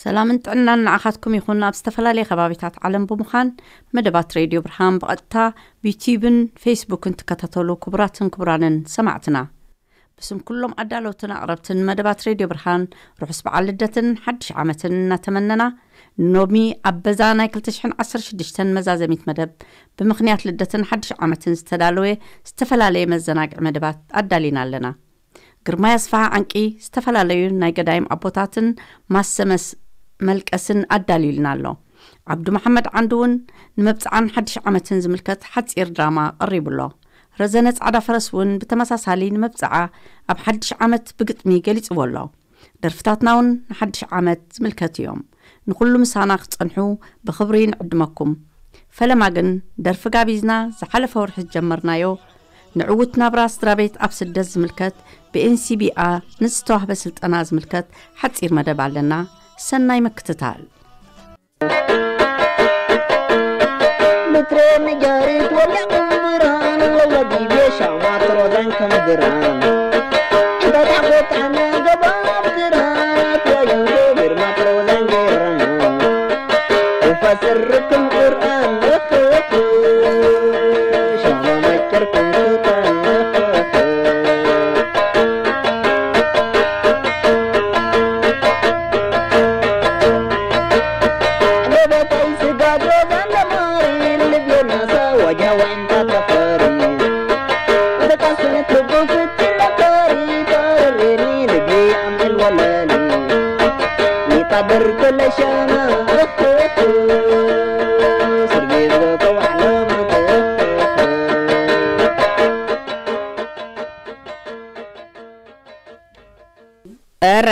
ሰላምን ጥዕናን ንዓኻትኩም ይኹን። ኣብ ዝተፈላለየ ከባቢታት ዓለም ብምዃን መደባት ሬድዮ ብርሃን ብቐጥታ ብዩትዩብን ፌስቡክን ትከታተሉ ክቡራትን ክቡራንን ሰማዕትና፣ ብስም ኩሎም ኣዳለውትን ኣቕረብትን መደባት ሬድዮ ብርሃን ርሑስ በዓል ልደትን ሓድሽ ዓመትን እናተመነና፣ ኖሚ ኣብ በዛ ናይ ክልተ ሽሕን ዓሰርተ ሽዱሽተን መዛዘሚት መደብ ብምኽንያት ልደትን ሓድሽ ዓመትን ዝተዳለወ ዝተፈላለየ መዘናግዒ መደባት ኣዳሊና ኣለና። ግርማይ ኣስፍሃ ዓንቂ ዝተፈላለዩ ናይ ገዳይም ኣቦታትን ማሰመስ መልቀስን ኣዳልዩልና ኣሎ። ዓብዱ መሓመድ ዓንዱ እውን ንመብጽዓን ሓድሽ ዓመትን ዝምልከት ሓጺር ድራማ ቀሪቡ ኣሎ። ረዘነ ጻዕዳ ፈረስ እውን ብተመሳሳሊ ንመብጽዓ ኣብ ሓድሽ ዓመት ብግጥሚ ገሊጽዎ ኣሎ። ደርፍታትና እውን ንሓድሽ ዓመት ዝምልከት እዮም። ንኹሉ ምሳና ክትጸንሑ ብኽብሪ ንዕድመኩም። ፈለማ ግን ደርፊ ጋቢዝና ዝሓለፈ ወርሒ ዝጀመርናዮ ንዕውት ናብራ ስድራ ቤት ኣብ ስደት ዝምልከት ብኤንሲቢኣ ንዝተዋህበ ስልጠና ዝምልከት ሓጺር መደብ ኣለና። ሰናይ ምክትታል። ምትሮ ነጋሪት ወልዕ ብርሃን ለወዲቤ ሻማ ትሮዛን ከም ብርሃን በታጎታና ገባብ ግራት ወዮ ግርማ ትሮዛን ገይረና ወፋስርክም ቁርኣን ሻማ መጭርኩም ስልጣን ለበታይ ስጋዶ ዘንደማሪ ልቤና ሰዋጃ ወይንታ ተፈሪ ተቃስነት ልቡ ፍትር መከሪ ተረሬኒ ልቢ ኣምዕል ወለኒ ይታደር ከለሻና ስርጌ ዝተዋዕለ ኧረ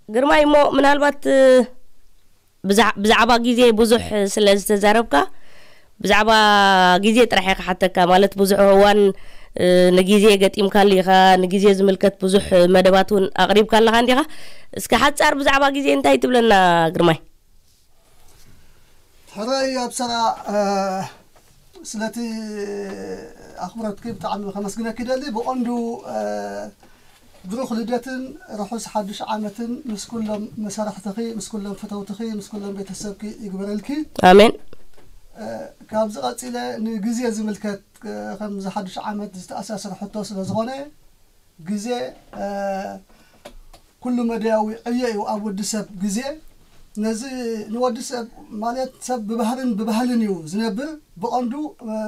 ግርማይ እሞ ምናልባት ብዛዕባ ግዜ ብዙሕ ስለ ዝተዛረብካ ብዛዕባ ግዜ ጥራሕ እየ ክሓተካ። ማለት ብዙሕ እዋን ንግዜ ገጢምካሉ ኢኻ፣ ንግዜ ዝምልከት ብዙሕ መደባት እውን ኣቕሪብካ ኣለኻ እንዲኻ። እስከ ሓጻር ብዛዕባ ግዜ እንታይ ትብለና ግርማይ? ሕራይ ኣብሰራ ስለቲ ኣኽብሮትኪ ብጣዕሚ ከመስግነኪ ይደሊ። ብቐንዱ ብሩኽ ልደትን ርሑስ ሓዱሽ ዓመትን ምስ ኩሎም መሳርሕትኺ፣ ምስ ኩሎም ፈተውትኺ፣ ምስ ኩሎም ቤተሰብኪ ይግበረልኪ። ኣሜን። ካብዚ ቀጺለ ንግዜ ዝምልከት ከምዚ ሓዱሽ ዓመት ዝተኣሳሰረ ሕቶ ስለ ዝኾነ ግዜ ኩሉ መዳያዊ ዕዮ እዩ ኣብ ወዲ ሰብ ግዜ። ነዚ ንወዲ ሰብ ማለት ሰብ ብባህርን ብባህልን እዩ ዝነብር። ብቐንዱ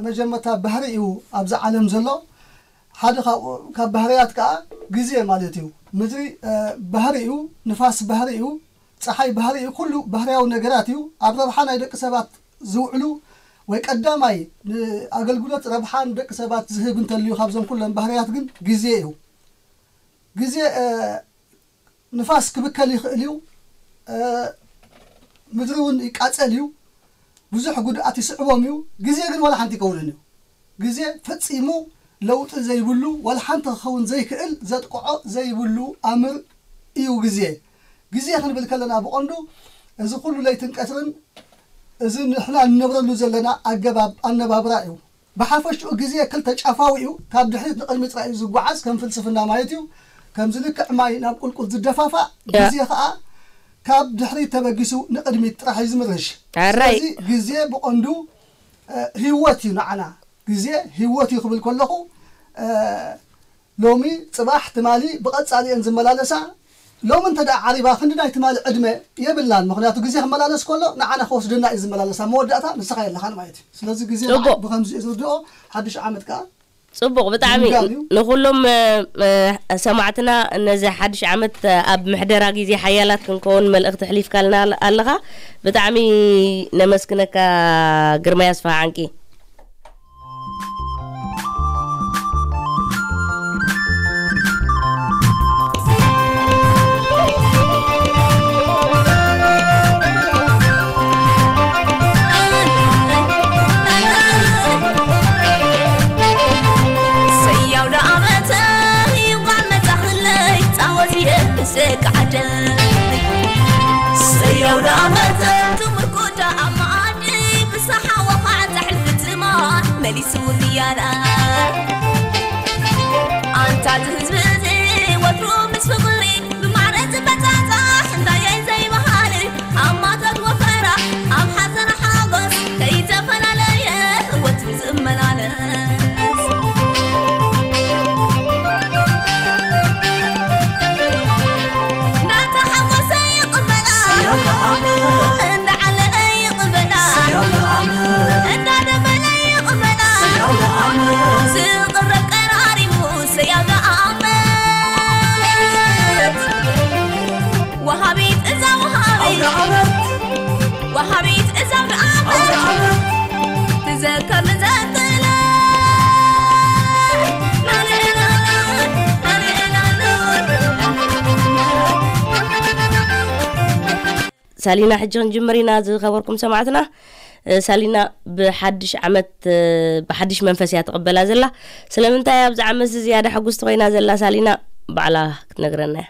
መጀመርታ ባህሪ እዩ ኣብዚ ዓለም ዘሎ። ሓደ ካብኡ ካብ ባህርያት ከዓ ግዜ ማለት እዩ። ምድሪ ባህሪ እዩ፣ ንፋስ ባህሪ እዩ፣ ፀሓይ ባህሪ እዩ። ኩሉ ባህርያዊ ነገራት እዩ። ኣብ ረብሓ ናይ ደቂ ሰባት ዝውዕሉ ወይ ቀዳማይ ንኣገልግሎት ረብሓ ንደቂ ሰባት ዝህብ እንተልዩ ካብዞም ኩሎም ባህርያት ግን ግዜ እዩ። ግዜ ንፋስ ክብከል ይኽእል እዩ። ምድሪ እውን ይቃጸል እዩ። ብዙሕ ጉድኣት ይስዕቦም እዩ። ግዜ ግን ዋላ ሓንቲ ይከውንን እዩ። ግዜ ፈጺሙ ለውጢ ዘይብሉ ዋላ ሓንቲ ክኸውን ዘይክእል ዘጥቅዖ ዘይብሉ ኣምር እዩ ግዜ። ግዜ ክንብል ከለና ብቐንዱ እዚ ኩሉ ለይትን ቀትርን እዚ ንሕና እንነብረሉ ዘለና ኣገባብ ኣነባብራ እዩ። ብሓፈሽኡ ግዜ ክልተ ጫፋዊ እዩ። ካብ ድሕሪት ንቕድሚ ጥራይ እዩ ዝጓዓዝ ከም ፍልስፍና ማለት እዩ። ከምዚ ልክዕ ማይ ናብ ቁልቁል ዝደፋፋእ ግዜ ከዓ ካብ ድሕሪት ተበጊሱ ንቕድሚት ጥራሕ እዩ ዝምርሽ። ስለዚ ግዜ ብቐንዱ ህይወት እዩ ንዓና። ግዜ ህይወት እዩ ክብል ከለኹ ሎሚ፣ ፅባሕ፣ ትማሊ ብቐፃሊ እየን ዝመላለሳ። ሎሚ እንተ ደኣ ዓሪባ ክንዲ ናይ ትማሊ ዕድመ የብላን። ምኽንያቱ ግዜ ክመላለስ ከሎ ንዓና ክወስደና እዩ ዝመላለስ። ኣብ መወዳእታ ንስኻ የለኻን ማለት እዩ። ስለዚ ግዜ ንዓይ ብኸምዚ እየ ዝርድኦ። ሓድሽ ዓመት ከኣ ጽቡቕ ብጣዕሚ ንኹሎም ሰማዕትና ነዚ ሓድሽ ዓመት ኣብ ምሕደራ ግዜ ሓያላት ክንከውን መልእኽቲ ኣሕሊፍካልና ኣለኻ። ብጣዕሚ ነመስግነካ ግርማይ ኣስፍሃ ዓንቂ። ሳሊና፣ ሕጂ ክንጅምር ኢና። ዝኸበርኩም ሰማዕትና፣ ሳሊና ብሓድሽ ዓመት ብሓድሽ መንፈስ እያ ትቕበላ ዘላ። ስለምንታይ ኣብዚ ዓመት ዝያዳ ሕጉስቲ ኮይና ዘላ ሳሊና ባዕላ ክትነግረና እያ።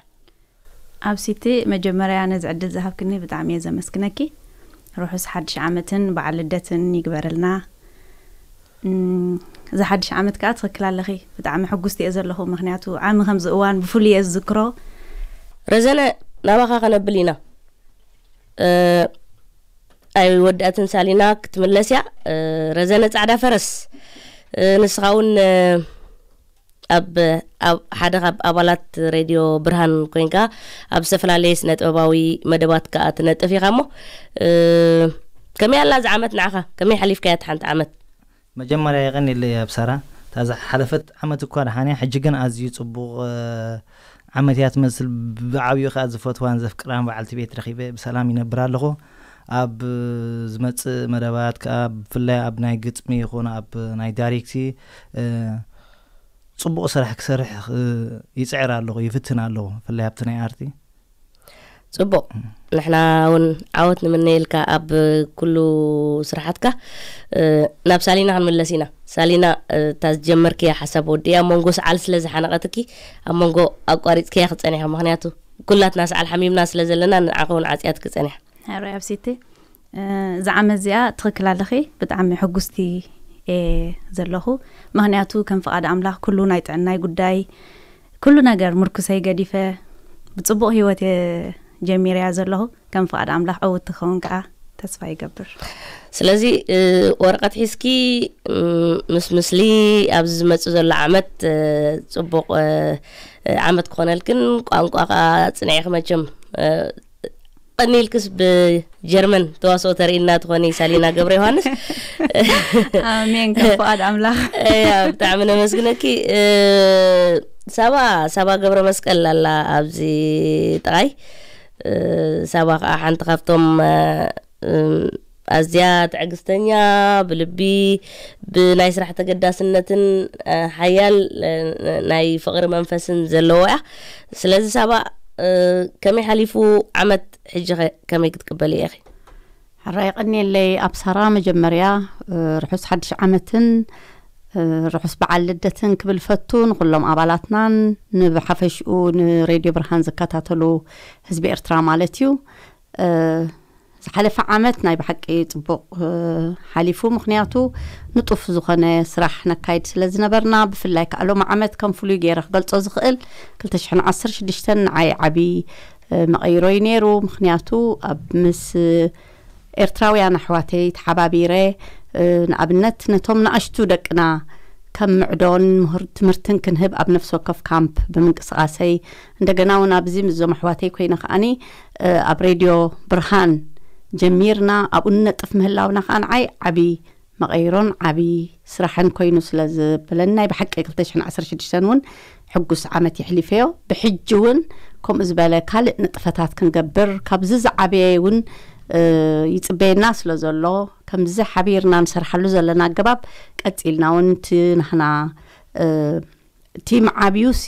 ኣብ ሲቲ መጀመርያ ነዚ ዕድል ዝሃብክኒ ብጣዕሚ እየ ዘመስግነኪ። ርሑስ ሓድሽ ዓመትን በዓል ልደትን ይግበረልና። እዛ ሓድሽ ዓመት ከዓ ትኽክል ኣለኺ። ብጣዕሚ ሕጉስቲ እየ ዘለኹ፣ ምክንያቱ ዓሚ ከምዚ እዋን ብፍሉይ እየ ዝዝክሮ። ረዘነ፣ ናባኻ ከነብል ኢና። ኣይወዳእትን ሳሊና ክትምለስ እያ። ረዘነ ፃዕዳ ፈረስ፣ ንስኻ እውን ኣብ ሓደ ካብ ኣባላት ሬድዮ ብርሃን ኮይንካ ኣብ ዝተፈላለየ ስነ ጥበባዊ መደባት ከዓ ትነጥፍ ኢኻ እሞ፣ ከመይ ኣላ እዚ ዓመት ንዓኻ? ከመይ ሓሊፍካያ እቲ ሓንቲ ዓመት? መጀመርያ የቐንየለይ ኣብሳራ፣ እታ ዝሓለፈት ዓመት እኳ ደሓን እያ፣ ሕጂ ግን ኣዝዩ ጽቡቕ ዓመት እያ ትመስል። ብዓብዩ ከኣ ዝፈትዋን ዘፍቅራን በዓልቲ ቤት ረኺበ ብሰላም ይነብር ኣለኹ። ኣብ ዝመጽእ መደባት ከኣ ብፍላይ ኣብ ናይ ግጥሚ ይኹን ኣብ ናይ ዳይሬክቲ ጽቡቕ ስራሕ ክሰርሕ ይጽዕር ኣለኹ፣ ይፍትን ኣለኹ፣ ብፍላይ ኣብቲ ናይ ኣርቲ። ጽቡቕ። ንሕና እውን ዓወት ንምነየልካ ኣብ ኩሉ ስራሓትካ። ናብ ሳሊና ክንምለስ ኢና። ሳሊና፣ እታ ዝጀመርክያ ሓሳብ ወዲእያ፣ ኣብ መንጎ ሰዓል ስለ ዝሓነቐትኪ ኣብ መንጎ ኣቋሪጽክያ ክጸኒሐ፣ ምኽንያቱ ኩላትና ሰዓል ሓሚምና ስለ ዘለና ንዓኺ እውን ዓጽያትኪ ጸኒሐ። ሕራይ ኣብ ሲቲ እዛ ዓመት እዚኣ ትኽክል ኣለኺ፣ ብጣዕሚ ሕጉስቲ እየ ዘለኹ። ምኽንያቱ ከም ፍቓድ ኣምላኽ ኩሉ ናይ ጥዕናይ ጉዳይ፣ ኩሉ ነገር ምርኩሰይ ገዲፈ ብጽቡቕ ህይወት እየ ጀሚረያ ዘለኹ። ከም ፍቓድ ኣምላኽ ዕውት ትኸውን ከዓ ተስፋ ይገብር። ስለዚ ወረቐት ሒዝኪ ምስ ምስሊ ኣብዚ ዝመጽእ ዘሎ ዓመት ጽቡቕ ዓመት ክኾነልክን ቋንቋ ከዓ ጽንዒኺ መቸም ቀኒልክስ ብጀርመን ተዋስኦ ተርእይና ትኾኒ ሳሊና ገብረ ዮሃንስ። ኣሜን ከም ፍቓድ ኣምላኽ። እያ ብጣዕሚ ነመስግነኪ። ሳባ ሳባ ገብረ መስቀል ኣላ ኣብዚ ጥቓይ። ሳባ ከዓ ሓንቲ ካብቶም ኣዝያ ትዕግስተኛ፣ ብልቢ ብናይ ስራሕ ተገዳስነትን ሓያል ናይ ፍቕሪ መንፈስን ዘለዋ እያ። ስለዚ ሳባ ከመይ ሓሊፉ ዓመት ሕጂ ኸ ከመይ ክትቅበልዮ ኢኺ? ሕራይ የቐንየለይ ኣብሳራ፣ መጀመርያ ርሑስ ሓድሽ ዓመትን ርሑስ በዓል ልደትን ክብል ፈቱ፣ ንኹሎም ኣባላትናን ንብሓፈሽኡ ንሬድዮ ብርሃን ዝከታተሉ ህዝቢ ኤርትራ ማለት እዩ። ዝሓለፈ ዓመት ናይ ብሓቂ ጽቡቕ ሓሊፉ፣ ምኽንያቱ ንጡፍ ዝኾነ ስራሕ ነካይድ ስለ ዝነበርና፣ ብፍላይ ከኣ ሎሚ ዓመት ከም ፍሉይ ገይረ ክገልጾ ዝኽእል ክልተ ሽሕን ዓሰርተ ሽዱሽተን ንዓይ ዓቢ መቐይሮ እዩ ነይሩ። ምኽንያቱ ኣብ ምስ ኤርትራውያን ኣሕዋተይ ተሓባቢረ፣ ንኣብነት ነቶም ንኣሽቱ ደቅና ከም ምዕዶን ትምህርትን ክንህብ ኣብ ነፍሲ ወከፍ ካምፕ ብምንቅስቓሰይ፣ እንደገና እውን ኣብዚ ምስዞም ኣሕዋተይ ኮይነ ከኣኒ ኣብ ሬድዮ ብርሃን ጀሚርና ኣብኡ ንነጥፍ ምህላውና ከዓ ንዓይ ዓቢ መቐይሮን ዓቢ ስራሕን ኮይኑ ስለ ዝበለኒ ናይ ብሓቂ ክልተ ሽሕን ዓሰርተ ሽዱሽተን እውን ሕጉስ ዓመት የሕሊፈዮ። ብሕጂ እውን ከምኡ ዝበለ ካልእ ንጥፈታት ክንገብር ካብዚ ዝዓበየ እውን ይጽበየና ስለ ዘሎ ከምዚ ሓቢርና ንሰርሓሉ ዘለና ኣገባብ ቀጺልና እውን እቲ ናህና ቲም ዓብዩ ሲ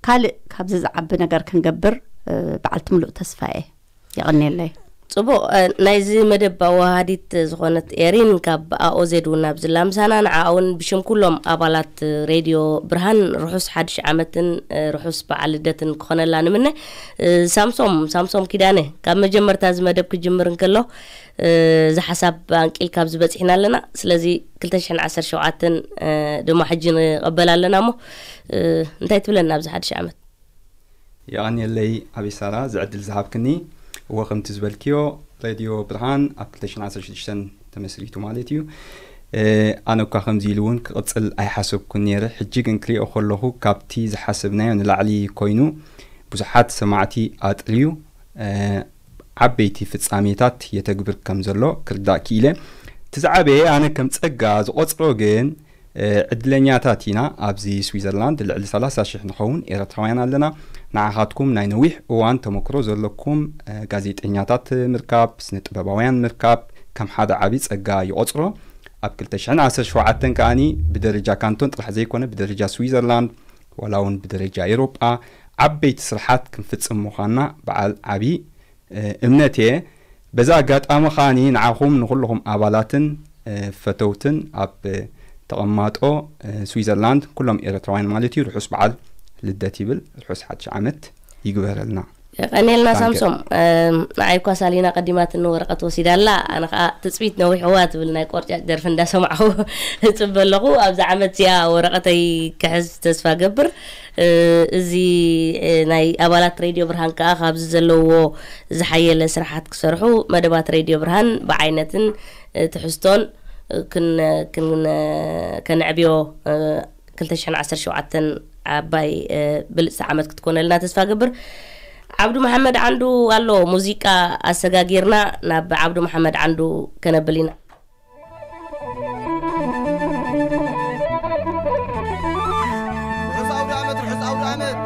ካልእ ካብዚ ዝዓቢ ነገር ክንገብር በዓልቲ ምሉእ ተስፋ እየ። የቐንየለይ። ጽቡቕ። ናይዚ መደብ ኣወሃዲት ዝኾነት ኤሪን ካብ ኣኦዜድ እውን ኣብዚ ላምሳና፣ ንዓ እውን ብሽም ኩሎም ኣባላት ሬድዮ ብርሃን ርሑስ ሓድሽ ዓመትን ርሑስ በዓል ልደትን ክኾነላ ንምነ። ሳምሶም ሳምሶም ኪዳነ፣ ካብ መጀመርታ እዚ መደብ ክጅምር እንከሎ እዚ ሓሳብ ኣንቂል ካብዚ በፂሕና ኣለና። ስለዚ ክልተ ሽሕን ዓሰርተ ሸውዓተን ድማ ሕጂ ንቐበል ኣለና እሞ እንታይ ትብለና ኣብዚ ሓድሽ ዓመት? የቐንየለይ ኣቤ ሳራ ዝዕድል ዝሃብክኒ። እወ ከምቲ ዝበልክዮ ሬድዮ ብርሃን ኣብ ክልተ ሽሕን ዓሰርተ ሽዱሽተን ተመስሪቱ ማለት እዩ። ኣነ እኳ ከምዚ ኢሉ እውን ክቕፅል ኣይሓሰብኩን ነይረ። ሕጂ ግን ክሪኦ ከለኹ ካብቲ ዝሓሰብናዮ ንላዕሊ ኮይኑ ብዙሓት ሰማዕቲ ኣጥርዩ ዓበይቲ ፍጻሜታት የተግብር ከም ዘሎ ክርዳእ ክኢለ። እቲ ዝዓበየ ኣነ ከም ጸጋ ዝቖጽሮ ግን ዕድለኛታት ኢና። ኣብዚ ስዊዘርላንድ ልዕሊ ሰላሳ ሽሕ ንኸውን ኤረትራውያን ኣለና። ንዓኻትኩም ናይ ነዊሕ እዋን ተመክሮ ዘለኩም ጋዜጠኛታት ምርካብ፣ ስነ ጥበባውያን ምርካብ ከም ሓደ ዓቢ ጸጋ ይቖጽሮ። ኣብ ክልተ ሽሕን ዓሰርተ ሸውዓተን ከኣኒ ብደረጃ ካንቶን ጥራሕ ዘይኮነ ብደረጃ ስዊዘርላንድ ዋላ እውን ብደረጃ ኤሮጳ ዓበይቲ ስርሓት ክንፍጽም ምዃንና በዓል ዓቢ እምነት እየ። በዚ ኣጋጣሚ ከኣኒ ንዓኹም ንኹልኹም ኣባላትን፣ እ፣ ፈተውትን ኣብ፣ እ፣ ተቐማጦ፣ እ፣ ስዊዘርላንድ ኩሎም ኤርትራውያን ማለት እዩ ርሑስ በዓል ልደት ይብል። ርሑስ ሓድሽ ዓመት ይግበረልና። የቐንየልና ታንከ። ሳምሶም። እም፣ ንዓይ እኳ ሳሊና ቀዲማትኒ ወረቐት ወሲዳ ኣላ። ኣነ ኸኣ ትጽቢት ነዊሕዋ ትብል ናይ ቆርጫጭ ደርፊ እንዳሰማዕኹ እጽበ ኣለኹ። ኣብዚ ዓመት እዚኣ ወረቐተይ ክሕዝ ተስፋ ገብር። እ፣ እዚ፣ እ፣ ናይ ኣባላት ሬድዮ ብርሃን ከኣ ካብዚ ዘለውዎ ዝሓየለ ስራሓት ክሰርሑ መደባት ሬድዮ ብርሃን ብዓይነትን፣ እ፣ ትሕዝቶን፣ እ፣ ክን-፣ ክን-፣ ከነዕብዮ፣ እ፣ ክልተ ሽሕን ዓሰርተ ሸውዓተን ዓባይ፣ እ፣ ብልጽቲ ዓመት ክትኮነልና ተስፋ ገብር። ዓብዱ መሓመድ ዓንዱ ኣሎ፣ ሙዚቃ ኣሰጋጊርና ናብ ዓብዱ መሓመድ ዓንዱ ከነብል ኢና። ርሑስ ኣውደ ዓመት፣ ርሑስ ኣውደ ዓመት።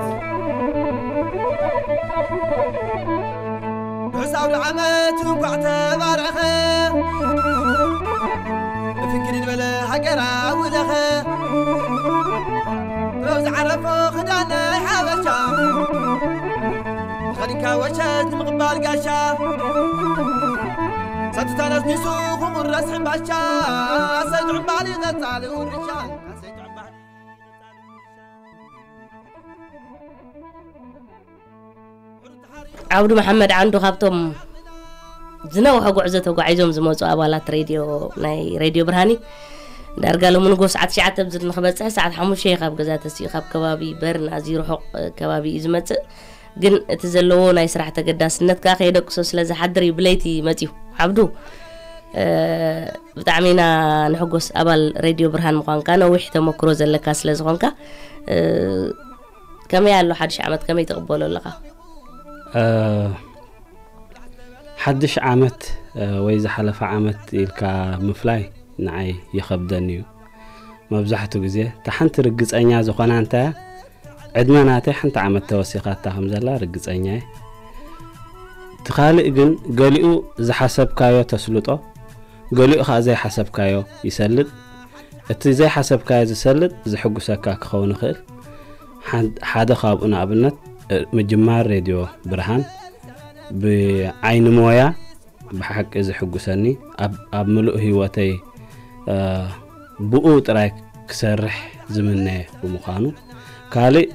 ርሑስ ኣውደ ዓመት እንኳዕ ተባረኸ። ብፍንክል ዝበለ ሃገር ኣውለኸ። ጥበብ ዝዓረፎ ክዳን ናይ ሓበሻ። ተኸዲንካ ወሸት ንምቕባል ጋሻ። ሰትታ ነስኒሱ ክቑረስ ሕምባሻ። ሰይጡ ዕምባል ይቐጻል ውርሻ። ሰይጡ ዕምባል ይቐጻል ውርሻ። ዓብዱ መሓመድ ዓንዱ ካብቶም ዝነውሐ ጉዕዞ ተጓዒዞም ዝመፁ ኣባላት ሬድዮ፣ ናይ ሬድዮ ብርሃን እዩ። ዳርጋ ሎሚ ንጎ ሰዓት ትሽዓተ ብዝል ንክበፅሕ ሰዓት ሓሙሽተ እዩ ካብ ገዛ ተሲኡ፣ ካብ ከባቢ በርን ኣዝዩ ርሑቕ ከባቢ እዩ ዝመፅእ። ግን እቲ ዘለዎ ናይ ስራሕ ተገዳስነት ከዓ ከየደቅሶ ስለ ዝሓድር እዩ ብለይቲ መፅዩ። ዓብዱ፣ እ፣ ብጣዕሚ ኢና ንሕጎስ ኣባል ሬድዮ ብርሃን ምዃንካ፣ ነዊሕ ተመክሮ ዘለካ ስለ ዝኾንካ። እ፣ ከመይ ኣሎ ሓድሽ ዓመት፣ ከመይ ትቕበሎ ኣለኻ? እ፣ ሓድሽ ዓመት፣ እ፣ ወይ ዝሓለፈ ዓመት ኢልካ ምፍላይ ንዓይ ይኸብደኒ እዩ። መብዛሕትኡ ግዜ እታ ሓንቲ ርግጸኛ ዝኾና እንታይ እያ? ዕድመ ናተይ ሓንቲ ዓመት ተወሲኻታ ከም ዘላ ርግጸኛ እየ። እቲ ካልእ ግን ገሊኡ ዝሓሰብካዮ ተስልጦ፣ ገሊኡ ኸኣ ዘይሓሰብካዮ ይሰልጥ። እቲ ዘይሓሰብካዮ ዝሰልጥ ዘሕጉሰካ ክኸውን ይኽእል። ሓን-፣ ሓደ ካብኡ ንኣብነት፣ እ፣ ምጅማር ሬድዮ ብርሃን ብዓይኒ ሞያ ብሓቂ ዘሕጉሰኒ፣ ኣብ፣ ኣብ ምሉእ ህይወተይ፣ እ፣ ብኡ ጥራይ ክሰርሕ ዝምነ ብምዃኑ፣ ካልእ፣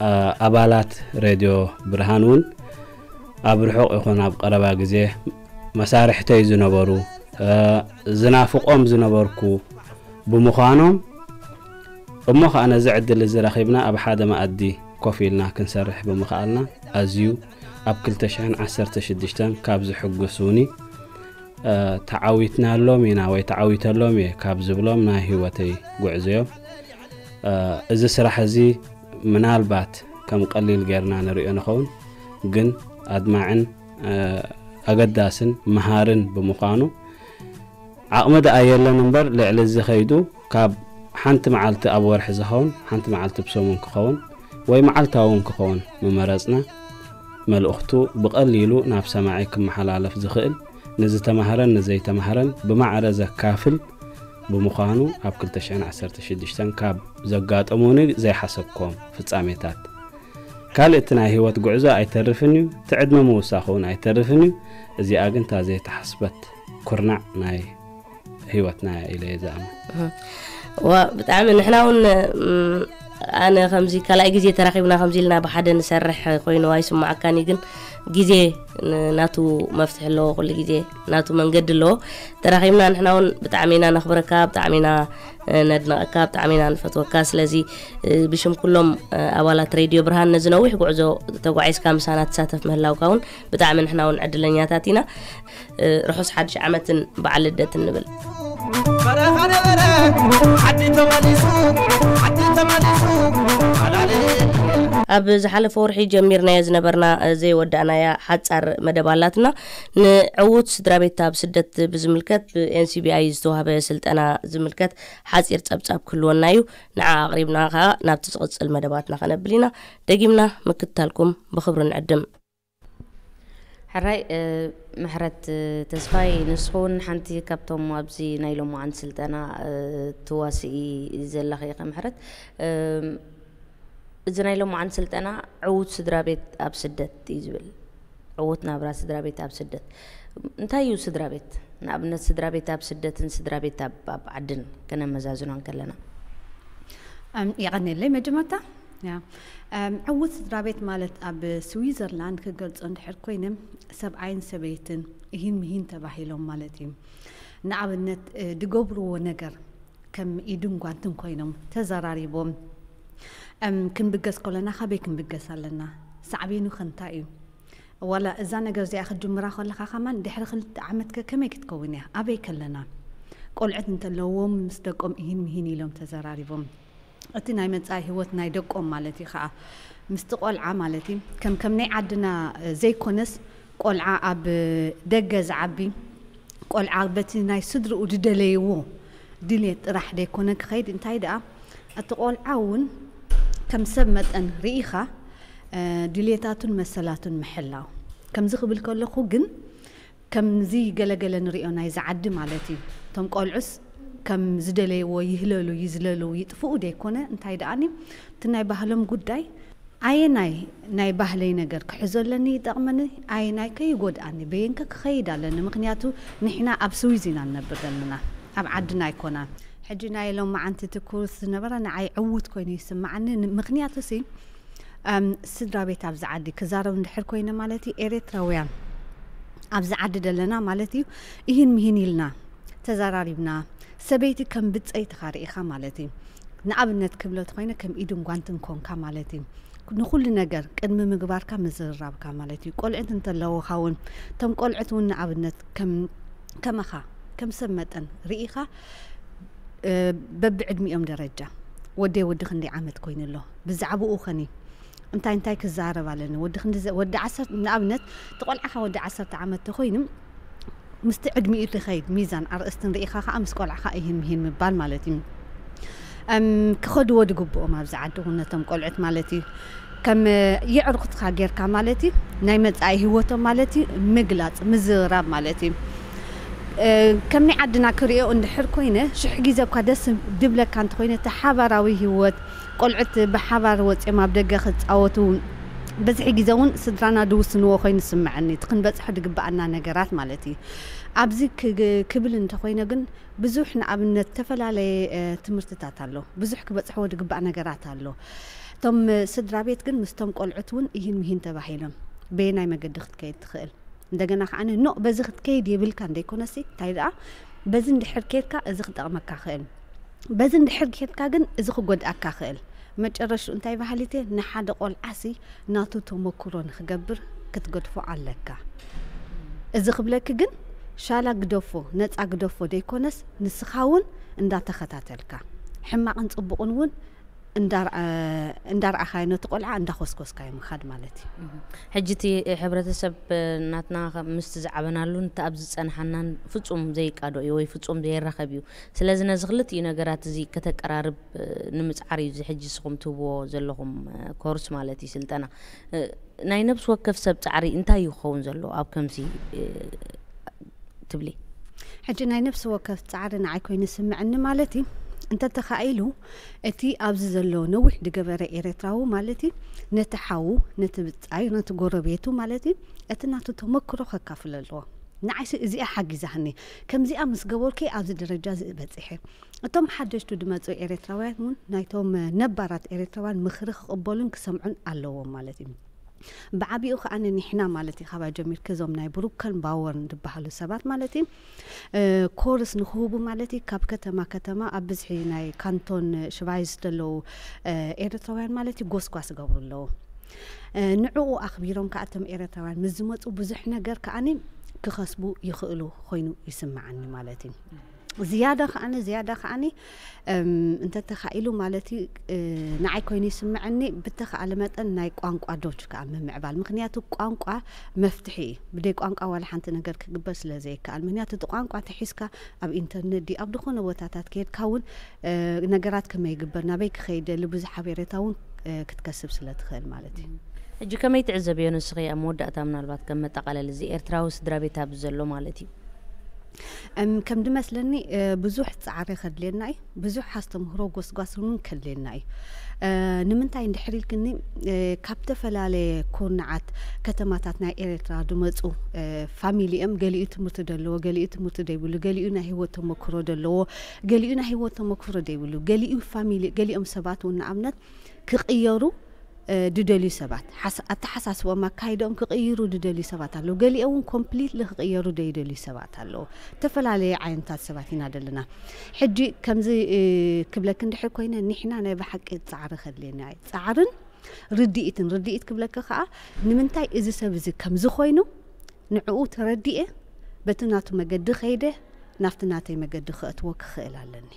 እ፣ ኣባላት ሬድዮ ብርሃን እውን ኣብ ርሑቕ ይኹን ኣብ ቀረባ ግዜ መሳርሕተይ ዝነበሩ፣ እ፣ ዝናፍቖም ዝነበርኩ ብምዃኖም፣ እሞ ኸኣ ነዚ ዕድል እዚ ረኺብና ኣብ ሓደ መኣዲ ኮፍ ኢልና ክንሰርሕ ብምኽኣልና ኣዝዩ ኣብ ክልተ ሽሕን ዓሰርተ ሽዱሽተን ካብ ዝሕጉሱኒ፣ እ፣ ተዓዊትናሎም ኢና ወይ ተዓዊተሎም እየ ካብ ዝብሎም ናይ ህይወተይ ጉዕዞ እዮም። እ፣ እዚ ስራሕ እዚ ምናልባት ከም ቀሊል ጌርና ንሪኦ ንኸውን፣ ግን ኣድማዕን፣ እ፣ ኣገዳስን መሃርን ብምዃኑ፣ ዓቕሚ ደኣ የለን እምበር፣ ልዕሊ እዚ ኸይዱ ካብ ሓንቲ መዓልቲ ኣብ ወርሒ ዝኸውን፣ ሓንቲ መዓልቲ ብሰሙን ክኸውን ወይ መዓልታዊ እውን ክኸውን ምመረጽና፣ መልእኽቱ ብቐሊሉ ናብ ሰማዒ ክመሓላለፍ ዝኽእል፣ ንዝተማህረን ንዘይተማህረን ብማዕረ ዘካፍል ብምዃኑ፣ ኣብ ክልተ ሽሕን ዓሰርተ ሽዱሽተን ካብ ዘጋጠሙኒ ዘይሓሰብክዎም ፍጻሜታት፣ ካልእ እቲ ናይ ህይወት ጉዕዞ ኣይተርፍን እዩ፣ እቲ ዕድመ ምውሳኽ እውን ኣይተርፍን እዩ። እዚኣ ግን እታ ዘይተሓስበት ኩርናዕ ናይ ህይወትና እያ ኢለ እየ ዝኣምን። እህ። ዋ፣ ብጣዕሚ ንሕና እውን፣ እም፣ ኣነ ከምዚ ካልኣይ ግዜ ተራኺብና ከምዚ ኢልና ብሓደ ንሰርሕ ኮይኑ ኣይስማዓካን እዩ፣ ግን ግዜ ን-፣ ናቱ መፍትሒ ኣለዎ፣ ኩሉ ግዜ ናቱ መንገዲ ኣለዎ። ተራኺብና ንሕና እውን ብጣዕሚ ኢና ነኽብረካ፣ ብጣዕሚ ኢና፣ እ፣ ነድንቐካ፣ ብጣዕሚ ኢና ንፈትወካ። ስለዚ፣ እ፣ ብሽም ኩሎም፣ እ፣ ኣባላት ሬድዮ ብርሃን ነዚ ነዊሕ ጉዕዞ ተጓዒዝካ ምሳና ትሳተፍ ምህላውካ እውን ብጣዕሚ ንሕና እውን ዕድለኛታት ኢና። እ፣ ርሑስ ሓድሽ ዓመትን በዓል ልደትን ንብል። በረኻ ነበረ፣ ዓዲ ተመሊሱ፣ ዓዲ ተመሊሱ፣ ሓላል። ኣብ ዝሓለፈ ወርሒ ጀሚርናዮ ዝነበርና፣ እ፣ ዘይወዳእናያ ሓጻር መደብ ኣላትና። ንዕዉት ስድራ ቤት ኣብ ስደት ብዝምልከት ብ ኤን ሲ ቢ ኣይ ዝተዋህበ ስልጠና ዝምልከት ሓጺር ጸብጻብ ክህልወና እዩ። ንዓ ኣቕሪብና ከኣ ናብቲ ዝቕጽል መደባትና ከነብል ኢና። ደጊምና ምክትታልኩም ብኽብሪ ንዕድም። ሕራይ፣ እ፣ ምሕረት፣ እ፣ ተስፋይ፣ ንስኺ እውን ሓንቲ ካብቶም ኣብዚ ናይ ሎማዓንቲ ስልጠና፣ እ፣ ትዋስኢ ዘለኺ ኢኺ ምሕረት። እም፣ እዚ ናይ ሎማዓንቲ ስልጠና ዕዉት ስድራ ቤት ኣብ ስደት እዩ ዝብል። ዕዉት ናብራ ስድራ ቤት ኣብ ስደት እንታይ እዩ? ስድራ ቤት ንኣብነት ስድራ ቤት ኣብ ስደትን ስድራ ቤት ኣብ ኣብ ዓድን ከነመዛዝኖ እንከለና። ኣም፣ የቐንየለይ መጀመርታ። ያ፣ ኣም፣ ዕዉት ስድራ ቤት ማለት ኣብ ስዊዘርላንድ ክገልጾ እንድሕር ኮይነ ሰብኣይን ሰበይትን እሂን ምሂን ተባሂሎም ማለት እዩ። ንኣብነት እ፣ ድገብርዎ ነገር ከም ኢድን ጓንትን ኮይኖም ተዘራሪቦም። ኣም፣ ክንብገስ ከለና ካበይ ክንብገስ ኣለና? ሳዕቤኑ ከ እንታይ እዩ? ዋላ እዛ ነገር እዚኣ ክትጅምራ ከለኻ ከማን ድሕሪ ክልተ ዓመት ከ ከመይ ክትከውን እያ? ኣበይ ከለና? ቆልዑት እንተለዎም ምስ ደቆም እሂን ምሂን ኢሎም ተዘራሪቦም። እቲ ናይ መጻኢ ህይወት ናይ ደቆም ማለት እዩ ከዓ ምስቲ ቆልዓ ማለት እዩ ከም ከም ናይ ዓድና ዘይኮነስ ቆልዓ ኣብ ደገ ዝዓቢ ቆልዓ በቲ ናይ ስድርኡ ዝደለይዎ ድልየት ጥራሕ ዘይኮነ ክኸይድ እንታይ ደኣ እቲ ቆልዓ እውን ከም ሰብ መጠን ርኢኻ ድልየታቱን መሰላቱን ምሕላው ከምዚ ክብል ከለኹ ግን ከምዚ ገለገለ ንሪኦ ናይዚ ዓዲ ማለት እዩ። እቶም ቆልዑስ ከም ዝደለይዎ ይህለሉ ይዝለሉ ይጥፍኡ ደይኮነ እንታይ ደኣኒ እቲ ናይ ባህሎም ጉዳይ ኣየናይ ናይ ባህለይ ነገር ክሕዞ ኣለኒ ይጠቕመኒ ኣየናይ ከይጎድኣኒ በየንከ ክኸይድ ኣለኒ ምክንያቱ ንሕና ኣብ ስዊዝ ኢና ንነብር ዘለና ኣብ ዓድና ኣይኮናን ሕጂ ናይ ሎም መዓንቲ እቲ ኩርስ ዝነበረ ንዓይ ዕዉት ኮይኑ ይስምዓኒ ምክንያቱ ሲ ስድራ ቤት ኣብዚ ዓዲ ክዛረብ እንድሕር ኮይነ ማለት እዩ ኤርትራውያን ኣብዚ ዓዲ ደለና ማለት እዩ እሂን ምሂን ኢልና ተዘራሪብና ሰበይቲ ከም ብፀይትኻ ርኢኻ ማለት እዩ ንኣብነት ክብሎ ተኮይነ ከም ኢድን ጓንትን ኮንካ ማለት እዩ ንኩሉ ነገር ቅድሚ ምግባርካ ምዝርራብካ ማለት እዩ ቆልዕት እንተለውኻ እውን እቶም ቆልዕት እውን ንኣብነት ከም ከመኻ ከም ሰብ መጠን ርኢኻ በብዕድሚኦም ደረጃ ወደይ ወዲ ክንደይ ዓመት ኮይኑ ኣሎ ብዛዕባኡ ኸኒ እንታይ እንታይ ክዛረብ ኣለኒ ወዲ ክንዲ ወዲ ዓሰርተ ንኣብነት እቲ ቆልዓኻ ወዲ ዓሰርተ ዓመት ተኮይኑ ምስቲ ዕድሚኡ ትኸይድ ሚዛን ኣርእስቲ ንርኢኻ ከዓ ምስ ቆልዓኻ እሂን ምሂን ምባል ማለት እዩ ክኸድዎ ድግብኦም ኣብዚ ዓዲ እውን ነቶም ቆልዑት ማለት እዩ ከም የዕርኩትካ ጌርካ ማለት እዩ ናይ መፃኢ ህይወቶም ማለት እዩ ምግላፅ ምዝራብ ማለት እዩ ከም ናይ ዓድና ክሪኦ እንድሕር ኮይነ ሽሕ ግዜ እኳ ደስ ድብለካ እንተኮይነ እቲ ሓባራዊ ህይወት ቆልዑት ብሓባር ወፂኦም ኣብ ደገ ክፃወቱ ብዝሒ ግዜ እውን ስድራና ድውስንዎ ኮይኑ ዝስምዐኒ እቲ ክንበፅሖ ድግበኣና ነገራት ማለት እዩ ኣብዚ ክብል እንተኮይነ ግን ብዙሕ ንኣብነት ዝተፈላለየ ትምህርትታት ኣሎ ብዙሕ ክበፅሕዎ ድግባእ ነገራት ኣሎ እቶም ስድራ ቤት ግን ምስቶም ቆልዑት እውን እሂን ምሂን ተባሂሎም በየናይ መገዲ ክትከይድ ትኽእል እንደገና ከዓ ኖ በዚ ክትከይድ የብልካ እንደይኮነሲ እንታይ ደኣ በዚ እንድሕር ኬድካ እዚ ክጠቕመካ ክእል በዚ እንድሕር ኬድካ ግን እዚ ክጎድኣካ ክእል መጨረሽኡ እንታይ ባህሊት ንሓደ ቆልዓሲ ናቱ ተመክሮ ንክገብር ክትገድፎ ኣለካ እዚ ክብለኪ ግን ሻላ ግደፎ ነፃ ግደፎ ደይኮነስ ንስኻ እውን እንዳተኸታተልካ ሕማቕን ፅቡቕን እውን እንዳርኣኻዮ ነቲ ቆልዓ እንዳኾስኮስካዮ ምኻድ ማለት እዩ። ሕጂ እቲ ሕብረተሰብ ናትና ምስቲ ዝዓበናሉን እቲ ኣብ ዝፀንሓናን ፍፁም ዘይቃዶ እዩ ወይ ፍፁም ዘይራኸብ እዩ። ስለዚ ነዚ ክልቲኡ ነገራት እዚ ከተቀራርብ ንምፅዓር እዩ እዚ ሕጂ ንስኹም ትህብዎ ዘለኹም ኮርስ ማለት እዩ ስልጠና። ናይ ነብሲ ወከፍ ሰብ ፃዕሪ እንታይ እዩ ክኸውን ዘለዎ ኣብ ከምዚ ትብሊ? ሕጂ ናይ ነፍሲ ወከፍ ጻዕሪ ንዓይ ኮይኑ ዝስምዐኒ ማለት እዩ እንተተኻኢሉ እቲ ኣብዚ ዘሎ ነዊሕ ዝገበረ ኤረትራዊ ማለት እዩ ነቲ ሓዉ ነቲ ብጻዩ ነቲ ጎረቤቱ ማለት እዩ እቲ ናቱ ተመክሮ ከካፍሎ ኣለዎ ንዓይሲ እዚኣ ሓጊዛኒ ከምዚኣ ምስ ገበርኩ ኣብዚ ደረጃ እዚ በጺሐ እቶም ሓደሽቱ ድመጹ ኤረትራውያን እውን ናይቶም ነባራት ኤረትራውያን ምኽሪ ክቕበሉን ክሰምዑን ኣለዎም ማለት እዩ ብዓቢኡ ከኣ ንሕና ማለት እዩ ካባይ ጀሚርኪ እዞም ናይ ብሩከን ባወርን ዝበሃሉ ሰባት ማለት እዩ ኮርስ ንክህቡ ማለት እዩ ካብ ከተማ ከተማ ኣብ ብዝሒ ናይ ካንቶን ሽቫይዝ ዘለዉ ኤርትራውያን ማለት እዩ ጎስጓስ ይገብሩ ኣለዉ ንዕኡ ኣኽቢሮም ከዓ እቶም ኤርትራውያን ምስ ዝመፁ ብዙሕ ነገር ከዓኒ ክኸስቡ ይኽእሉ ኮይኑ ይስምዓኒ ማለት እዩ ዝያዳ ከዓኒ ዝያዳ ከዓኒ እንተተኻኢሉ ማለት እዩ ንዓይ ኮይኑ ይስምዐኒ ብተኻእለ መጠን ናይ ቋንቋ ዶች ከዓ ምምዕባል ምክንያቱ ቋንቋ መፍትሒ እዩ ብደይ ቋንቋ ዋላ ሓንቲ ነገር ክግበር ስለ ዘይከኣል ምክንያቱ እቲ ቋንቋ ተሒዝካ ኣብ ኢንተርነት ዲ ኣብ ዝኾነ ቦታታት ከየድካ እውን ነገራት ከመይ ይግበር ናበይ ክኸይድ ደሊ ብዙሕ ሓቤሬታ እውን ክትከስብ ስለ ትኽእል ማለት እዩ ሕጂ ከመይ ትዕዘብዮ ንስኺ ኣብ መወዳእታ ምናልባት ከም መጠቓለል እዚ ኤርትራዊ ስድራ ቤት ኣብዚ ዘሎ ማለት እዩ እም፣ ከም ድመስለኒ፣ እ፣ ብዙሕ ጻዕሪ ከድልየና እዩ። ብዙሕ ኣስተምህሮ ጎስጓስ እውን ከድልየና እዩ። እ፣ ንምንታይ እንድሕር ኢልክኒ፣ እ፣ ካብ ዝተፈላለየ ኩርናዓት ከተማታት ናይ ኤርትራ ድመጹ፣ እ፣ ፋሚሊ እዮም። ገሊኡ ትምህርቲ ደለዎ፣ ገሊኡ ትምህርቲ ደይብሉ፣ ገሊኡ ናይ ህይወት ተመክሮ ደለዎ፣ ገሊኡ ናይ ህይወት ተመክሮ ደይብሉ፣ ገሊኡ ፋሚሊ፣ ገሊኦም ሰባት እውን ንኣብነት ክቕየሩ፣ እ፣ ድደልዩ ሰባት፣ ሓስ-፣ ኣተሓሳስቦም፣ ኣካይደኦም ክቕይሩ ድደልዩ ሰባት ኣለዉ። ገሊኦም እውን ኮምፕሊትሊ ክቕየሩ ደይደልዩ ሰባት ኣለዉ። ዝተፈላለየ ዓይነታት ሰባት ኢና ደለና። ሕጂ ከምዚ፣ እ፣ ክብለክ እንድሕር ኮይነ፣ ንሕና ናይ ብሓቂ ጻዕሪ ከድልየና እዩ። ጻዕርን ርድኢትን፣ ርድኢት ክብለክ ከኣ ንምንታይ እዚ ሰብ እዚ ከምዚ ኮይኑ ንዕኡ ተረዲኤ፣ በቲ ናቱ መገዲ ከይደ፣ ናብቲ ናተይ መገዲ ከእትዎ ክኽእል ኣለኒ።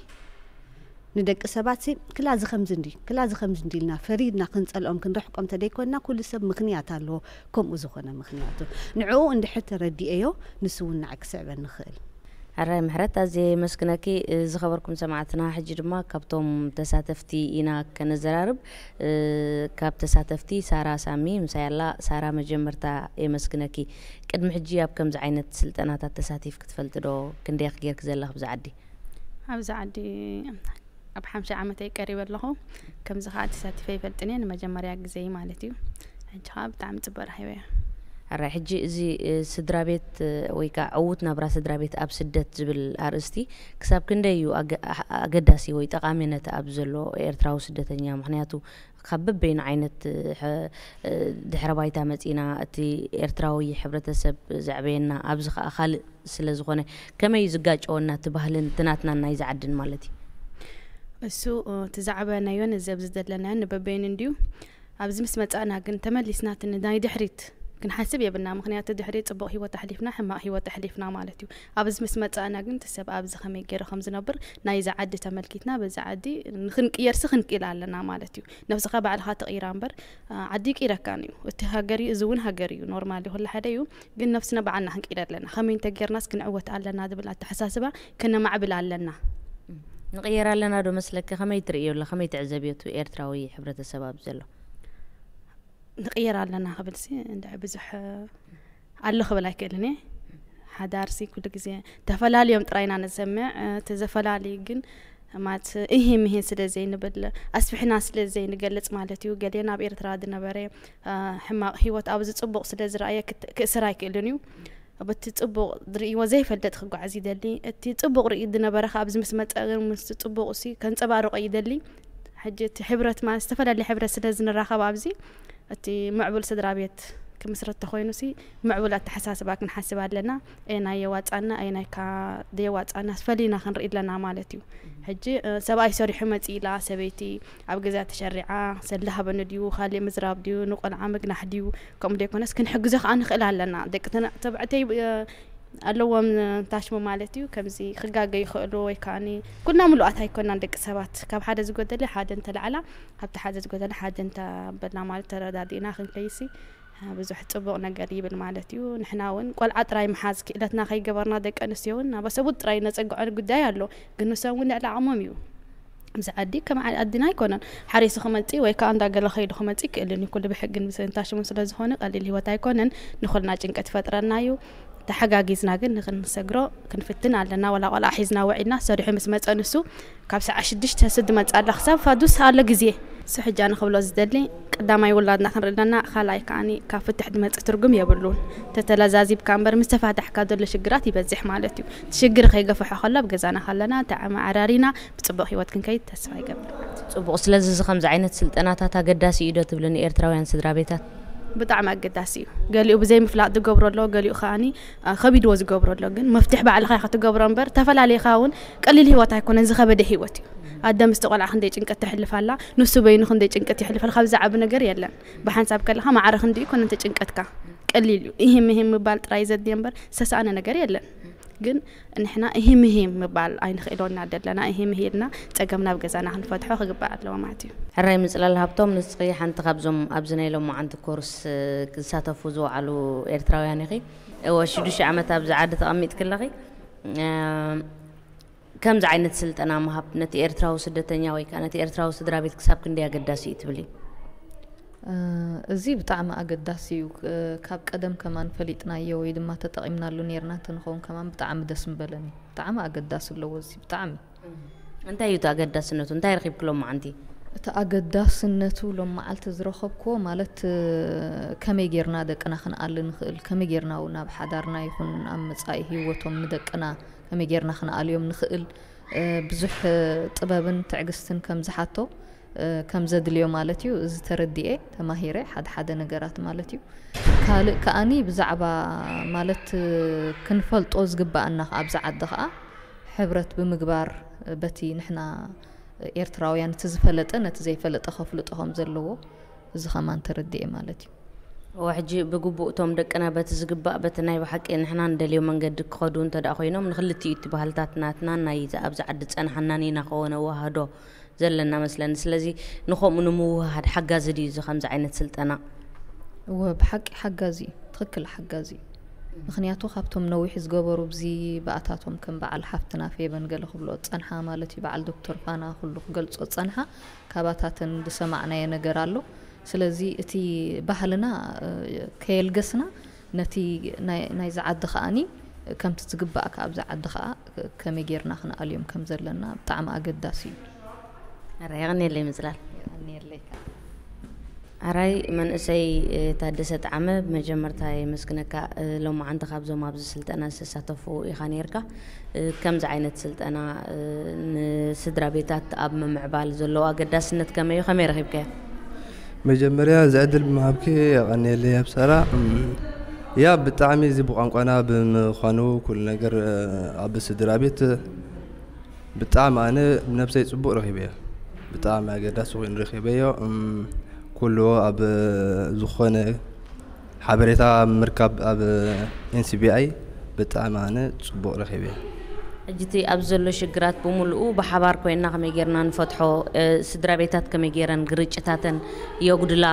ንደቂ ሰባት ሲ፣ ክላ እዚ ከምዚ እንዲ፣ ክላ እዚ ከምዚ እንዲ ኢልና ፈሪድና ክንጸልኦም ክንርሕቆም ተደይኮንና፣ ኩሉ ሰብ ምኽንያት ኣለዎ፣ ከምኡ ዝኾነ ምኽንያቱ። ንዕኡ እንድሕር ተረዲኤዮ፣ ንሱ እውን ንዓይ ክስዕበኒ ይኽእል። ሕራይ ምሕረት፣ ኣዝየ የመስግነኪ። እ፣ ዝኸበርኩም ሰማዕትና፣ ሕጂ ድማ ካብቶም ተሳተፍቲ ኢና ከነዘራርብ። እ፣ ካብ ተሳተፍቲ ሳራ ሳሚ ምሳይ ኣላ። ሳራ፣ መጀመርታ የመስግነኪ። ቅድሚ ሕጂ ኣብ ከምዚ ዓይነት ስልጠናታት ተሳቲፍኪ ትፈልጢ ዶ? ክንደይ ኢኺ ጌርኪ ዘለኺ ብዛ ዓዲ? ኣብዚ ዓዲ ኣብ ሓምሳ ዓመተይ ቀሪበ ኣለኹ። ከምዚ ከኣ ተሳቲፈ ይፈልጥን እየ፣ ንመጀመርያ ግዜ እዩ ማለት እዩ። ሕጂ ከኣ ብጣዕሚ ጽቡቕ ረኺበዮ። ሕራይ፣ ሕጂ እዚ፣ እ፣ ስድራ ቤት፣ እ፣ ወይ ከኣ ዕዉት ናብራ ስድራ ቤት ኣብ ስደት ዝብል ኣርእስቲ ክሳብ ክንደይ እዩ ኣገ-፣ ኣገዳሲ ወይ ጠቓሚ ነቲ ኣብ ዘሎ ኤርትራዊ ስደተኛ? ምኽንያቱ ካብ በበይኑ ዓይነት፣ እ፣ ሐ-፣ እ፣ ድሕረ ባይታ መጺና፣ እቲ ኤርትራዊ ሕብረተሰብ ዘዕበየና፣ ኣብዚ ከኣ ካልእ ስለ ዝኾነ፣ ከመይ እዩ ዝጋጨወና እቲ ባህልን እቲ ናትናን ናይዚ ዓድን ማለት እዩ? እሱ፣ እ፣ እቲ ዝዓበናዮን እዚ ኣብዚ ዘለናዮን ንበበይኑ እንድዩ። ኣብዚ ምስ መጻእና ግን ተመሊስና እቲ ናይ ድሕሪት ክንሓስብ የብልና። ምኽንያቱ ድሕሪት ጽቡቕ ህይወት ኣሕሊፍና፣ ሕማቕ ህይወት ኣሕሊፍና ማለት እዩ። ኣብዚ ምስ መጻእና ግን እቲ ሰብ ኣብዚ ከመይ ገይሩ ከም ዝነብር ናይዚ ዓዲ ተመልኪትና፣ በዚ ዓዲ ንኽንቅየርሲ ክንክእል ኣለና ማለት እዩ። ነብስኻ ባዕልኻ ትቕይራ እምበር፣ እ፣ ዓዲ ይቅይረካን እዩ። እቲ ሃገር እዩ፣ እዚ እውን ሃገር እዩ። ኖርማል እዩ፣ ኩሉ ሓደ እዩ። ግን ነብስና ባዕልና ክንቅይር ኣለና። ከመይ እንተጌርናስ ክንዕወት ኣለና ዝብል ኣተሓሳስባ ከነማዕብል ኣለና። ንቕየር ኣለና ዶ መስለኪ? ከመይ ትርእዮ ኣላ? ከመይ ትዕዘብዮ እቲ ኤርትራዊ ሕብረተሰብ ኣብዚ ዘሎ? ንቕየር ኣለና ክብልሲ እንድዒ ብዙሕ ኣሎ ክብል ኣይክእልን እየ። ሓዳርሲ ኩሉ ግዜ ተፈላልዮም ጥራይ ኢና ንሰምዕ። እ፣ ተዘፈላልዩ ግን ማለት እሂ ምሂ ስለ ዘይንብል፣ ኣስፊሕና ስለ ዘይንገልጽ ማለት እዩ። ገሌና ኣብ ኤርትራ ዝነበረ፣ እ፣ ሕማቕ ህይወት ኣብዚ ጽቡቕ ስለ ዝረኣየ ክት-፣ ክእስር ኣይክእልን እዩ። በቲ ጽቡቕ ዝርእይዎ ዘይፈልጥ ክጓዓዝ ይደሊ። እቲ ጽቡቕ ርእዩ ዝነበረ ከኣ ኣብዚ ምስ መጸ ግን ምስቲ ጽቡቕ እሲ ከንጸባርቖ ይደሊ። ሕጂ እቲ ሕብረት ማለት ዝተፈላለየ ሕብረት ስለ ዝንራኸብ ኣብዚ፣ እቲ ምዕቡል ስድራ ቤት ክምስረት ተኾይኑሲ ምዕቡል ኣተሓሳስባ ክንሓስብ ኣለና። ኣየናይ የዋጻና፣ ኣየናይ ከኣ ደየዋጻና ፈሊና ክንርኢ ኣለና ማለት እዩ። ሕጂ፣ እ፣ ሰብኣይ ሰሪሑ መጺእ ኢላ፣ ሰበይቲ ኣብ ገዛ ተሸሪዓ፣ ሰለ ሃበኒ ድዩ፣ ካልእ ምዝራብ ድዩ፣ ንቆልዓ ምግናሕ ድዩ፣ ከምኡ ደይኮነስ ክንሕግዞ ከኣ ንኽእል ኣለና። ደቂ ተና-፣ ተባዕተይ፣ እ፣ ኣለዎም ታሽሙ ማለት እዩ። ከምዚ ክጋገ ይኽእሉ ወይ ከኣኒ ኩልና ምሉኣት ኣይኮናን ደቂ ሰባት። ካብ ሓደ ዝጎደለ ሓደ እንተለዓላ፣ ካብቲ ሓደ ዝጎደለ ሓደ እንተበልና ማለት ተረዳዲእና ክንከይሲ፣ እ፣ ብዙሕ ጽቡቕ ነገር ይብል ማለት እዩ። ንሕና እውን ቆልዓ ጥራይ ምሓዝ ክእለትና ከይገበርና ደቂ ኣንስትዮ እውን ናብ ኣሰቡት ጥራይ ነጸግዖ ጉዳይ ኣሎ። ግን ንሶም እውን ልዕሊ ዓቕሞም እዩ። እዚ ዓዲ ከም ዓ-፣ ዓድና ኣይኮነን። ሓሪሱ ክመጽእ ወይ ከኣ እንዳገለ ከይዱ ክመጽእ ይክእል እዩ። ኩሉ ብሕግን ብስንታሽሙን ስለ ዝኾነ ቀሊል ህይወት ኣይኮነን። ንኹልና ጭንቀት ይፈጥረና እዩ። ተሓጋጊዝና ግን ንክንሰግሮ ክንፍትን ኣለና። ወላ ቆልዓ ሒዝና ውዒልና ሰሪሑ ምስ መጸ ንሱ ካብ ሰዓት ሽዱሽተ ስድ መጽእ ኣላ ክሳብ ፋዱስ ኣሎ ግዜ። እሱ ሕጂ ኣነ ክብሎ ዝደሊ ቀዳማይ ውላድና ክንርኢ ኣለና። ካልኣይ ከኣኒ ካብ ፍትሕ ዝመጽእ ትርጉም የብሉን። ተተለዛዚብካ እምበር ምስ ተፋታሕካ ዘሎ ሽግራት ይበዝሕ ማለት እዩ። እቲ ሽግር ከይገፍሖ ከሎ ኣብ ገዛና ከለና ተመዓራሪና ብጽቡቕ ህይወት ክንከይድ ተስፋ ይገብር። ጽቡቕ። ስለዚ እዚ ከምዚ ዓይነት ስልጠናታት ኣገዳሲ እዩ ዶ ትብሊ ንኤርትራውያን ስድራ ቤታት? ብጣዕሚ ኣገዳሲ እዩ። ገሊኡ ብዘይ ምፍላጥ ዝገብሮ ኣሎ፣ ገሊኡ ከኣኒ፣ አ፣ ከቢድዎ ዝገብሮ ኣሎ። ግን መፍትሕ ባዕልኻ ኢኻ ትገብሮ እምበር፣ ተፈላለይካ እውን ቀሊል ህይወት ኣይኮነን፣ ዝኸበደ ህይወት እዩ። ኣደ ምስቲ ቆልዓ ክንደይ ጭንቀት ተሕልፍ ኣላ፣ ንሱ በይኑ ክንደይ ጭንቀት ይሕልፍ ኣላ፣ ካብ ዝዓቢ ነገር የለን። ብሓንሳብ ከለኻ ማዕረ ክንደይ ይኮነ እንተ ጭንቀትካ ቀሊል እዩ። ይህም ይህም ምባል ጥራይ ዘድልዮ እምበር ዝተሳእነ ነገር የለን። ግን ንሕና እሂም እሂም ምባል ኣይንኽእሎን ኢና ደለና። እሂም እሂ ኢልና ጸገምና ኣብ ገዛና ክንፈትሖ ክግባእ ኣለዎ ማለት እዩ። ሕራይ ምጽላል ሃብቶም፣ ንስኺ ሓንቲ ካብዞም ኣብዚ ናይ ሎማዓንቲ ኮርስ፣ እ፣ ክሳተፉ ዝወዓሉ ኤርትራውያን ኢኺ። እወ፣ ሽዱሽተ ዓመት ኣብዚ ዓዲ ተቐሚጥኪ ኣለኺ። እ፣ ከምዚ ዓይነት ስልጠና ምሃብ ነቲ ኤርትራዊ ስደተኛ ወይ ከኣ ነቲ ኤርትራዊ ስድራ ቤት ክሳብ ክንደይ ኣገዳሲ እዩ ትብሊ? እዚ ብጣዕሚ ኣገዳሲ እዩ። ካብ ቀደም ከማን ፈሊጥናዮ ወይ ድማ ተጠቒምናሉ ነይርና እንተንኸውን ከማን ብጣዕሚ ደስ ምበለኒ። ብጣዕሚ ኣገዳሲ ኣለዎ እዚ ብጣዕሚ። እንታይ እዩ እቲ ኣገዳስነቱ? እንታይ ረኺብክሎም መዓንቲ? እቲ ኣገዳስነቱ ሎም መዓልቲ ዝረኸብክዎ ማለት ከመይ ጌርና ደቅና ክንኣሊ ንኽእል፣ ከመይ ጌርና እውን ኣብ ሓዳርና ይኹን ኣብ መጻኢ ህይወቶም ንደቅና ከመይ ጌርና ክንኣልዮም ንኽእል ብዙሕ ጥበብን ትዕግስትን ከም ዝሓቶ ከም ዘድልዮ ማለት እዩ። እዚ ተረዲኤ ተማሂረ ሓደ ሓደ ነገራት ማለት እዩ። ካልእ ከኣኒ ብዛዕባ ማለት ክንፈልጦ ዝግባኣና ኣብዚ ዓዲ ከኣ ሕብረት ብምግባር በቲ ንሕና ኤርትራውያን እቲ ዝፈለጠ ነቲ ዘይፈለጠ ከፍልጦ ከም ዘለዎ እዚ ከማን ተረዲኤ ማለት እዩ። ሕጂ ብግቡእ እቶም ደቅና በቲ ዝግባእ በቲ ናይ ብሓቂ ንሕና ንደልዮ መንገዲ ክኸዱ እንተ ደኣ ኮይኖም ንክልቲኡ እቲ ባህልታት ናትና ናይ ኣብዚ ዓዲ ዝጸንሓናን ኢና ከወነ ዋህዶ ዘለና መስለኒ። ስለዚ ንኸምኡ ንምውህሃድ ሓጋዚ ድዩ እዚ ከምዚ ዓይነት ስልጠና? እወ ብሓቂ ሓጋዚ እዩ፣ ትኽክል ሓጋዚ እዩ። ምክንያቱ ካብቶም ነዊሕ ዝገበሩ ብዚ ብኣታቶም ከም በዓል ሓፍትና ፌበን ገለ ክብሎ ዝጸንሓ ማለት እዩ በዓል ዶክተር ፋና ኩሉ ክገልጾ ዝጸንሓ ካባታተን ዝሰማዕናዮ ነገር ኣሎ። ስለዚ እቲ ባህልና ከየልገስና ነቲ ናይዚ ዓዲ ከኣኒ ከምቲ ዝግባእ ከኣ ኣብዚ ዓዲ ከኣ ከመይ ጌርና ክንኣልዮም ከም ዘለና ብጣዕሚ ኣገዳሲ እዩ። ኣረ የቐንየለይ ምጽላል። ኣራይ መንእሰይ ታደሰ ጣዕመ ብመጀመርታ የመስግነካ። ሎማዓንቲ ካብዞም ኣብዚ ስልጠና ዝተሳተፉ ኢኻ ነርካ። ከምዚ ዓይነት ስልጠና ንስድራ ቤታት ኣብ ምምዕባል ዘለዎ ኣገዳስነት ከመይ እዩ? ከመይ ረኺብካዮ? መጀመርያ እዚ ዕድል ብምሃብኪ የቐንየለይ ኣብ ሰራ። ያ ብጣዕሚ እዚ ብቋንቋና ብምዃኑ ኩሉ ነገር ኣብ ስድራ ቤት ብጣዕሚ ኣነ ነብሰይ ጽቡቕ ረኺበዮ። ብጣዕሚ ኣገዳሲ ኮይኑ ረኺበዮ። ኩሉ ኣብ ዝኾነ ሓበሬታ ምርካብ ኣብ ኤንሲቢኣይ ብጣዕሚ ኣነ ጽቡቕ ረኺበዮ። ሕጂ እቲ ኣብዚ ዘሎ ሽግራት ብምሉኡ ብሓባር ኮይና ከመይ ጌርና ንፈትሖ፣ ስድራ ቤታት ከመይ ጌረን ግርጭታተን የጉድላ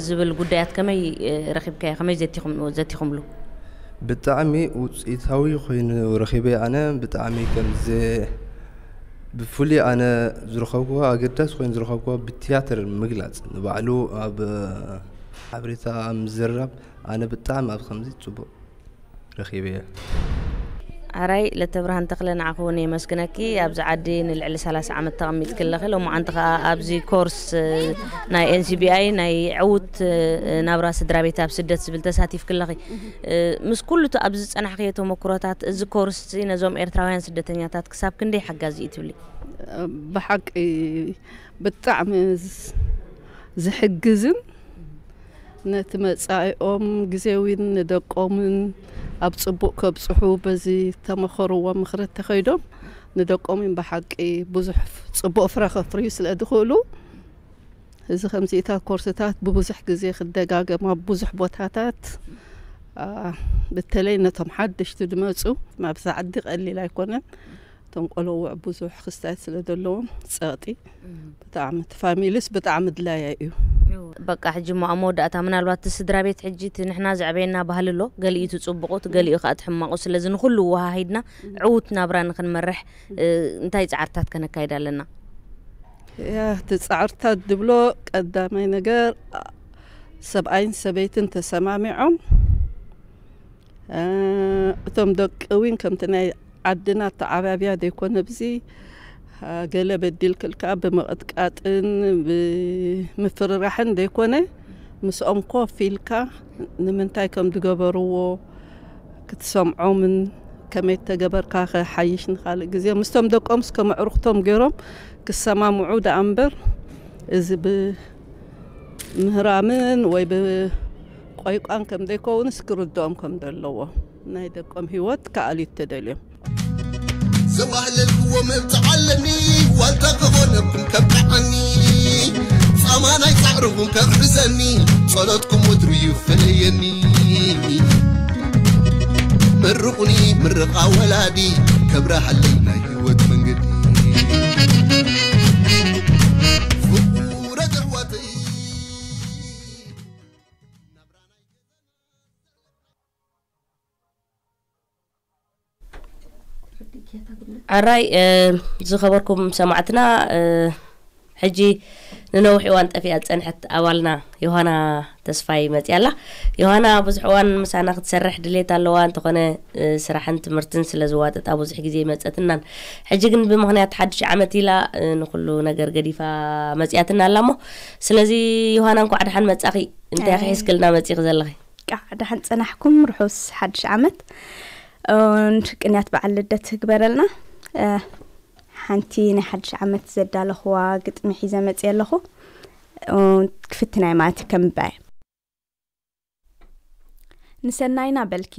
ዝብል ጉዳያት ከመይ ረኺብካዮ? ከመይ ዘቲኹምሉ? ብጣዕሚ ውፅኢታዊ ኮይኑ ረኺበ። ኣነ ብጣዕሚ ከምዚ ብፍሉይ ኣነ ዝረኸብኩዎ ኣገዳሲ ኮይኑ ዝረኸብኩዎ ብትያትር ምግላፅ ንባዕሉ ኣብ ሓበሬታ ምዝርራብ ኣነ ብጣዕሚ ኣብ ከምዚ ፅቡቕ ረኺበ እየ። ኣራይ ለተብርሃን ተኽለ ንዓኹ እውን የመስግነኪ። ኣብዚ ዓዲ ንልዕሊ ሰላሳ ዓመት ተቐሚጥኪ ኣለኺ። ሎማዓንቲ ከኣ ኣብዚ ኮርስ ናይ ኤንሲቢኣይ ናይ ዕዉት ናብራ ስድራ ቤት ኣብ ስደት ዝብል ተሳቲፍኪ ኣለኺ። ምስ ኩሉ እቲ ኣብዚ ዝጸናሕክዮ ተመክሮታት እዚ ኮርስ እዚ ነዞም ኤርትራውያን ስደተኛታት ክሳብ ክንደይ ሓጋዚ እዩ ትብሊ? ብሓቂ ብጣዕሚ ዝሕግዝን ነቲ መጻኢኦም ግዜ እውን ንደቆምን ኣብ ጽቡቕ ከብጽሑ በዚ ተመኸርዎ ምኽሪ ተኸይዶም ንደቆምን ብሓቂ ብዙሕ ጽቡቕ ፍረ ከፍርዩ ስለ ዝኽእሉ እዚ ከምዚኢታት ኮርስታት ብብዙሕ ግዜ ክደጋገም ኣብ ብዙሕ ቦታታት በተለይ ነቶም ሓደሽቲ ዝመፁ ናብዚ ዓዲ ቀሊል ኣይኮነን። እቶም ቆለውዕ ብዙሕ ክስታይ ስለ ዘለዎም ጸቕጢ ብጣዕሚ እቲ ፋሚሊስ ብጣዕሚ ድላያ እዩ። በቃ ሕጂ ሞ ኣብ መወዳእታ ምናልባት እቲ ስድራ ቤት ሕጂ እቲ ንሕና ዘዕበየና ባህሊ ኣሎ፣ ገሊኡ እቲ ጽቡቑ እቲ ገሊኡ ከዓ እቲ ሕማቑ። ስለዚ ንኹሉ ወሃሂድና ዕዉት ናብራ ንክንመርሕ እንታይ ጻዕርታት ከነካይድ ኣለና? ያ እቲ ጻዕርታት ዝብሎ ቀዳማይ ነገር ሰብኣይን ሰበይትን ተሰማሚዖም እቶም ደቂ እውን ከምቲ ናይ ዓድና ኣተዓባብያ ዘይኮነ ብዚ ገለ በዲልክልካ ብምቕጥቃጥን ብምፍርራሕን ዘይኮነ ምስኦም ኮፍ ኢልካ ንምንታይ ከም ዝገበርዎ ክትሰምዖምን ከመይ ተገበርካ ክሓይሽ ንካልእ ግዜ ምስቶም ደቆምስ ከም ኣዕሩኽቶም ገይሮም ክሰማምዑ ደኣ እምበር እዚ ብምህራምን ወይ ብቆይቋን ከም ዘይከውንስ ክርድኦም ከም ዘለዎ ናይ ደቆም ህይወት ክኣልዩ ተደልዮም ዘዋህለልክዎ መብጽዓ ኣለኒ ዋልታ ክኾነኩም ከብቅዓኒ ጻማ ናይ ጻዕርኹም ከግዕዘኒ ጸሎትኩም ወትሩ ይፈለየኒ መርቑኒ ምርቓ ወላዲ ከብረሃለይ ናይ ህይወት መንገዲ ፍቑረት ኣሕዋተይ ኣራይ ዝኸበርኩም ሰማዕትና ሕጂ ንነዊሕ እዋን ጠፊኣ ዝጸንሐት ኣባልና ዮሃና ተስፋይ መጺኣ ኣላ። ዮሃና ብዙሕ እዋን ምሳና ክትሰርሕ ድሌት ኣለዋ፣ እንተኾነ፣ እ፣ ስራሕን ትምህርትን ስለ ዝዋጠጣ ብዙሕ ግዜ ኣይመጸትናን። ሕጂ ግን ብምኽንያት ሓድሽ ዓመት ኢላ፣ እ፣ ንኹሉ ነገር ገዲፋ መጺኣትና ኣላ እሞ፣ ስለዚ ዮሃና እንኳዕ ደሓን መጻኺ። እንታይ ኢኺ ኣይ። ሒዝክልና መጺኺ ዘለኺ? እንቃዕ ደሓን ጸናሕኩም፣ ርሑስ ሓድሽ ዓመት። እ፣ ቅንያት በዓል ልደት ትግበረልና። እ፣ ሓንቲ ናይ ሓድሽ ዓመት ዘዳለኽዋ ግጥሚ ሒዘ መጽየ ኣለኹ። እ፣ ክፍትናይ ማለት እዩ፣ ከንብባ እየ። ንሰናይና በልኪ፣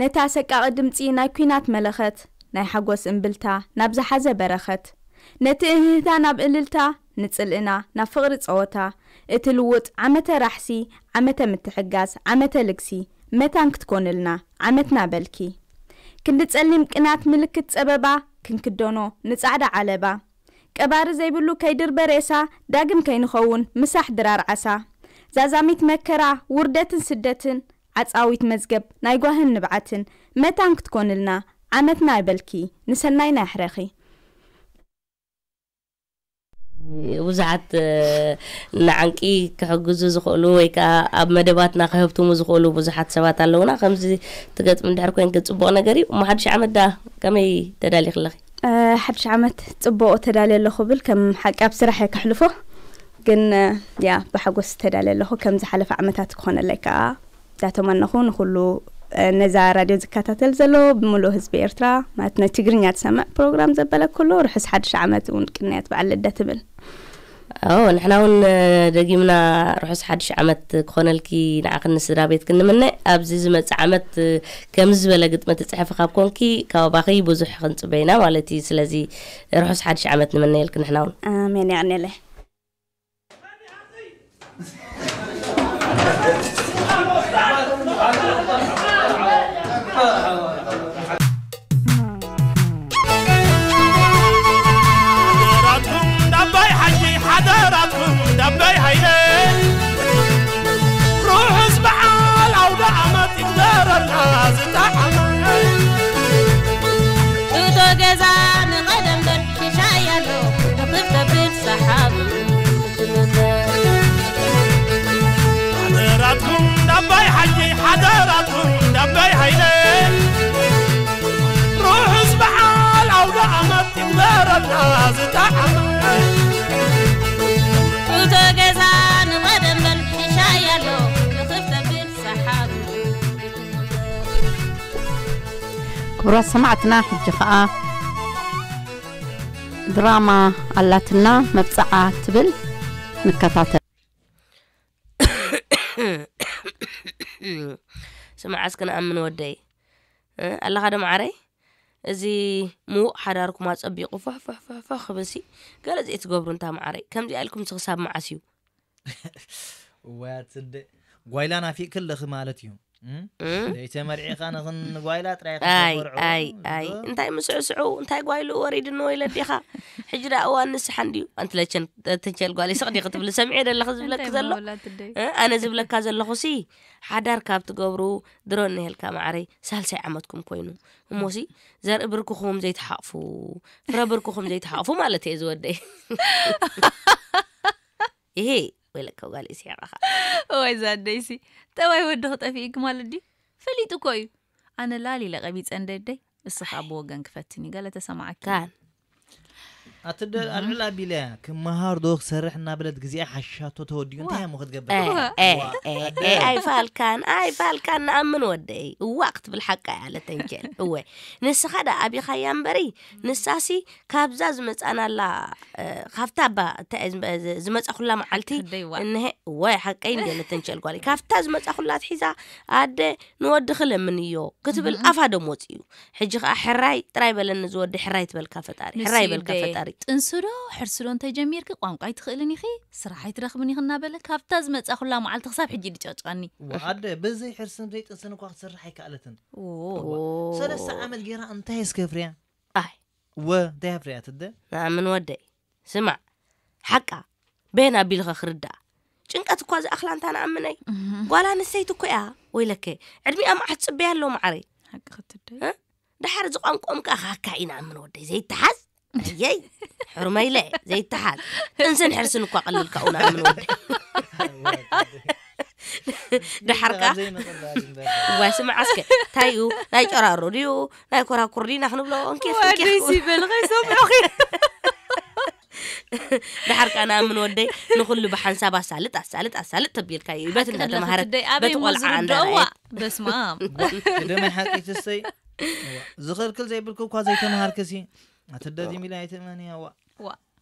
ነታ ሰቃቒ ድምጺ ናይ ኲናት መለኸት፣ ናይ ሓጎስ እምብልታ ናብ ዝሓዘ በረኸት፣ ነቲ እህህታ ናብ እልልታ፣ ንጽልእና ናብ ፍቕሪ ጸወታ፣ እቲ ልውጥ ዓመተ ራሕሲ፣ ዓመተ ምትሕጋዝ፣ ዓመተ ልግሲ፣ መታን ክትኮንልና ዓመትና በልኪ። ክንዲ ጸሊም ቅናት ምልክት ጸበባ፣ ክንክደኖ ንጻዕዳ ዓለባ። ቀባሪ ዘይብሉ ከይድርበ ሬሳ፣ ዳግም ከይንኸውን ምሳሕ ድራር ዓሳ። ዛዛሚት መከራ፣ ውርደትን ስደትን፣ ዓጻዊት መዝገብ ናይ ጓህን ንብዓትን፣ መታን ክትኮንልና ዓመትና ይበልኪ፣ ንሰናይና ይሕረኺ። ብዙሓት፣ እ፣ ንዓንቂ ክሕግዙ ዝኽእሉ ወይ ከኣ ኣብ መደባትና ከህብትሙ ዝኽእሉ ብዙሓት ሰባት ኣለዉና። ከምዚ ትገጥሚ እንድሕር ኮይንኪ ጽቡቕ ነገር እዩ። እሞ ሓድሽ ዓመት ደኣ ከመይ ተዳሊኺ ኣለኺ? እ፣ ሓድሽ ዓመት ጽቡቕ ተዳልየ ኣለኹ ብል፣ ከም ሓቂ ኣብ ስራሕ እየ ከሕልፎ። ግን፣ እ፣ ያ፣ ብሓጎስ ተዳልየ ኣለኹ። ከም ዝሓለፈ ዓመታት ክኾነለይ ከኣ እንዳተመነኹ ንኹሉ፣ እ፣ ነዛ ራድዮ ዝከታተል ዘሎ ብምሉእ ህዝቢ ኤርትራ፣ ማለት ናይ ትግርኛ ትሰምዕ ፕሮግራም ዘበለ ኩሉ ርሑስ ሓድሽ ዓመት እውን ቅንያት በዓል ልደት እብል። ኣዎ፣ ንሕና እውን፣ እ፣ ደጊምና ርሑስ ሓድሽ ዓመት ክኾነልኪ ንዓኽን ንስድራ ቤትክን ንምነ። ኣብዚ ዝመጽእ ዓመት፣ እ፣ ከምዚ ዝበለ ግጥሚ ትጽሕፊ ካብ ኮንኪ፣ ካባኺ ብዙሕ ክንጽበ ኢና ማለት እዩ። ስለዚ ርሑስ ሓድሽ ዓመት ንምነየልኪ ንሕና እውን። ኣሜን፣ የቐንየለይ። ሓደራትኩም ዳባይ ሓጂ፣ ሓደራትኩም ዳባይ ሃይለ። ርሑስ በዓል ኣውደ ዓመት ይግበረልና ዝጠዓመ። እቶ ገዛ ንቐደም በል ይሻይ ኣሎ፣ ብኽፍ ከብል ሰሓብ። ሓደራትኩም ዳባይ ሓጂ፣ ሓደራትኩም ዳባይ ሃይለ። ርሑስ በዓል ኣውደ ዓመት ይግበረልና ዝጠዓመ። እቶ ገዛ ንቐደም በል ይሻይ ኣሎ፣ ብኽፍ ከብል ሰሓብ። ክቡራት ሰማዕትና፣ ሕጂ ኸኣ ድራማ ኣላትና መብጽዓ ትብል ንከታተል። ስማዕ እስኪ ንኣምን ወደይ። እ፣ ኣለኻ ዶ መዓረይ? እዚ ምዉቕ ሓዳርኩም ኣጸቢቑ ፎሕ ፎሕ ፎሕ ፎሕ ክብልሲ፣ ገለ ዘይትገብሩ እንታ መዓረይ። ከምዚኣ ኢልኩምሲ ክሳብ መዓስ እዩ? እዋይ ኣትስደ፣ ጓይላ ናፊቕኪ ኣለኺ ማለት እዩ። እም? እም? ዘይተመርዒኻ ንኽን ጓይላ ጥራይ ኢኻ ኣይ፣ ተመርዖ። ኣይ፣ ኣይ። ዶ? እንታይ ምስዕስዑ፣ እንታይ ጓይልኡ ወሪድኒ ወይለዴኻ? ሕጂ ደኣ እዋን ንስሓ እንድዩ። ኣንቲ ለቸን-፣ ተንቸል ጓለይ ስቕ ዲኺ ትብሊ? ሰሚዐ ደለኺ ዝብለኪ እንታይ ዘሎ? ምበላ ትደይ? እ? ኣነ ዝብለካ ዘለኹሲ፣ ሓዳር ካብ ትገብሩ ድሮ እኒሄልካ መዓረይ፣ ሳልሳይ ዓመትኩም ኮይኑ። እሞሲ፣ ዘርኢ ብርክኹም ዘይትሓቕፉ፣ ፍረ ብርክኹም ዘይትሓቕፉ ማለት እየ ዝወደይ። ይሄ ወይለካ ጓል ኢስያቕ ኢኻ። እዋይ ዛደይሲ፣ ጠባይ ወዲ ክጠፍእ እዩ ማለት ድዩ? ፈሊጡ እኮ እዩ። ኣነ ላል ኢለ ቀቢጸ እንደደይ፣ እስኻ ብወገን ክፈትን እዩ። ገለ ተሰማዓኪ? ካን። ኣትደ-፣ እህ። ኣልዕል ኣቢለ እያ። ክመሃር ዶ ክሰርሕ እናበለት ግዜኣ ሓሻቶ ተወዲኡ። እንታይ እያ እሞ ክትገብር? ኤ፣ ዋ። ኤ፣ ዋ። ኤ፣ ኣደ። ኤ፣ ኣይፋልካን፣ ኣይፋልካን፣ ንኣምን ወደይ። እዋ ክትብል ሓቃ እያ ለተንኬል። እወ። ንስኻ ደኣ ኣቢኻያ እምበሪ፣ ንሳሲ ካብዛ ዝመጻናላ፣ እ፣ ካብታ ባ-፣ እታ እየ ዝመ-፣ ዝ-፣ ዝመጻኹላ መዓልቲ፣ ሓቂ ደይዋ። እንሄ፣ እወ፣ ሓቀይ እንድየ ለተንኬል ጓለይ። ካብታ ዝመጻኹላ ኣትሒዛ፣ ኣደ፣ ንወድኺ ለምንዮ፣ ክትብል እህ። ኣፋ ደም ወጺኡ። ሕጂ ኸኣ ሕራይ ጥራይ በለኒ ዝወዲ፣ ሕራይ ትበልካ ፈጣሪ፣ ንሱ ሕራይ እዩ በልካ ደየ። ፈጣሪ። ጥንሲ ዶ ሕርሲ ዶ እንተጀሚርኪ ቋንቋ ኣይትኽእልን ኢኺ፣ ስራሕ ኣይትረኽብን ኢኺ እናበለ ካብታ ዝመጻኹላ መዓልቲ ክሳብ ሕጂ ድጨቅጭቀኒ። ዋ ኣደ፣ ብዘይ ሕርስን ብዘይ ጥንስን እኳ ክትሰርሕ ኣይከኣለትን። ዎ። ዋ። ዎ። ሰለስተ ዓመት ጌራ እንታይ እስከ ኣፍርያ? ኣይ። ወ፣ እንታይ ኣፍርያ ትደ? ንኣምን ወደይ። ስማዕ፣ ሓቃ፣ በየን ኣቢልኸ ክርዳእ? ጭንቀት እኳ ዝኣኽላ እንታ ንኣምነይ። እህ። ጓል ኣንስተይቲ እኮ እያ፣ ወይለከ። ዕድሚኣ መዓት ጽበያ ኣሎ፣ መዓረይ። ሓቂ ክትደይ። እ? ደሓር እዚ ቋንቋኦም ከኣ ካካ ኢና ኣምን ወደይ ዘይተሓዝ። ኣየይ፣ ሕርመይለ ዘይተሓዝ። እንስን ሕርስን እኳ ቀሊልካ ኡና ምን ወደ። ደሓርካ? ዘይመጠላ ድንበር ዋይ፣ ስምዓ እስከ። እንታይ እዩ? ናይ ጨራሮ ድዩ? ናይ ኮራኩር ዲና ክንብሎ እንኬፍ፣ እንኬፍ። ወደይ ሲበል ከይሰምዑኺ። ደሓር ከኣ ንኣምን ወደይ፣ ንኹሉ ብሓንሳብ ኣሳልጥ ኣሳልጥ ኣሳልጥ ተቢልካዮ እዩ። በት እንዳተምሃረት፣ ደይ ኣበይ በቲ እሞ ቆልዓ ዝርድኦ እንዳረኣየት። ዋ። በስመ ኣብ። ግደመይ ሓቂ ትሰይ። ዝኸልክል ዘይብልኩ እኳ ዘይተምሃርክሲ። ኣትደዚም ኢለ ኣይትእመንያ ዋ። ዋ።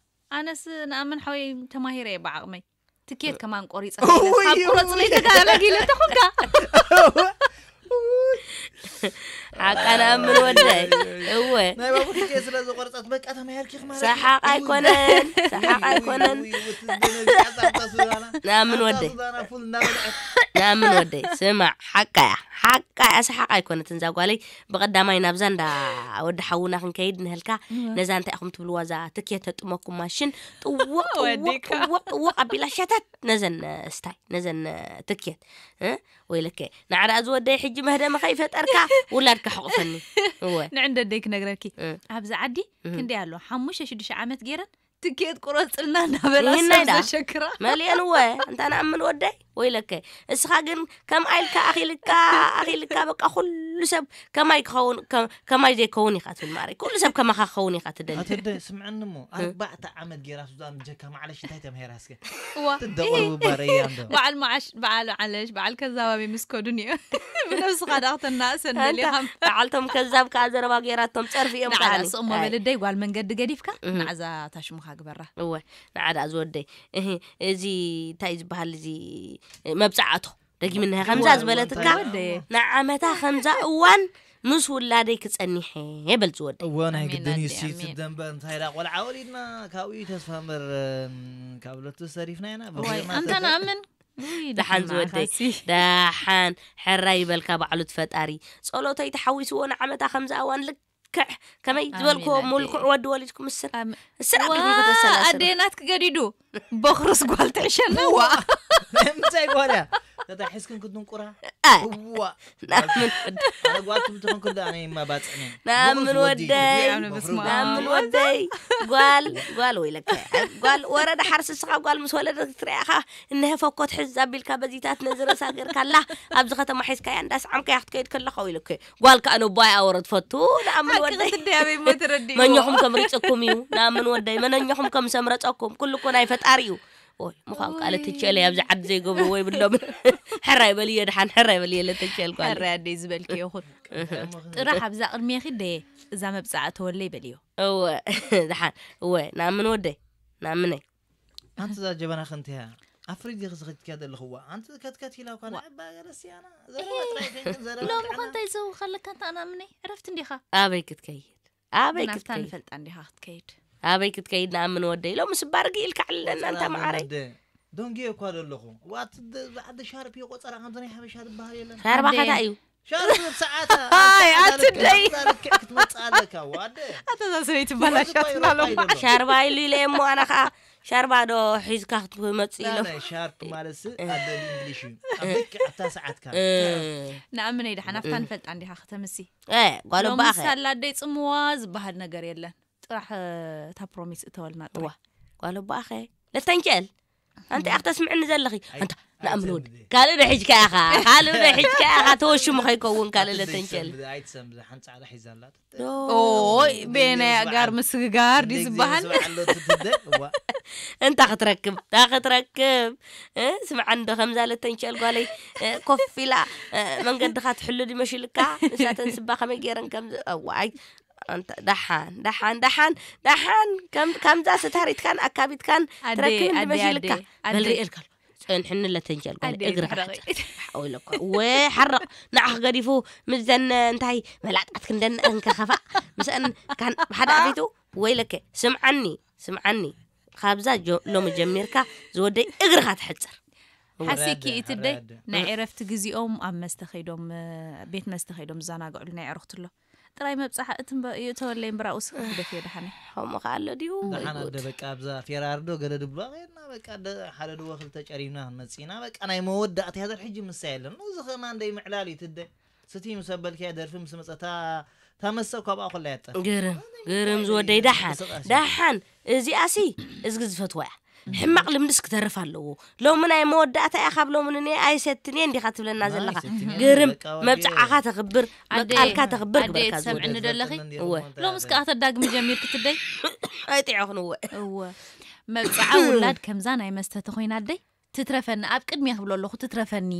ኣነስ ንኣምን ሓወይ ተማሂረ እየ ብዓቕመይ። ትኬት ከማን ቆሪፀ እውይ፣ ካብ ቁረፅለይ እውይ። ተጋለጊለ ተኹንካ። ሓቃ ንኣምን ወደይ። እወ። ናይ ባቡር ትኬት ስለ ዝቆረፀት በቃ ተማሂርኪ ማለት እዩ። ሰሓቕ ኣይኮነን፣ ሰሓቕ ኣይኮነን። ንኣምን ወደይ። ንኣምን ወደይ፣ ስማዕ፣ ሓቃ እያ፣ ሓቃ እያ። ሰሓቕ ኣይኮነትን እዛ ጓለይ። ብቐዳማይ ናብዛ እንዳ ወዲ ሓውና ክንከይድ ንህልካ፣ ነዛ እንታይ ኢኹም ትብልዋ፣ እዛ ትኬት ተጥመኩም ማሽን ጥውቕ ጥውቕ ወዲካ። ጥውቕ ጥውቕ ኣቢላ ሸተት ነዘን ስታይ፣ ነዘን ትኬት። እ? ወይለከ፣ ንዓዳ ዝወደይ፣ ሕጂ መህደሚ ከይፈጠርካ ውላድካ ሕቑፈኒ። እወ። ንዕንደደይ ክነግረኪ፣ እ። ኣብዚ ዓዲ እህ። ክንደይ ኣሎ ሓሙሽተ ሽዱሽተ ዓመት ገይረን ትኬት ቁረፅልና እናበላ ይህናይ ሰብ ዳ? ዘሸክራ። መሊአን እወ፣ እንታ ንኣምን ወደይ። ወይለከ፣ እስኻ ግን ከምኣ ኢልካ ኣኺልካ ኣኺልካ፣ በቃ ኩሉ ሰብ ከማይ ክኸውን፣ ከ- ከማይ ዘይከውን ኢኻ ትብል ማረይ። ኩሉ ሰብ ከማኻ ክኸውን ኢኻ ትደሊ። ኣተደ ስምዕኒ እሞ ኣርባዕተ ዓመት ገይራ ሱዛን ብጀካ ማዕለሽ እንታይ ተምሄራ እስከ እዋ። ትደቕርቡ ባረያ እንዶ በዓል መዓሽ በዓል ዓለሽ በዓል ከዛባቢ ምስ ከዱን እዩ። ብነብስኻ ዳ ክተናእሰን ኣንታ ደሊኻ። በዓልቶም ከዛብ ከኣ ዘረባ ገይራቶም ጸርፊ እዮም ንዓዳ ከኣኒ። ስቕ እሞ በልደይ ጓል መንገዲ ገዲፍካ እህ። ንዓዛ ታሽሙኻ ግበራ። እወ፣ ንዓዳ ዝወደይ። እህ፣ እዚ እንታይ ዝበሃል፣ እዚ መብጻዕቶ? ደጊምና ከምዛ ዝበለትካ፣ ወደየ። ንዓመታ ከምዛ እዋን ምስ ውላደይ ክጸኒሐ በል ዝወደይ። እወ ናይ ኣሜን ግድን እዩ ኣደይ፣ ሲት ኣሜን። ደንበ እንታይ ዳ ቆልዓ ወሊድና ካብኡ እዩ ተስፋ እምበር እም፣ ካብ ለቱ ሰሪፍና ኢና ዋይ ኣንታ ንኣምን ውይ፣ ደሓን ደሓን ዝወደይ። መዓልካሲ። ደሓን ሕራይ ይበልካ ባዕሉ ትፈጣሪ። ጸሎተይ ተሓዊስዎ ንዓመታ ከምዛ እዋን ልክዕ ከመይ ዝበልክዎ ኣሜን ኣደይ። ሙልኩዕ ወዲ ወሊድኩም ምስር ኣም- እስር ዋ፣ ኣቢልኩም ከተሰላስሉ። ኣደይ ናትኪ ገዲዱ በኽሩስ ጓል ትዕሸና ዋ። ምንታይ ጓልያ ተታሒዝክን ክትንቁራ እ፣ እዋ ንኣምን ኣነ ጓል ትብል ትኾንኩ ዶ ኣነ ይማባፅዕኒ ንኣምን ወደይ። ንኣምን በስመ ኣብ። ንኣምን ወደይ። ጓል ጓል ወይለከ፣ ጓል ወረዳ ሓርሲ እስኻ ጓል ምስ ወለደት ክትሪኣኻ እነሀ ፈኮት ሕዝ ኣቢልካ በዚታት ነዚ ርእሳ ገርካላ ኣብዚ ከተማ ሒዝካያ እንዳስዓምካያ ክትከይድ ከለኻ ወይለከ፣ ጓል ከኣ ነቦ ኣይኣወረ ትፈቱ። ንኣምን ሓቂ ወደይ። ክትደይ ኣበይ እሞ ትረድእዎ? መኛኹም ከም ሪፀኩም እዩ። ንኣምን ወደይ፣ መነኛኹም ከም ሰምረፀኩም ኩሉ እኮ ናይ ፈጣሪ እዩ። ኦይ፣ ምዃን ቃል ትቸለ ኣብዚ ዓዲ ዘይገብርዎ ይብሎም። ሕራይ በልዮ ድሓን፣ ሕራይ በልዮ ለተቸል ጓል። ሕራይ ኣደይ ዝበልኪ ይኹን። ጥራሕ ኣብዛ ቅድሜኺ ደየ እዛ መብፃዕ ተወለይ በልዮ። እወ፣ ድሓን፣ እወ፣ ንኣምን ወደይ፣ ንኣምነይ። ኣንቲ እዛ ጀበና ከንቲያ ኣፍሪድ ዲኺ ዝኸትኪያ ዘለኽዋ ኣንቲ ከትከት ኢላ እኳ ንዕባ ገለስያና ዘረባ ጥራይ ከይንክን ዘረባ ሎሚ ጥዕና- ከንታይ ዘውኸለካ እንተ ኣናምነይ ዕረፍቲ እንዲኻ። ኣበይ ክትከይድ? ኣበይ ናብታ ክትከይድ? ንፈልጣ እንዲኻ ክትከይድ። ኣበይ ክትከይድ? ንኣምን ወደይ፣ ሎሚ ስባር ግኢልካ ዕልለና እንተ መዓረይ። ወደ ዶንጌ እኳ ዘለኹ ዋት ዓዲ ሻርፕ እዩ ቆፀራ ከምዚ ናይ ሓበሻ ዝበሃል የለን። ሻርባኻ ኣደይ። እንታይ እዩ? ሻርፕ ሰዓታ ኣይ፣ ኣታ ኣትደይ። ልክዕ ክትመፅእ ኣለካ ዋደ ኣታ እዛ ሰበይቲ ባላሻትና ሎም። ሻርባ ኢሉ ኢለ እሞ ኣነ ከዓ ሻርባ ዶ ሒዝካ ክትመፅእ ኢሎ። ናይ ሻርፕ ማለት ስ ኣደ እንግሊሽ እዩ ኣብ ልክዕ ኣብታ ሰዓትካ እ፣ ንኣምነይ ደሓን ኣብታ ንፈልጣ እንዲኻ ከተምሲ። እ፣ ጓል ሎሚ ኣቦኣኸ። ሳላ ኣደይ ፅምዋ ዝበሃል ነገር የለን። ጥራሕ እታ ፕሮሚስ እተወልና ጥራሕ። ዋ፣ ጓል ኣቦኣኸ። ለተንቸል። ኣንቲ ኣኽተ ስምዕኒ ዘለኺ። ኣንታ ንኣምን ወዲ። ካልእ ዶ ሒዝካ ኢኻ? ካልእ ዶ ሒዝካ ኢኻ? ተወሽሙ ከይከውን ካልእ ለተንቸል። ኣይትሰንብደ ሓንቲ ፃዕዳ ሒዛላት ኦይ ቤናይ ኣጋር ምስግጋር ድዩ ዝበሃል? እንታ ክትረክብ፣ እንታ ክትረክብ። እ፣ ስምዓ እንዶ ከምዛ ለተንቸል ጓለይ፣ እ፣ ኮፍ ኢላ፣ እ፣ መንገድኻ ትሕሉ ድዩ መሽልካ? ንሳተን ስባ ከመይ ገይረን ከም ዝ-፣ እዋይ፣ ኣንታ ደሓን፣ ደሓን፣ ደሓን፣ ደሓን፣ ከም-፣ ከምዛ ስታሪትካን ኣካቢትካን ኣደ፣ ትረክብ እንዲ ኣደ፣ መሽልካ። ኣደ፣ ኣደ። በል ርእየልካ ኣሎ። ጽንሕኒ ለተንቸል ጓል ኣደ፣ እግሪ ይትሕረቒ። ክሓጽብ። ሓ-፣ ወይለኮ። ወ-፣ ሓርቕ። ንዓኽ ገዲፉ ምስ ዘን እንታይ መላጣት ክንደን እንከኸፋ። ምስአን ካን ብሓደ ኣቢቱ ወይለከ። ስምዓኒ፣ ስምዓኒ። ካብዛ ጆ-፣ ሎሚ ጀሚርካ ዝወደይ እግርኻ ትሕጽር። ሓሲኪ ሕራደ፣ እቲ ደይ ሕራደ። ናይ ዕረፍቲ ግዜኦም ኣብ መስተ ከይዶም፣ ቤት መስተ ከይዶም ዝዘናግዕሉ ናይ ዕረፍቲ ኣሎ። ጥራይ መብጻሕ እቲ እምበ-፣ ይእተወለይ እምበራኡ ስኽ ክደፍዮ ደሓነ። ከምኡ ከኣ ኣሎ ድዩ? ወይ ደሓን ጉድ። ኣደ በቃ ኣብዛ ፌራርዶ ገለ ድብሎ ኸይድና በቃ ደ-፣ ሓደ ድወ ክልተ ጨሪብና ክንመጽእ ኢና። በቃ ናይ መወዳእታ እያ ዘር ሕጂ ምሳ የለን። እዚ ከማን ደይ ምዕላል እዩ ትደ። ስቲ ምስ ኣበልካያ ደርፊ ምስ መጸታ እታ መሰብ ካብኣ ከላ እያ ትጠፍእ። ግርም ግርም ዝወደይ ደሓን ደሓን እዚኣሲ እዝጊ ዝፈትዋ እያ። ሕማቕ ልምድስ ክተርፍ ኣለዎ። ሎሚ ናይ መወዳእታ እያ፣ ካብ ሎሚ ንንየ ኣይሰትንየ እንዲኻ ትብለና ዘለኻ። ግርም መብፅዓኻ ተኽብር፣ መቃልካ ተኽብር ግበርካ ዝወደይ። ሎምስ ከዓ ተዳግሚ ጀሚርክ ትደይ ኣይጥዖኽንወ እወ መብፅዓ ውላድ ከምዛ ናይ መስተ ተኮይና ኣደይ ትትረፈኒ፣ ኣብ ቅድሚ ክብሎ ኣለኹ ትትረፈኒ።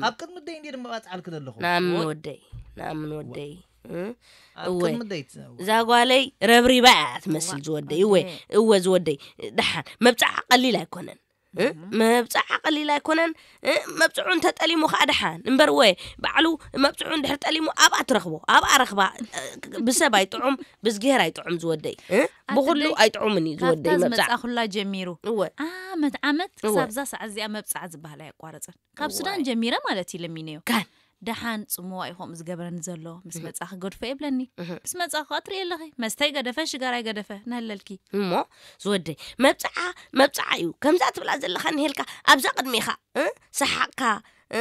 ኣብ ቅድሚ ደይ እንዴ ድማ ባፅዓልክ ዘለኹ ናምን ወደይ ናምን ወደይ ኣብ ቅድሚ ደይ ትዘው እዛ ጓለይ ረብሪባ እያ ትመስል ዝወደይ። እወ እወ ዝወደይ ደሓን መብፅዓ ቀሊል ኣይኮነን። መብፅዓ ቀሊል ኣይኮነን። መብፅዑ እንተጠሊሙ ከዓ ደሓን እምበር ወ ባዕሉ መብፅዑ እንድሕር ጠሊሙ ኣብኣ ትረኽቦ ኣብኣ ረኽባ። ብሰብ ኣይጥዑም ብዝግሄር ኣይጥዑም ዝወደይ። ብኩሉ ኣይጥዑምን እዩ ዝወደይ መብፅዓ መብፃ ኩላ ጀሚሩ እወ ዓመት ዓመት ክሳብ ዛ ሰዓት እዚኣ መብፅዓ ዝበሃል ኣየቋረፅን። ካብ ሱዳን ጀሚረ ማለት እዩ ለሚነዮ። ካን ደሓን ፅምዋ እዩ ከምኡ ዝገብረኒ ዘሎ። ምስ መፃ ክገድፎ የብለኒ። ምስ መፃ ከዓ ትርኢ ኣለኺ፣ መስተይ ገደፈ ሽጋራይ ገደፈ። ነህለልኪ እሞ ዝወደይ መብፅዓ መብፅዓ እዩ። ከምዛ ትብላ ዘለኻ ንሄልካ ኣብዛ ቅድሚኻ እ? ሰሓቕካ እ፣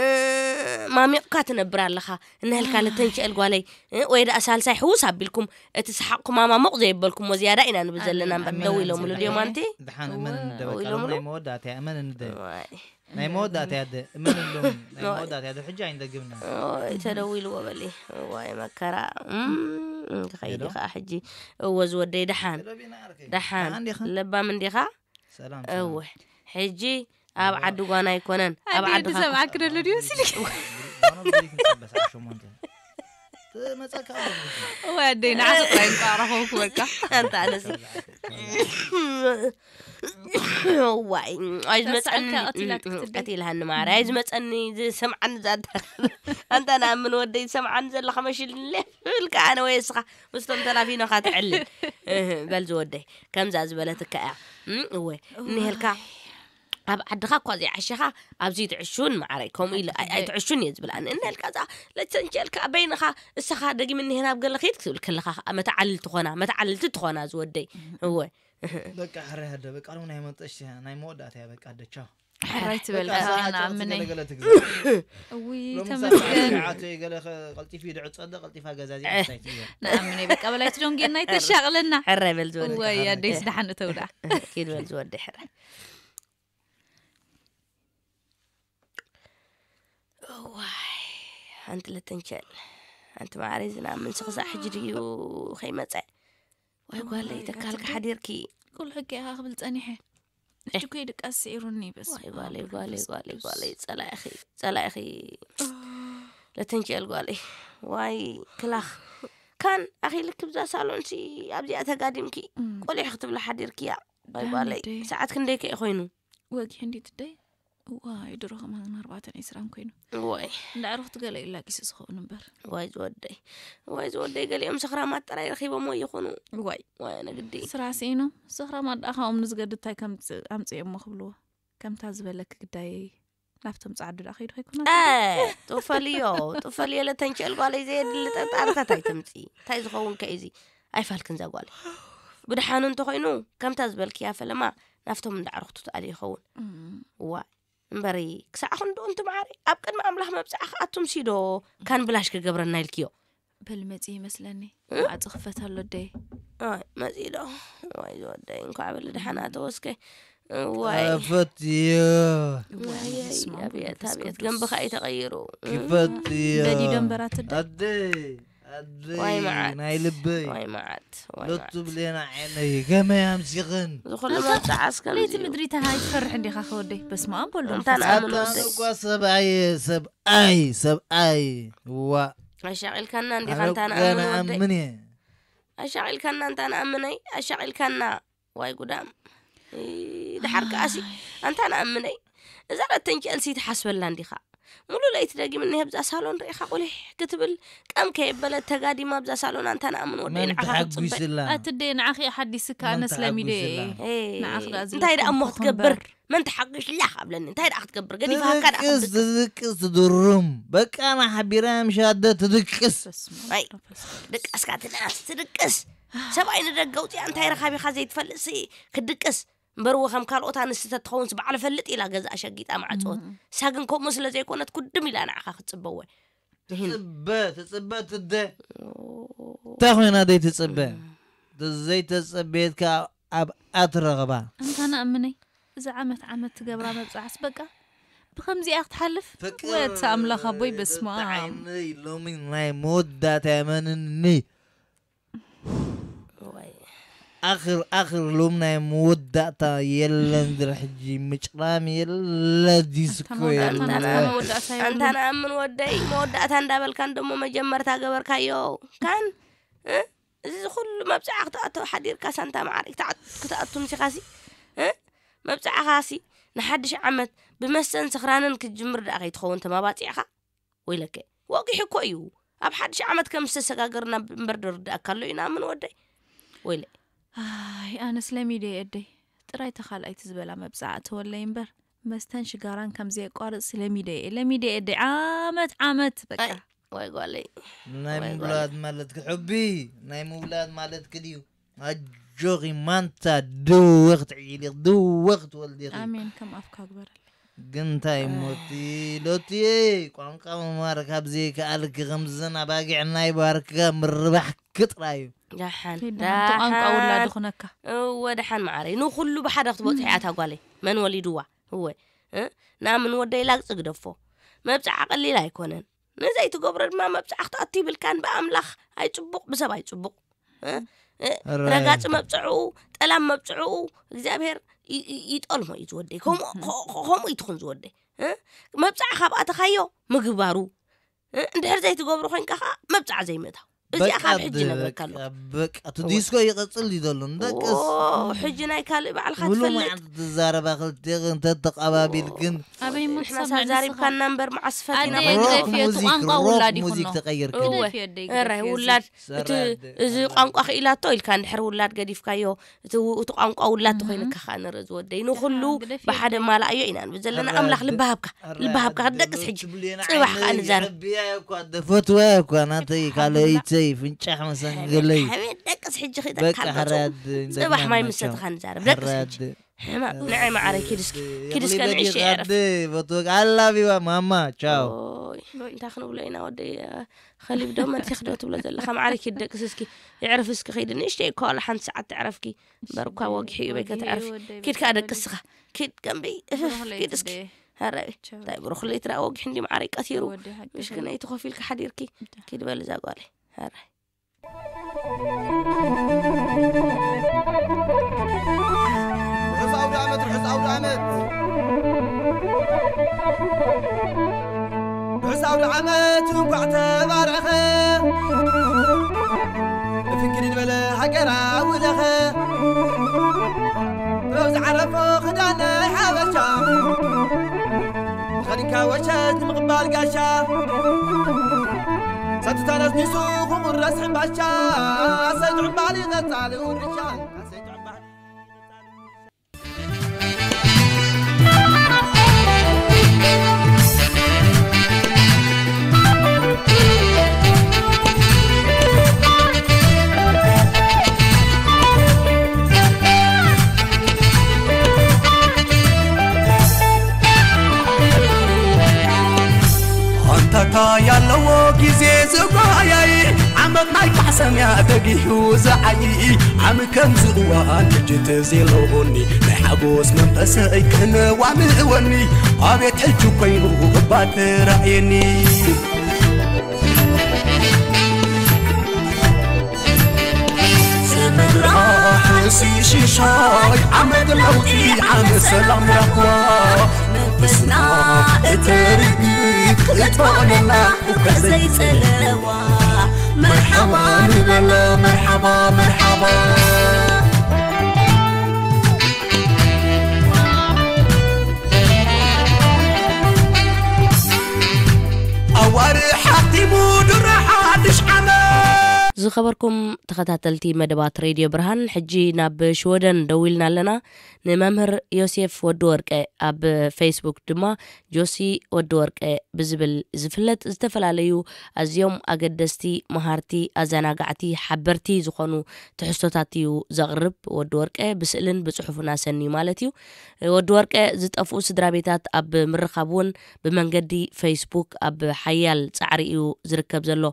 ማሚቕካ ትነብር ኣለኻ። እንህልካ ለተንሽኤል ጓለይ እ፣ ወይ ደኣ ሳልሳይ ሕውስ ኣቢልኩም እቲ ሰሓቕኩም ኣማሞቕ ዘየበልኩሞ ዝያዳ ኢና ንብል ዘለና እምበር ደው ኢሎምሉ ድዮም ኣንቲ ድሓን እመን እንደበቃ ኢሎምሉ? ናይ መወዳእታ እያ እመን እንደ ዋይ ናይ መወዳእታ ያደ እመን እንዶም ናይ መወዳእታ ያደ ሕጂ ኣይንደግምና ኦይ ተደዊልዎ በሊ። ዋይ መከራ እም፣ ክኸይድ ሄሎ? ከዓ ሕጂ እወ ዝወደይ ደሓን ሄሎ ቢና ዓርከይ ደሓን ደሓን ዲኻ ለባም እንዲኻ ሰላም እወ ሰላም ሕጂ ኣብ ዓዲ ጓና ኣይኮነን ኣብ ኣደይ ዓድኻ ድሰምዓኪ ደሎ ድዩ ሲልክ ጓኖ ብዘይ ክንጸበስ ኣብ ሸሞንተ ትመጸካ ኣለኹ እወ ኣደይ ንዓኺ ጥራይ እንኳ ረኸብኩ በቃ ኣንታ ኣነሲ ዋይ ኣይዝመፀኒ ተሳእልካ ቀቲላትክ ትደይ። ቀቲልሃኒ ማርያ ኣይዝመፀኒ ዝሰምዓኒ ዛታ ኣንታ ንኣምን ወደይ ዝሰምዓኒ ዘለካ መሽልለ ብልካ ኣነ ወይ እስኻ ምስቶም ተላፊኖካ ትዕልል እህ፣ በል ዝወደይ ከምዛ ዝበለትካ እያ እም፣ እወ እኒሄልካ ኣብ ዓድኻ እኳ ዘይዓሸኻ ኣብዚ ትዕሹን ማዓረይ ከምኡ ኢሉ ኣይ- ኣይትዕሹን እየ ዝብል ኣነ እነልካ እዛ ለተንቸልካ በይንኻ እሰኻ ደጊም እኒሄን ኣብ ገለ ኸይድ ክትብል ከለኻ ከዓ መተዓልል ትኾና መተዓልልቲ ትኾና ዝወደይ እወ በቃ ሕራይ ሃደ በቃ ሎም ናይ መጠሽ ናይ መወዳእታ እያ በቃ ኣደ ቻው ሕራይ ትበል በቃ ሰዓት ንኣምነይ ገለ ትግዛ እውይ ሎም ተመስገን ሰዓት ዮ ገለ ቀልጢፊ ድዕፀ ደ ቀልጢፋ ገዛ እዚኣ ክሳይት እያ ንኣምነይ በቃ በላይ ትደንጌና ይተሻቕለና ሕራይ በል ዝወደይ እወይ ኣደይስ ደሓን እተውዳ ኪድ በል ዝወደይ ሕራይ ዋይ ሓንቲ ለተንቸል ሓንቲ ማዕረ ዝናምን ስኽሳዕ ሕጂ ድዩ ከይመፀ ዋይ ጓለይ ተካልካ ሓዲርኪ ቁልሕኪ ኢኻ ክብል ጸኒሐ እጅኮ ድቃስ ስዒሩኒ በስ ዋይ ጓለይ ጓለይ ጓለይ ጓለይ ጸላኢኺ ጸላኢኺ ለተንቸል ጓለይ ዋይ ክላኽ ካን ኣኺ ልክብዛ ሳሎንሲ ኣብዚኣ ተጋዲምኪ ቆሊሕ ክትብላ ሓዲርኪያ ዋይ ጓለይ ሰዓት ክንደይ ከ ኮይኑ ወጊ ሕንዲት ደይ እዋ ይድሮ ከማን ኣርባዕተን ዒስራን ኮይኑ ዋይ እንዳዕርኽቲ ገለ ኢላ ጊስ ዝኸውን እምበር ዋይ ዝወደይ ዋይ ዝወደይ ገሊኦም ሰኽራማት ጥራይ ረኺቦሞ ይኹኑ ዋይ ዋይ ኣነ ግዲ ስራ ስኢኖም ስኽራማት ደኣ ካብኦም ንዝገድድ እንታይ ከም ኣምፅኦሞ ክብልዎ ከምታ ዝበለክ ግዳይ ናብቶም ፃዓዱ ደኣ ከይዱ ከይኮና ጡፈልዮ ጡፈልዮ ለተንቸል ጓለይ ዘየድሊ ጠጣርታት ኣይተምፂ እንታይ ዝኸውን ከ እዚ ኣይፋልክን ዘጓለ ብድሓኑ እንተኮይኑ ከምታ ዝበልክያ ፈለማ ናብቶም እንዳዕርኽቱ ትኣል ይኸውን ዋ እምበሪ ክሳዕ ክንዱ እንትምዓሪ ኣብ ቅድሚ ኣምላኽ መብፅዓ ክኣቱም ሲዶ ካን ብላሽ ክገብረና ኢልክዮ በል መፂ ይመስለኒ ዓፂ ክፈት ኣሎ ደይ መፂ ዶ ዋይ ዝወደይ እንኳዕ በሊ ደሓና ተወስከ ዋይ ፈትዮ ኣብየት ኣብየት ገንብኻ እዩ ተቐይሩ ክፈትዮ በዲ ደንበራት ደ ኣደይ ኣደይ ዋይ መዓት ናይ ልበይ ዋይ መዓት ዋይ ሎቱ መዓት ብሌና ዓይነይ ከመይ ኣምሲኽን ዝኹሉ መብፅዓስ ለይቲ ከምዚ ምድሪ ተሃይ ትፈርሕ እንዲኻ ክወደይ በስመ ኣብ ወልዶ እንታ ንኣምን ኣታ ወደይ እኳ ሰብኣየ ሰብኣይ ሰብኣይ ዋ ኣሻቒልካና እንዲኻ ኣነ እንታ እኮ ንኣምን ወደይ ንኣምን እየ ኣሻቒልካና እንታ ንኣምነይ ኣሻቒልካና ዋይ ጉዳም ይ፣ ድሓር ከኣሲ ኣንታ ንኣምነይ እዛ ረተንኪ ኤልሲ ትሓስበላ እንዲኻ ሙሉ ለይቲ ደጊም እኒሀ ብዛ ሳሎን ርኢኻ ቁሊሕ ክትብል ቀም ከየበለት ተጋዲማ ብዛ ሳሎን ኣንታ ንኣምን ወደይ መን ንዓኻ ክትፅበ ተሓጒስላ ኣቲ ደይ ንዓኺ ሓዲስካ መን ኣነስ ለሚደ ተሓጒስላ ንዓኺ ደኣ እንታይ ደኣ እሞ ዝለኩ ክትገብር እምበር። መን ተሓጒስላ ካብ ለኒ እንታይ ደኣ ክትገብር ገዲፋካ ደኣ ትድቅስ ክትድቅስ ትድቅስ ትድሩም በቃ ማሓቢራ ምሻደ ትድቅስ በስመ ኣይ፣ ኣብ መንፈስ ቅዱስ። ድቃስካ ትንኣስ ትድቅስ ሰብኣይ ንደገ ውፅያ እንታይ ረኻቢኻ ዘይትፈልጥ ሲ ክትድቅስ እምበርዎ ከም ካልኦት ኣንስቲ ተትኸውንስ ባዕሉ ፈልጥ ኢላ ገዛ ሸጊጣ ማዕፀወት እሳ ግን ከምኡ ስለ ዘይኮነት ኩድም ኢላ ንዓኻ ክትፅበወ ትጽበ ትጽበ ትደ እንታይ ኮይና ደይ ትጽበ ዘይተጸበየትካ ኣብ ኣትረኽባ። እንታ ንኣምነይ፣ እዚ ዓመት ዓመት ትገብራ መብጽዓስ በቃ ብኸምዚኣ ክትሓልፍ? ፍቅር ወየት ኣምላኽ ኣቦይ፣ በስመ ኣብ። ብጣዕሚ ሎሚ ናይ መወዳእታ የመንኒ። ኣኽር ኣኽር ሎም ናይ መወዳእታ የለን። ድር ሕጂ ምጭራም የለ፣ ዲስኮ የለ። ኣንታ ንኣምን ወደይ፣ መወዳእታ እንዳበልካን ደሞ መጀመርታ ገበርካዮ። ካን እዚ ኩሉ መብጽዓ ክትኣቶ ሓዲርካ ሳንታ ማዕረ ክትኣቱ ምሲኻሲ መብጽዓኻሲ ንሓድሽ ዓመት ብመስተን ስኽራንን ክትጅምር ደኣ ከይትኸውን ተማባጺዕኻ። ወይለከ፣ ወጊሑ እኮ እዩ። ኣብ ሓድሽ ዓመት ከም ዝተሰጋገርና እምበር ድርዳእካ ኣሎ እዩ ንኣምን ወደይ። ወይለ። ኣይ ኣነስ ለሚደ እየ ኣደይ። ጥራይ ተኻልኣይቲ ዝበላ መብጽዓ እተወለይ እምበር መስተን ሽጋራን ከም ዘየቋርጽ ለሚደ እየ። ለሚደ እየ ኣደይ። ዓመት ዓመት በቃ። ኣይ፣ ወይ ጓለይ። ናይ ወይ ምውላድ ማለት ክሕቢ ናይ ምውላድ ማለት ክድዩ ኣጆኺ ማንታ ድወ ክትዕይሊ ድወ ክትወልዲ ኢኺ። ኣሜን ከም ኣፍካ ግበረለይ። ግን እንታይ ሞቲ ሎቲየ ቋንቋ ምማር ካብ ዘይከኣልኪ ከምዘን ኣባጊዕ ናይ ባርክካ ምርባሕኪ ጥራይ እዩ። ደሓን ኪድ ደሓን፣ እቲ ቋንቋ ውላዱ ደሓን። ክነካ። እወ ደሓን መዓረይ ንኹሉ ብሓደ ክትበጽሕ እያ እታ ጓለይ። መን ወሊድዋ? እወ እ? ናምን ወደይ ላግጺ ግደፎ። መብጽዓ ቀሊል ኣይኮነን። ንዘይትገብሮ ድማ መብጽዓ ክትኣቱ ይብልካን ብኣምላኽ ኣይጽቡቕ ብሰብ ኣይጽቡቕ። እ? እ? ሕራይ። ረጋጺ መብጽዕኡ ጠላም መብጽዕኡ እግዚኣብሔር ይ- ይ- ይጠልሞ እዩ ዝወደይ። ከምኡ ከ- ከ- ከምኡ ይትኹን ዝወደይ። እ? መብጽዓ ካብ ኣተኻዮ ምግባሩ። እ? እንድሕር ዘይትገብሮ ኮይንካ ከዓ መብጽዓ ዘይምእታው። እዚኣ በቃ ካብ ሕጂ ድ- ነግረካ ኣለኹ። በቃ እቲ እወ። ዲስኮ ይቐጽል እዩ ዘሎ ንደቅስ ኦ፣ ሕጂ ናይ ካልእ ባዕልካ ሙሉ ትፈልጥ። መዓልቲ ትዛረባ ክልቴኽን ተተቐባቢልክን ኣበይ እሞ ንሕና ትሰምዕ ሳብ ንስኻ? ዛሪብካና እምበር መዓስ ፈቲና ኣደይ ኮይና። ግደፊ፣ እቲ ሮክ ቋንቋ ሙዚክ፣ ውላድ ሮክ ይኹን ሙዚክ ነው። ተቐይርክን። እወ። ግደፊ ኣደይ ግደፊ። እራይ ውላድ እቲ እዚ ቋንቋ ክኢላቶ ኢልካ እንድሕር ውላድ ገዲፍካዮ እቲ ው- እቲ ቋንቋ ውላድ ተኾይንካ ከዓ ንርኢ ዝወደይ ንኹሉ ደሓን ግደፊ ብሓደ ኣደይ። ማላእዮ ኢና ንብል ዘለና ኣምላኽ ልቢ ሃብካ ልቢ ሃብካ ክትደቅስ ሕጂ ጽባሕ ከዓ ንዛረብ። የዕብያ እኳ ደፈትዋ እኳ ናተይ ካልኣይተይ ፍንጫሕ መሰንገለይ። ሓሜት ደቅስ ሕጂ በቃ ኺጠቃ ሓራድ ጽባሕ ማይ ምሰትኻ ንዛረብ ደቅስ ሕጂ። ሕማቕ ንዓይ መዓረይ ኪድ እስኪ ኪድ እስከ ንእሽተይ ዕረፍ። በትወቅ ኣላቪዋ ማማ ቻው። ኦይ፣ እንታይ ክንብሎ ኢና ወደይ ኸሊብ ዶ መን ዶ ትብሎ ዘለኻ መዓረይ ኪድ ደቅስ እስኪ ይዕረፍ እስኪ ኸይድ ንእሽተይ እኮ ዋላ ሓንቲ ሰዓት ትዕረፍኪ እምበር እኳ ወጊሑ እዩ በይ ከተዕርፊ። ኪድ ከዓ ደቅስኻ ኪድ ገንቢ እፍፍ ኪድ እስኪ። ሀረ እንታይ ብሩኽ ለይቲ ደኣ ወጊሑ እንዲ መዓረይ ቀቲሩ። ምሽክነይቲ ኮፍ ኢልካ ሓዲርኪ ኪድ በል እዛ ጓለይ። ሀረ ርሑስ ኣውደ ዓመት ርሑስ ኣውደ ዓመት ርሑስ ኣውደ ዓመት እንኳዕ ተባረኸ። ብፍንክል ዝበለ ሃገራዊ ለኸ ጥበብ ዝዓረፎ ክዳን ናይ ሓበሻ ተኸዲንካ ወሸት ንምቕባል ጋሻ ሳትታ ነስኒሱ ክቑረስ ሕምባሻ ሰይድ ዕምባል ይቐጻል ውርሻ ሰይድ ዕምባል ኣንታታ ያለዎ ግዜ ዝጓያይ ዓመት ናይ ካሕሰምያ ተጊሑ ዝዓይ ዓሚ ከምዚ እዋን ምጅት ዘለዎኒ ናይ ሓጎስ መንፈሰይ ክነዋምእወኒ ኣቤት ሕጂ ኮይኑ እባ ተራእየኒ ስምራሕ ሲሽሻይ ዓመት ለውጢ ዓመት ሰላም ራህዋ መንፈስና እተርግጥ ክትበቕለና እኳ ዘይጸለዋ መርሓባ ንበላ መርሓባ መርሓባ ኣዋርሕ ሓቲሙ ድሮ ሓድሽ ዓመት ዝኸበርኩም ተኸታተልቲ መደባት ሬድዮ ብርሃን፣ ሕጂ ናብ ሽወደን ደዊልና ኣለና። ንመምህር ዮሴፍ ወዲ ወርቀ፣ ኣብ ፌስቡክ ድማ ጆሲ ወዲ ወርቀ ብዝብል ዝፍለጥ፣ ዝተፈላለዩ ኣዝዮም ኣገደስቲ፣ መሃርቲ፣ ኣዘናጋዕቲ፣ ሓበርቲ ዝኾኑ ትሕዝቶታት እዩ ዘቕርብ። ወዲ ወርቀ ብስእልን ብጽሑፍን ኣሰንዩ ማለት እዩ። ወዲ ወርቀ ዝጠፍኡ ስድራ ቤታት ኣብ ምርኻብ እውን ብመንገዲ ፌስቡክ ኣብ ሓያል ጻዕሪ እዩ ዝርከብ ዘሎ።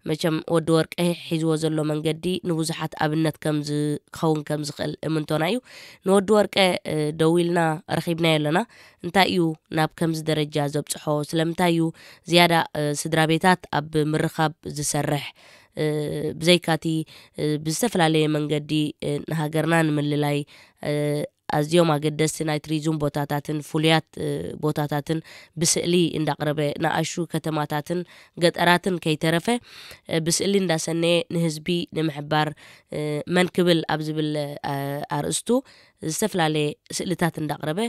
መቸም ወዲ ወርቀ ሒዝዎ ዘሎ መንገዲ ንብዙሓት ኣብነት ከም ዝኸውን ከም ዝኽእል እምንቶና እዩ። ንወዲ ወርቀ፣ እ፣ ደዊልና ረኺብናዮ ኣለና። እንታይ እዩ ናብ ከምዚ ደረጃ ዘብጽሖ? ስለምንታይ እዩ ዝያዳ፣ እ፣ ስድራ ቤታት ኣብ ምርኻብ ዝሰርሕ? እ፣ ብዘይካቲ፣ እ፣ ብዝተፈላለየ መንገዲ፣ እ፣ ንሃገርና ንምልላይ፣ እ፣ ኣዝዮም ኣገደስቲ ናይ ቱሪዝም ቦታታትን ፍሉያት፣ እ፣ ቦታታትን ብስእሊ እንዳቕረበ፣ ንኣሹ ከተማታትን ገጠራትን ከይተረፈ፣ እ፣ ብስእሊ እንዳሰነየ ንህዝቢ ንምሕባር፣ እ፣ መን ክብል ኣብ ዝብል፣ እ፣ ኣርእስቱ ዝተፈላለየ ስእልታት እንዳቕረበ፣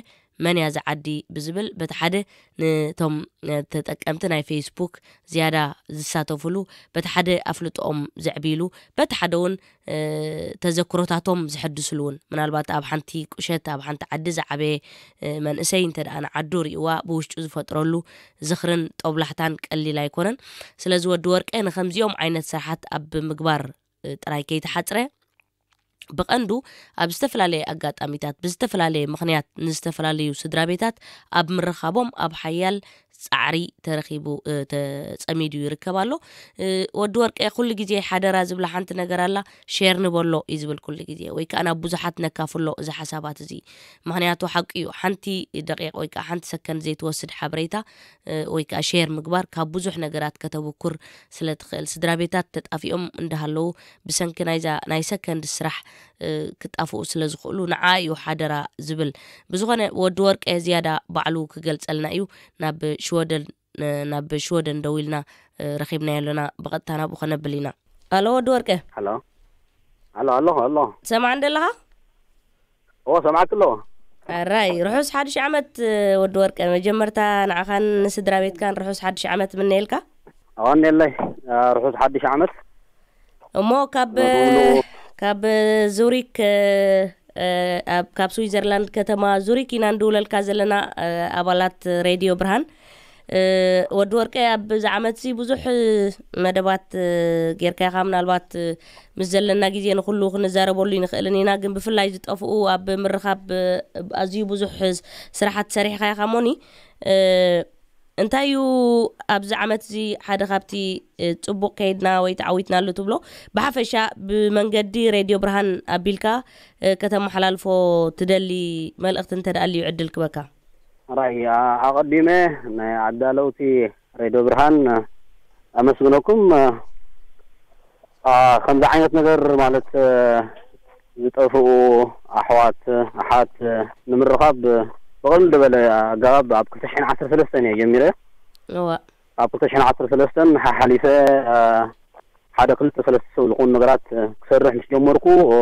መን እያ እዛ ዓዲ ብዝብል በቲ ሓደ ነቶም፣ እ፣ ተጠቀምቲ ናይ ፌስቡክ ዝያዳ ዝሳተፉሉ፣ በቲ ሓደ ኣፍልጦኦም ዘዕብይሉ፣ በቲ ሓደ እውን፣ እ፣ ተዘክሮታቶም ዘሐድስሉ እውን፣ ምናልባት ኣብ ሓንቲ ቁሸት፣ ኣብ ሓንቲ ዓዲ ዝዓበየ፣ እ፣ መንእሰይ እንተ ደኣ ንዓዱ ርእይዋ ብውሽጡ ዝፈጥረሉ ዝኽርን ጦብላሕታን ቀሊል ኣይኮነን። ስለዚ ወዲ ወርቀ ንኸምዚኦም ዓይነት ስራሓት ኣብ ምግባር፣ እ፣ ጥራይ ከይተሓጽረ፣ ብቐንዱ ኣብ ዝተፈላለየ ኣጋጣሚታት ብዝተፈላለየ ምኽንያት ንዝተፈላለዩ ስድራ ቤታት ኣብ ምርኻቦም ኣብ ሓያል ጻዕሪ ተረኺቡ፣ እ፣ ተጸሚዱ ይርከብ ኣሎ። እ፣ ወዲ ወርቀ ኩሉ ግዜ ሓደራ ዝብላ ሓንቲ ነገር ኣላ፣ ሼር ንበሎ እዩ ዝብል ኩሉ ግዜ፣ ወይ ከኣ ናብ ብዙሓት ነካፍሎ እዚ ሓሳባት እዚ። ምኽንያቱ ሓቂ እዩ፣ ሓንቲ ደቂቕ ወይ ከኣ ሓንቲ ሰከንድ ዘይትወስድ ሓበሬታ፣ እ፣ ወይ ከኣ ሼር ምግባር ካብ ብዙሕ ነገራት ከተብኩር ስለ ትኽእል፣ ስድራ ቤታት ተጣፊኦም እንዳሃለዉ ብሰንኪ ናይዛ ናይ ሰከንድ ስራሕ፣ እ፣ ክጣፍኡ ስለ ዝኽእሉ ንዓ እዩ ሓደራ ዝብል። ብዝኾነ ወዲ ወርቀ ዝያዳ ባዕሉ ክገልጸልና እዩ። ናብ ሽወደን፣ እ፣ ናብ ሽወደን ደዊልና፣ እ፣ ረኺብናዮ ኣለና። ብቐጥታ ናብኡ ከነብል ኢና። ኣሎ ወዲ ወርቀ። ኣሎ። ኣሎ፣ ኣሎ፣ ኣሎ። ሰማዕ እንደለኻ? ኦ፣ ሰማዕኪ ኣለኹ። ኣራይ፣ ርሑስ ሓድሽ ዓመት፣ እ፣ ወዲ ወርቀ። መጀመርታ ንዓኻን ንስድራ ቤትካን ርሑስ ሓድሽ ዓመት ምነየልካ። ኣዋን የለይ፣ እ፣ ርሑስ ሓድሽ ዓመት። እሞ ካብ፣ ንኹሉ። ካብ ዙሪክ፣ እ፣ እ፣ ኣብ፣ ካብ ስዊዘርላንድ ከተማ ዙሪክ ኢና ንድውለልካ ዘለና፣ እ፣ ኣባላት ሬድዮ ብርሃን። እ፣ ወዲ ወርቀ፣ ኣብዚ ዓመት እዚ ብዙሕ፣ እ፣ መደባት፣ እ፣ ጌርካ ኢኻ። ምናልባት፣ እ፣ ምስ ዘለና ግዜ ንኹሉ ክንዛረበሉ ይንኽእልን ኢና፣ ግን ብፍላይ ዝጠፍኡ ኣብ ምርኻብ፣ እ፣ ኣዝዩ ብዙሕ ስራሓት ሰሪሕካ ኢኻ እሞኒ። እ፣ እንታይ እዩ ኣብዚ ዓመት እዚ ሓደ ካብቲ፣ እ፣ ጽቡቕ ከይድና ወይ ተዓዊትናሉ ትብሎ? ብሓፈሻ ብመንገዲ ሬድዮ ብርሃን ኣቢልካ፣ እ፣ ከተመሓላልፎ ትደሊ መልእኽቲ እንተ ደኣ ኣልዩ ዕድል ክበካ። ራይ፣ ኣ-፣ ኣቐዲመ ናይ ኣዳለውቲ ሬድዮ ብርሃን ኣመስግነኩም። ኣ፣ ከምዚ ዓይነት ነገር ማለት፣ እ፣ ዝጠፍኡ ኣሕዋት፣ ኣሓት፣ እ፣ ንምርኻብ ብቐልል ዝበለ ኣገባብ ኣብ ክልተ ሽሕን ዓሰርተ ሰለስተን እየ ጀሚረ። እዋ። ኣብ ክልተ ሽሕን ዓሰርተ ሰለስተን ሓሓሊፈ፣ እ፣ ሓደ ክልተ ሰለስተ ሰብ ዝኾኑ ነገራት፣ እ፣ ክሰርሕ ምስ ጀመርኩ፣ እ፣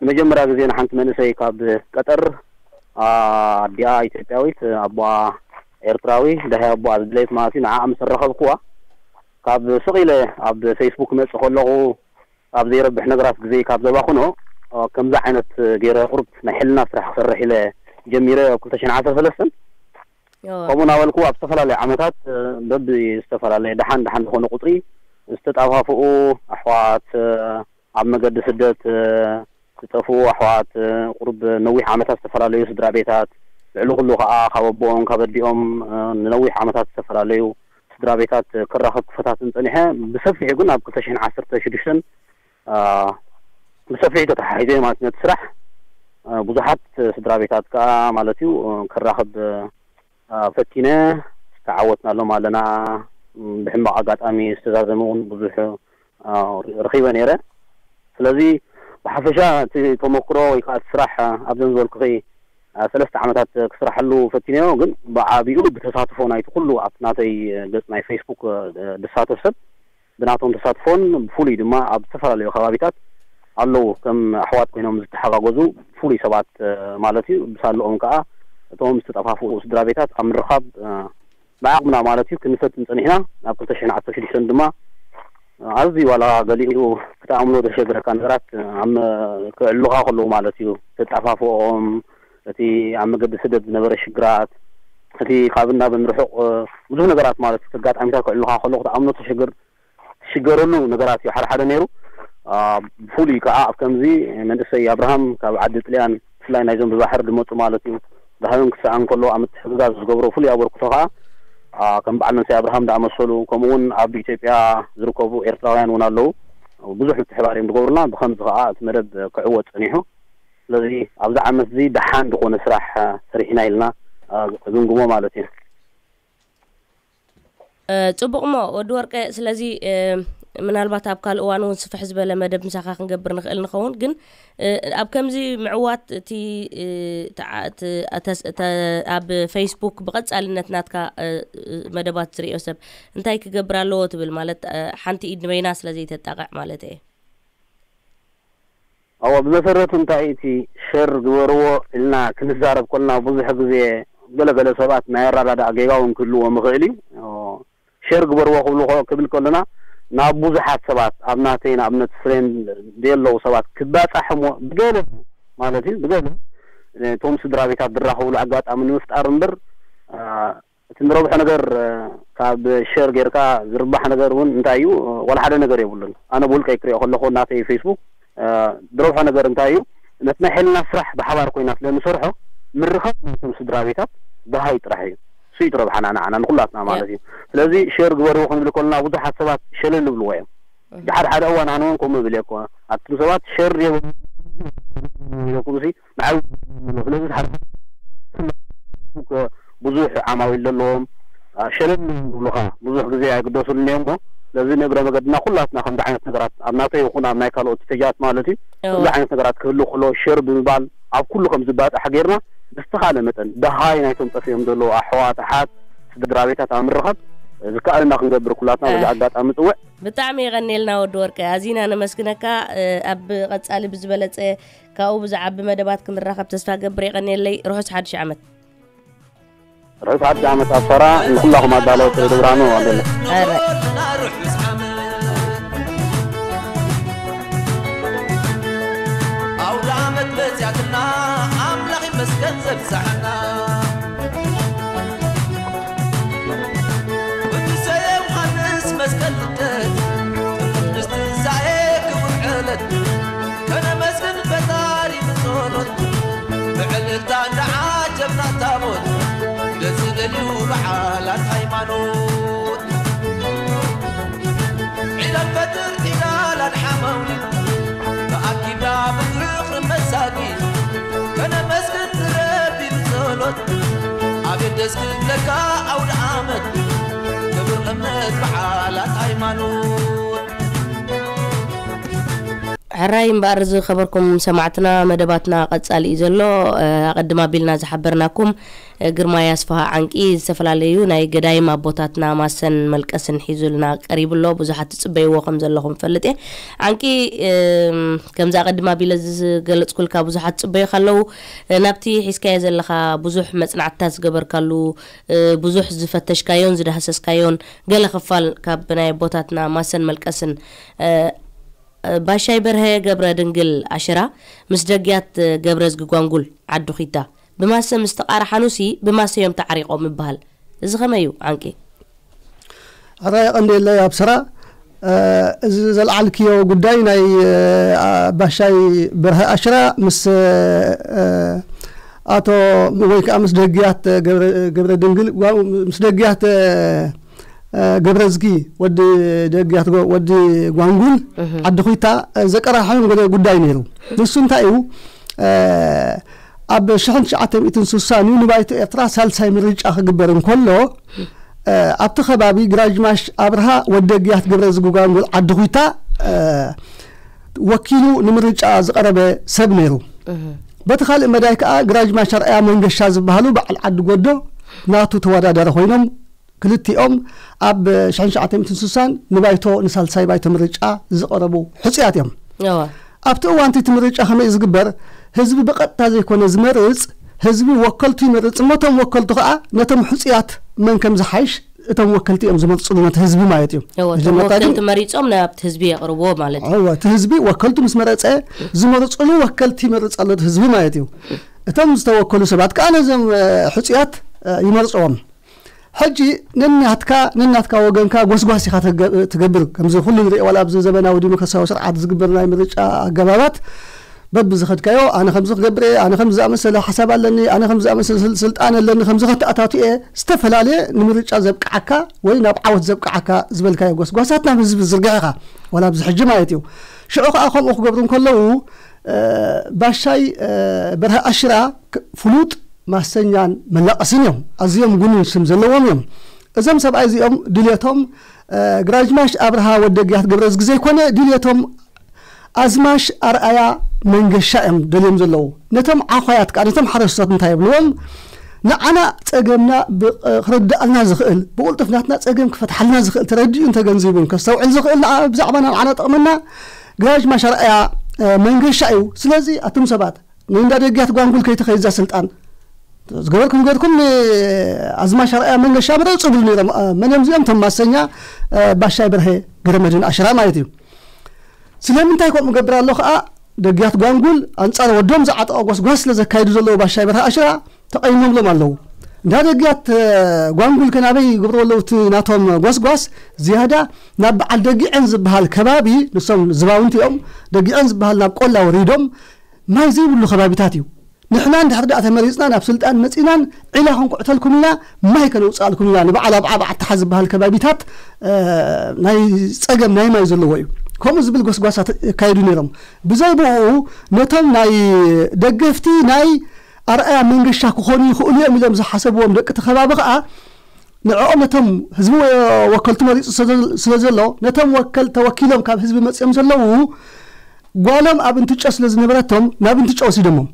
ንመጀመርያ ግዜ ንሓንቲ መንእሰይ ካብ ቀጠር፣ ኣ፣ ኣዲኣ ኢትዮጵያዊት፣ ኣቦኣ ኤርትራዊ፣ ደሃይ ኣቦኣ ዝድለየት ማለት እዩ፣ ንዓኣ ምስ ኣራኸብኩዋ፣ ካብ ስቕ ኢለ ኣብ ፌስቡክ ክመጽእ ከለኹ፣ ኣብ ዘይረብሕ ነገራት ግዜ ካብ ዘባኽኖ፣ እ፣ ከምዚ ዓይነት ገይረ ቁሩብ ናይ ሕልና ስራሕ ክሰርሕ ኢለ ጀሚረ ኣብ ክልተ ሽሕን ዓሰርተ ሰለስተን። እዎ። ከምኡ እናበልኩ ኣብ ዝተፈላለዩ ዓመታት፣ እ፣ በቢ ዝተፈላለየ ደሓን ደሓን ዝኾነ ቁጽሪ ዝተጣፋፍኡ ኣሕዋት፣ እ፣ ኣብ መገዲ ስደት፣ እ፣ ዝጠፍኡ ኣሕዋት፣ እ፣ ቁሩብ ነዊሕ ዓመታት ዝተፈላለዩ ስድራ ቤታት፣ ልዕሊ ኩሉ ከኣ ካብ ኣቦኦም ካብ ኣዲኦም፣ እ፣ ንነዊሕ ዓመታት ዝተፈላለዩ ስድራ ቤታት፣ እ፣ ክራኸብ ክፈታትን ጸኒሐ። ብሰፊሑ ግን ኣብ ክልተ ሽሕን ዓሰርተ ሽዱሽተን፣ እ፣ ብሰፊሑ ተተሓሒዘ ማለት ነቲ ስራሕ፣ እ፣ ብዙሓት ስድራ ቤታት ከኣ ማለት እዩ፣ እ፣ ክራኸብ፣ እ፣ አ፣ ፈቲነ፣ ዝተዓወትናሎም ኣለና። ም፣ ብሕማቕ ኣጋጣሚ ዝተዛዘመ እውን ብዙሕ፣ አ፣ ረኺበ ነይረ። ስለዚ ብሓፈሻ እቲ ተመክሮ ወይ ከዓ እቲ ስራሕ፣ አ፣ ኣብዘን ዝበልኩኺ፣ አ፣ ሰለስተ ዓመታት ክስራሐሉ ፈቲነዮ፣ ግን ብዓቢኡ ብተሳትፎ ናይቲ ኩሉ ኣብቲ ናተይ ገጽ ናይ ፌስቡክ፣ አ፣ ዝሳተፍ ሰብ ብናቶም ተሳትፎን ብፍሉይ ድማ ኣብ ዝተፈላለዩ ከባቢታት ኣለዉ ከም ኣሕዋት ኮይኖም ዝተሓጋገዙ ፍሉይ ሰባት፣ እ፣ ማለት እዩ። ብሳልኦም ከኣ እቶም ዝተጠፋፍኡ ስድራ ቤታት ኣብ ምርኻብ፣ እ፣ ብዓቕምና ማለት እዩ ክንፈትን ጸኒሕና። ኣብ ክልተ ሽሕን ዓሰርተ ሽዱሽተን ድማ፣ እ፣ ኣዝዩ ዋላ ገሊኡ ክትኣምኖ ዘሸግረካ ነገራት ኣብ መ-፣ ክዕሉኻ ከለዉ ማለት እዩ። ተጣፋፍኦም፣ እቲ ኣብ መገዲ ስደት ዝነበረ ሽግራት፣ እቲ ካብ ናብን ርሑቕ፣ እ፣ ብዙሕ ነገራት ማለት እቲ ኣጋጣሚታት ክዕሉኻ ከለዉ ክትኣምኖ ትሽግር-፣ ትሽገረሉ ነገራት እዩ ሓደ ሓደ ነይሩ። አ፣ ብፍሉይ ከዓ ኣብ ከምዚ መንእሰይ ኣብርሃም ካብ ዓዲ ጥልያን ብፍላይ ናይዞም ብባሕሪ ዝመጹ ማለት እዩ። ራህዮም ክሰኣን ከሎ ኣብ ምትሕግጋዝ ዝገብሮ ፍሉይ ኣበርክቶ ከዓ፣ አ፣ ከም በዓል መንእሰይ ኣብርሃም ዝኣመሰሉ፣ ከምኡ እውን ኣብ ኢትዮጵያ ዝርከቡ ኤርትራውያን እውን ኣለዉ። ብዙሕ ምትሕባር እዮም ዝገብሩና። ብኸምዚ ከዓ እቲ መደብ ክዕወት ጸኒሑ። ስለዚ ኣብዚ ዓመት እዚ ደሓን ዝኾነ ስራሕ፣ አ፣ ሰሪሕና ኢልና፣ አ፣ ክግምግሞ ማለት እዩ። እ፣ ጽቡቕ እሞ ወዲ ወርቀ፣ ስለዚ፣ እ፣ ምናልባት ኣብ ካልእ እዋን እውን ስፍሕ ዝበለ መደብ ምሳኻ ክንገብር ንኽእል ንኸውን፣ ግን፣ እ፣ ኣብ ከምዚ ምዕዋት እቲ፣ እ፣ ተዓ-፣ እቲ፣ ኣተስ-፣ እተ-፣ ኣብ ፌስቡክ ብቐጻልነት ናትካ፣ እ፣ እ፣ መደባት ዝርእዮ ሰብ እንታይ ክገብር ኣለዎ ትብል? ማለት፣ እ፣ ሓንቲ ኢድ ንበይና ስለ ዘይተጣቕዕ ማለት እየ። እወ፣ ብመሰረቱ እንታይ እቲ ሸር ግበርዎ ኢልና ክንዛረብ ከለና ብዙሕ ግዜ ገለገለ ሰባት ናይ ኣረዳድኣ ጌጋ እውን ክህልዎም ይኽእል እዩ። ሸር ግበርዎ ክብሉ ከ-፣ ክብል ከለና ናብ ብዙሓት ሰባት ኣብ ናተይ ንኣብነት ፍሬንድ ዘየለዉ ሰባት ክባጻሕ እሞ ብገለ ማለት እዩ ብገለ እቶም ስድራ ቤታት ዝራኸብሉ ኣጋጣሚ ንምፍጣር እምበር፣ አ፣ እቲ ንረብሖ ነገር፣ እ፣ ካብ ሸር ጌርካ ዝርባሕ ነገር እውን እንታይ እዩ? ዋላ ሓደ ነገር የብሉን። ኣነ ብውልቀይ ክሪኦ ከለኹ ናተይ ፌስቡክ፣ እ፣ ዝረብሖ ነገር እንታይ እዩ? ነቲ ናይ ሕልና ስራሕ ብሓባር ኮይና ስለ ንሰርሖ ምርኻብ ናይቶም ስድራ ቤታት ደሃይ ጥራሕ እዩ። እሱ እዩ ትረብሓና ንዓና ንኩላትና ማለት እዩ። ስለዚ ሸር ግበርዎ ክንብል ከለና ብዙሓት ሰባት ሸለል ይብልዎ እዮም። ሓደ ሓደ እዋን ኣነ እውን ከምኡ እብል እየ እኮ። ኣቱም ሰባት ሸር የበ-፣ ኢለኩም ሲ ንዓይ፣ ስለዚ ሓደ ብዙሕ ዓማዊል ዘለዎም፣ አ፣ ሸለል ይብሉኻ። ብዙሕ ግዜ ኣይግደሱሉን እዮም እሞ፣ ስለዚ ንእግረ መገድና ኩላትና ከምዚ ዓይነት ነገራት ኣብ ናተይ ይኹን ኣብ ናይ ካልኦት ፔጃት ማለት እዩ፣ እወ። ከምዚ ዓይነት ነገራት ክህሉ ከሎ ሸር ብምባል ኣብ ኩሉ ከም ዝባጻሕ ጌርና ብዝተኻለ መጠን ደሃይ ናይቶም ጠፊኦም ዘለዉ ኣሕዋት፣ ኣሓት፣ ስድራ ቤታት ኣብ ምርኻብ ዝከኣለና ክንገብር ኩላትና በዚ እ። ኣጋጣሚ ጽውዕ። ብጣዕሚ የቐንየልና ወዲ ወርቀ፣ ኣዚና ነመስግነካ። እ፣ ኣብ ቀጻሊ ብዝበለጸ ካብኡ ብዝዓቢ መደባት ክንራኸብ ተስፋ ገብር። የቐንየለይ። ርሑስ ሓድሽ ዓመት። ርሑስ ሓድሽ ዓመት ኣሰራ ንኹላኹም ኣዳለውቲ ፕሮግራም ኣለና። ኣረ። ኣውደ ዓመት በዚኣትና ኣምላኽ ይመስገን ዘብዛሕና። ቅዱሰ ዮሃንስ መስቀል ልደት፣ ቅድስት ትንሳኤ ክቡር ዕለት፣ ከነመስግን ፈጣሪ ብጸሎት፣ ብዕልልታ እንዳዓጀብና ታቦት፣ ደስ ዝደልዩ በዓላት ሃይማኖት። ዒድ ኣልፈጥር፣ ዒድ ኣልኣድሓ፣ መውሊድ፣ ተኣኪብና ብፍቕሪ መሳጊድ፣ ከነመስግን ንረቢ ብጸሎት። ኣቤት ደስ ክብለካ ኣውደ ዓመት፣ ክብር እምነት በዓላት ሃይማኖት። ሕራይ እምበኣር ዝኸበርኩም ሰማዕትና፣ መደባትና ቀጻሊ እዩ ዘሎ። እ፣ ኣቐድም ኣቢልና ዝሓበርናኩም፣ እ፣ ግርማይ ኣስፍሃ ዓንቂ ዝተፈላለዩ ናይ ገዳይም ኣቦታትና ማሰን መልቀስን ሒዙልና ቀሪቡ ኣሎ። ብዙሓት ትጽበይዎ ከም ዘለኹም ፈልጥ እየ። ዓንቂ፣ እም፣ ከምዚ ኣቐድም ኣቢለ ዝገለጽኩልካ ብዙሓት ትጽበዩኻ ኣለዉ። እ፣ ናብቲ ሒዝካዮ ዘለኻ ብዙሕ መጽናዕትታት ዝገበርካሉ፣ እ፣ ብዙሕ ዝፈተሽካዮን ዝዳህሰስካዮን ገለ ክፋል ካብ ናይ ኣቦታትና ማሰን መልቀስን፣ እ፣ ባሻይ በርሀ ገብረ ድንግል ኣሽራ ምስ ደግያት ገብረዝጊ ጓንጉል ዓዲ ኹይታ ብማሰ ምስ ተቓርሓኑሲ ብማሰ እዮም ተዓሪቖም ይበሃል። እዚ ኸመይ እዩ ዓንቂ? ኣራ የቐንዴለይ ኣብ ስራ፣ እ፣ እዚ ዘልዓልክዮ ጉዳይ ናይ፣ እ፣ ኣ-፣ ባሻይ በርሀ ኣሽራ ምስ፣ እ፣ ኣቶ ወይ ከዓ ምስ ደግያት ገብረ፣ ገብረ ድንግል ጓ-፣ ምስ ደግያት፣ እ፣ እ፣ ገብረዝጊ ወዲ ደግያት ጎ-፣ ወዲ ጓንጉል እህ። ዓዲ ኹይታ፣ እ፣ ዘቀራሕዮም ገለ ጉዳይ ነይሩ። ንሱ እንታይ እዩ፣ እ፣ ኣብ ሽሕን ትሽዓተ ሚእትን ስሳን እዩ ንባይቶ ኤርትራ ሳልሳይ ምርጫ ክግበር እንከሎ፣ እ፣ ኣብቲ ከባቢ ግራጅማሽ ኣብርሃ ወዲ ደግያት ገብረዝጊ ጓንጉል ዓዲ ኹይታ፣ እ፣ ወኪሉ ንምርጫ ዝቐረበ ሰብ ነይሩ። እህ። በቲ ካልእ መዳይ ከኣ ግራጅማሽ ኣርኣያ መንገሻ ዝበሃሉ በዓል ዓዲ ጎዶ ናቱ ተወዳዳሪ ኮይኖም ክልቲኦም ኣብ ሽሕን ትሽዓተ ሚእትን ስሳን ንባይቶ ንሳልሳይ ባይቶ ምርጫ ዝቐረቡ ሕጹያት እዮም። እወ። ኣብቲ እዋን እቲ ምርጫ ከመይ ዝግበር ህዝቢ ብቐጥታ ዘይኮነ ዝመርጽ፣ ህዝቢ ወከልቱ ይመርጽ እሞ እቶም ወከልቱ ከኣ ነቶም ሕጹያት መን ከም ዝሓይሽ እቶም ወከልቲ እዮም ዝመርፅሉ ነቲ ህዝቢ ማለት እዩ። እወ፣ እቶም መጀመርታ ግን ወከልቲ መሪፆም ናብቲ ህዝቢ የቕርብዎ ማለት እዩ። እወ፣ እቲ ህዝቢ ወከልቱ ምስ መረፀ ዝመርፅሉ ወከልቲ ይመርፅ ኣሎ እቲ ህዝቢ ማለት እዩ። እቶም ዝተወከሉ ሰባት ከዓ ነዞም እ፣ ሕፁያት እ፣ ይመርፅዎም። ሕጂ ነናትካ ነናትካ ወገንካ ጎስጓስ ኢኻ ትገ- ትገብር። ከምዚ ኩሉ ንሪኦ ዋላ ኣብዚ ዘበናዊ ዲሞክራሲያዊ ስርዓት ዝግበር ናይ ምርጫ ኣገባባት በብዝኸድካዮ ኣነ ከምዚ ክገብር እየ፣ ኣነ ከምዚ ዝኣመሰለ ሓሳብ ኣለኒ፣ ኣነ ከምዚ ዝኣመሰለ ስል- ስልጣን ኣለኒ፣ ከምዚ ከተኣታቱ እየ ዝተፈላለየ ንምርጫ ዘብቅዓካ ወይ ናብ ዓወት ዘብቅዓካ ዝበልካዮ ጎስጓሳት ናብ ህዝቢ ዝርግሕ ኢኻ። ዋላ ኣብዚ ሕጂ ማለት እዩ። ሽዑ ከዓ ከምኡ ክገብሩ እንከለዉ እ፣ ባሻይ እ፣ በርሀ ኣሽራ ክ- ፍሉጥ ማሰኛን መላቐስን እዮም። ኣዝዮም ጉኑን ስም ዘለዎም እዮም። እዞም ሰብኣይ እዚኦም ድልየቶም እ፣ ግራጅማሽ ኣብርሃ ወደ ግያት ገብረዝጊ ዘይኮነ ድልየቶም ኣዝማሽ ኣርኣያ መንገሻ እዮም ደልዮም ዘለዉ። ነቶም ዓዃያት ከዓ ነቶም ሓረስቶት እንታይ የብልዎም? ንዓና ጸገምና ብ- ክርዳእልና ዝኽእል ብቕልጡፍ ናትና ጸገም ክፈትሓልና ዝኽእል ተረዲኡ እንተገንዚቡን ከስተውዕል ዝኽእል ንዓ- ብዛዕባ ንዓና ጠቕመና ግራጅማሽ ኣርኣያ እ፣ መንገሻ እዩ። ስለዚ ኣቱም ሰባት ንእንዳ ደግያት ጓንጉል ከይትኸይዛ ስልጣን ዝገበርኩም ገርኩም ንኣዝማሽ ኣርኣያ መንገሻ ምረፁ ብሉ ነይሮም። እ፣ መን እዮም እዚኦም? እቶም ማሰኛ እ፣ ባሻይ በርሀ ገረመድህን ኣሽራ ማለት እዩ። ስለምንታይ ከምኡ ገብር ኣሎ ከዓ ደግያት ጓንጉል ኣንፃር ወዶም ዝዓጠቐ ጎስጓስ ስለ ዘካይዱ ዘለዉ ባሻይ በርሀ ኣሽራ ተቐይሞምሎም ኣለዉ። እንዳ ደግያት እ፣ ጓንጉል ከናበይ ይገብርዎ ኣለዉ እቲ ናቶም ጎስጓስ ዝያዳ ናብ በዓል ደጊዐን ዝበሃል ከባቢ ንሶም ዝባውንቲ እዮም። ደጊዐን ዝበሃል ናብ ቆላ ወሪዶም ማይ ዘይብሉ ከባቢታት እዩ። ንሕና እንድሕር ደኣ ተመሪፅና ናብ ስልጣን መፂናን ዒላ ክንኩዕተልኩም ኢና፣ ማይ ከነውፅኣልኩም ኢና። ንበዓል ኣብ ዓብ ዓተሓ ዝበሃል ከባቢታት እ፣ ናይ ፀገም ናይ ማይ ዘለዎ እዩ። ከምኡ ዝብል ጎስጓሳት የካይዱ ነይሮም። ብዘይ ብኡ ነቶም ናይ ደገፍቲ ናይ ኣርኣያ መንገሻ ክኾኑ ይኽእሉ እዮም ኢሎም ዝሓሰብዎም ደቂ እቲ ከባቢ ከዓ ንዕኦም ነቶም ህዝቢ ወ- ወከልቱ መሪፁ ስለ- ስለ ዘሎ ነቶም ወከል ተወኪሎም ካብ ህዝቢ መፂኦም ዘለዉ ጓሎም ኣብ እንትጮ ስለ ዝነበረቶም ናብ እንትጮ ወሲዶሞም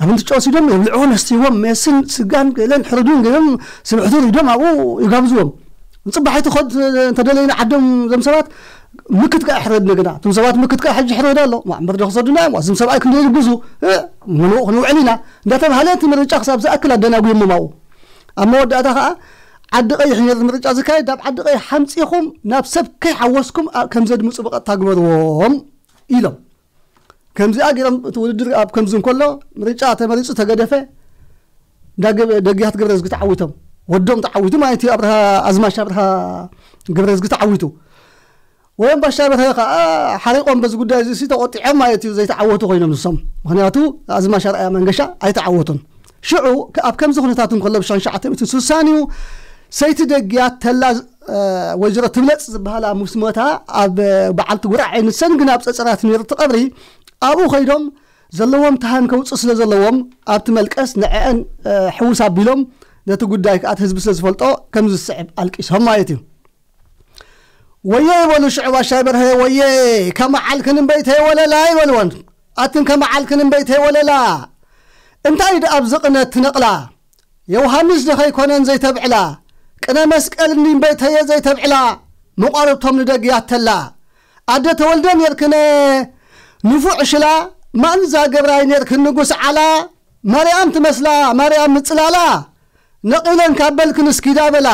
ኣብ እንትጮ ወሲዶም የብልዕዎ ነስትይዎም ሜስን ስጋን ገለን ሕርዱን ገለን ስብሕቱ ሪዶም ኣብኡ ይጋብዝዎም። ንፅባሒቲ ኸድ እንተደለይና ዓዶም ዞም ሰባት ምክት ከኣ ሕረድ ነገና እቶም ሰባት ምክት ከኣ ሕጂ ሕረድ ኣሎ ማዕምር ዶ ክሰዱና እዮም እዞም ሰብኣይ ክንደይ ይጉዙ ምንኡ ክንውዕል ኢና እንዳተባሃለ እቲ ምርጫ ክሳብ ዝኣክል ኣደናጉዮሞም ኣብኡ ኣብ መወዳእታ ከዓ ዓዲ ቀይሕ ነይሩ ምርጫ ዝካየድ ናብ ዓዲ ቀይሕ ሓምፂኹም ናብ ሰብ ከይሓወስኩም ኣ- ከም ዘድምፁ ብቐጥታ ግበርዎም ኢሎም ከምዚኣ ገይሮም እቲ ውድድር ኣብ ከምዚ እንከሎ ምርጫ ተመሪፁ ተገደፈ እንዳ ገብ- ደግያት ገብረዝጊ ተዓዊቶም ወዶም ተዓዊቱ ማለት እዩ ኣብርሃ ኣዝማሽ ኣብርሃ ገብረዝጊ ተዓዊቱ ወይም ባሻ በርሀ ከዓ ሓሪቆም በዚ ጉዳይ እዚ ሲ ተቆጢዖም ማለት እዩ ዘይተዓወቱ ኮይኖም ንሶም ምክንያቱ ኣዝማሽ ኣርኣያ መንገሻ ኣይተዓወቱን ሽዑ ከ- ኣብ ከምዚ ኩነታት እንከሎ ብሽሕን ሸዓተ ሚእትን ስሳን እዩ ሰይቲ ደግያት ተላ እ፣ ወይዘሮ ትብለፅ ዝበሃላ ምስ ሞታ ኣብ በዓልቲ ጉራዕ ንሰን ግን ኣብ ፀፀራት ነይሩ እቲ ቀብሪ ኣብኡ ከይዶም ዘለዎም ተሃን ከውፅእ ስለ ዘለዎም ኣብቲ መልቀስ ንዕአን እ፣ ሕውስ ኣቢሎም ነቲ ጉዳይ ከዓ እቲ ህዝቢ ስለ ዝፈልጦ ከምዚ ዝስዕብ ኣልቂሶም ማለት እዩ ወየ ይበሉ ሽዑ ባሻይ በርሀ ወየ ከመዓልክን እምበይተይ ወለላ ይበልወን ኣትን ከመዓልክን እምበይተይ ወለላ እንታይ ደኣ ኣብዚ ቅነት ትነቕላ ዮሃንስ ዶ ከይኮነን ዘይተብዕላ ቅነ መስቀል እንዲ እምበይተየ ዘይተብዕላ መቋርብቶም ንደግ ያተላ ኣደ ተወልደ ኔርክነ ንፉዕ ሽላ ማንዛ ገብራይ ኔርክን ንጉስ ዓላ ማርያም ትመስላ ማርያም ምጽላላ ነቒለን ካብ በልክን እስኪዳ በላ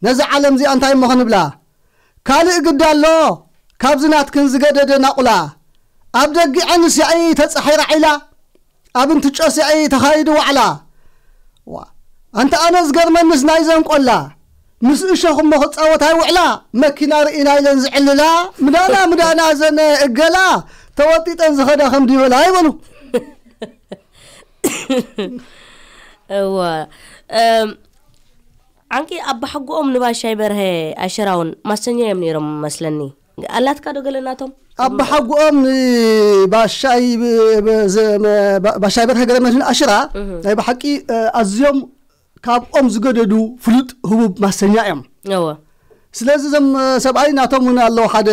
ነዛ ዓለም እዚኣ እንታይ እሞ ክንብላ ካልእ ግዳ ኣሎ ካብዚ ናትክን ዝገደደ ናቑላ ኣብ ደጊዐንስ ያኢ ተጻሒራ ዒላ ኣብ እንትጮስ ያኢ ተኻይዱ ዋዕላ ዋ ኣንተ ኣነ ዝገርመንስ ናይዘን ቆላ ምስ እሾኽ እሞ ክጻወት ኣይውዕላ መኪና ርኢና ኢለን ዝዕልላ ምዳና ምዳና ዘን እገላ ተወጢጠን ዝኸዳ ከም ዲበላ ይበሉ እወ እም፣ ዓንቂ ኣባሓጎኦም ንባሻይ በርሀ ኣሸራውን ማሰኛ እዮም ነይሮም መስለኒ ኣላትካ ዶ ገለናቶም ኣባሓጎኦም ንባሻይ ብ- ብ- ዘ- መ- ባ- ባሻይ በርሀ ገረመድህን ኣሽራ ናይ ብሓቂ እ፣ ኣዝዮም ካብኦም ዝገደዱ ፍሉጥ ህቡብ ማሰኛ እዮም እወ ስለዚ እዞም እ፣ ሰብኣይ ናቶም እውን ኣለዉ ሓደ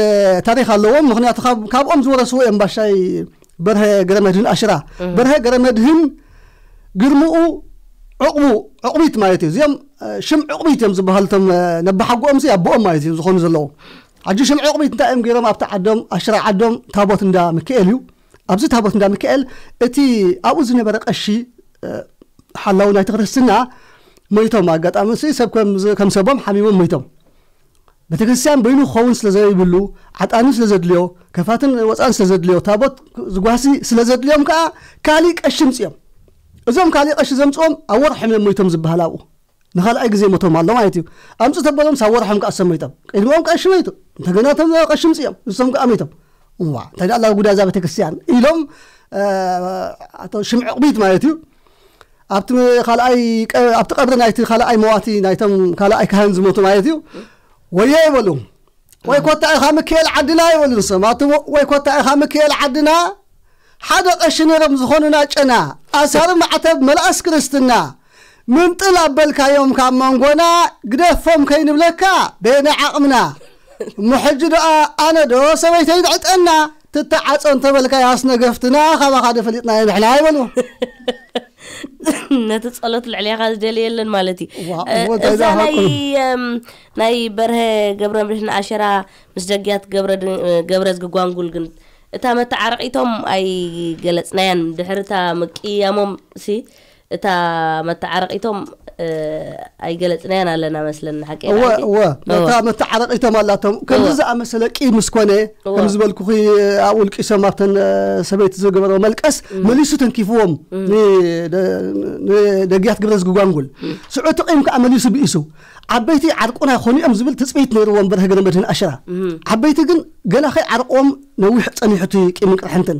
ታሪክ ኣለዎም ምክንያቱ ካብ- ካብኦም ዝወረስዎ እዮም ባሻይ በርሀ ገረመድህን ኣሽራ በርሀ ገረመድህን ግርምኡ ዕቑቡ ዕቑቢት ማለት እዩ እዚኦም እ፣ ሽም ዕቑቢት እዮም ዝበሃሉ እቶም እ፣ ነባሓጎኦም ሲ ኣቦኦም ማለት እዩ ዝኾኑ ዘለዉ ሕጂ ሽም ዕቑቢት እንታይ እዮም ገይሮም ኣብቲ ዓዶም ኣሽራ ዓዶም ታቦት እንዳ ሚካኤል እዩ ኣብዚ ታቦት እንዳ ሚካኤል እቲ ኣብኡ ዝነበረ ቀሺ እ፣ ሓላው ናይቲ ክርስትና ሞይቶም። ኣጋጣሚ ሲ ሰብ ከም ሰቦም ሓሚሞም ሞይቶም። ቤተክርስትያን በይኑ ክኸውን ስለ ዘይብሉ፣ ዓጣኒ ስለ ዘድልዮ፣ ከፋትን ወፃን ስለ ዘድልዮ፣ ታቦት ዝጓሲ ስለ ዘድልዮም ከዓ ካሊእ ቀሺ ምፅኦም። እዞም ካሊእ ቀሺ ዘምፅኦም ኣብ ወርሖም እዮም ሞይቶም ዝበሃል ኣብኡ። ንኻልኣይ ግዜ ሞቶም ኣሎ ማለት እዩ። ኣምፁ ተበሎም ሳብ ወርሖም ከዓ ሰብ ሞይቶም። ቅድሚኦም ቀሺ ሞይቱ። እንተገና እቶም ቀሺ ምፅኦም፣ ንሶም ከዓ ሞይቶም። እዋ፣ እንታይ ደኣ ኣላ ጉዳ እዛ ቤተክርስትያን ኢሎም፣ ኣቶ ሽምዕቕቢት ማለት እዩ። ኣብቲ ካልኣይ ቀ-፣ ኣብቲ ቀብሪ ናይቲ ካልኣይ መዋቲ ናይቶም ካልኣይ ካህን ዝሞቱ ማለት እዩ። ወየ ይበሉ። "ወይ ኮታ ኢኻ ምክኤል ዓድና" ይበሉ ንሶም። ኣቲ "ወይ ኮታ ኢኻ ምክኤል ዓድና፣ ሓደ ቀሺ ነይሮም ዝኾኑና ጨና፣ ኣሳሪ ማዕተብ መልኣስ ክርስትና፣ ምንጥል ኣበልካዮም ካብ መንጎና፣ ግደፎም ከይንብለካ በየናይ ዓቕምና? እሞ ሕጂ ደኣ ኣነ ዶ ሰበይተይ ንዕጠና? ትተዓጾ እንተበልካያ ኣስነገፍትና፣ ካባኻ ዶ ፈሊጥናዮ ንሕና" ይበሉ። ነቲ ጸሎት ልዕሌኻ ዝደልየ የለን ማለት እዩ። ዋ፣ እ፣ እሞ እንታይ እዛ ደኣ ናይ ሓቁ? እም፣ ናይ በርሀ ገብረ ምድህን ኣሸራ ምስ ደግያት ገብረ ድ-፣ ገብረ ዝግጓንጉል ግን እታ መተዓረቂቶም ኣይገለጽናያን። ድሕሪ እታ ምቅያሞም ሲ እታ መተዓረቂቶም እ፣ ኣይገለጽናያን ኣለና መስለኒ። ሓቂ እወ ዳርጌ? እወ፣ ነታ እወ። መተዓረቂቶም ኣላቶም። ከምዚ እወ። ዝኣመሰለ ቂም ምስ ኮነ፣ እወ። ከም ዝበልኩኺ ኣብኡ ልቂሶም ኣብተን እ፣ ሰበይቲ ዝገበሮ መልቀስ መሊሱ ተንኪፍዎም ን-፣ ደ-፣ ንደግያት ግብረ ዝግጓንጉል። ስዑ እቲ ቂም ከዓ መሊሱ ብኢሱ። ዓበይቲ ዓርቁና ይኾኑ እዮም ዝብል ትጽቢት ነይርዎም በርሀ ገረመድህን ኣሸራ። ዓበይቲ ግን ገና ከይዓርቅዎም ነዊሕ ጸኒሑ እቲ ቂምን ቅርሕንትን።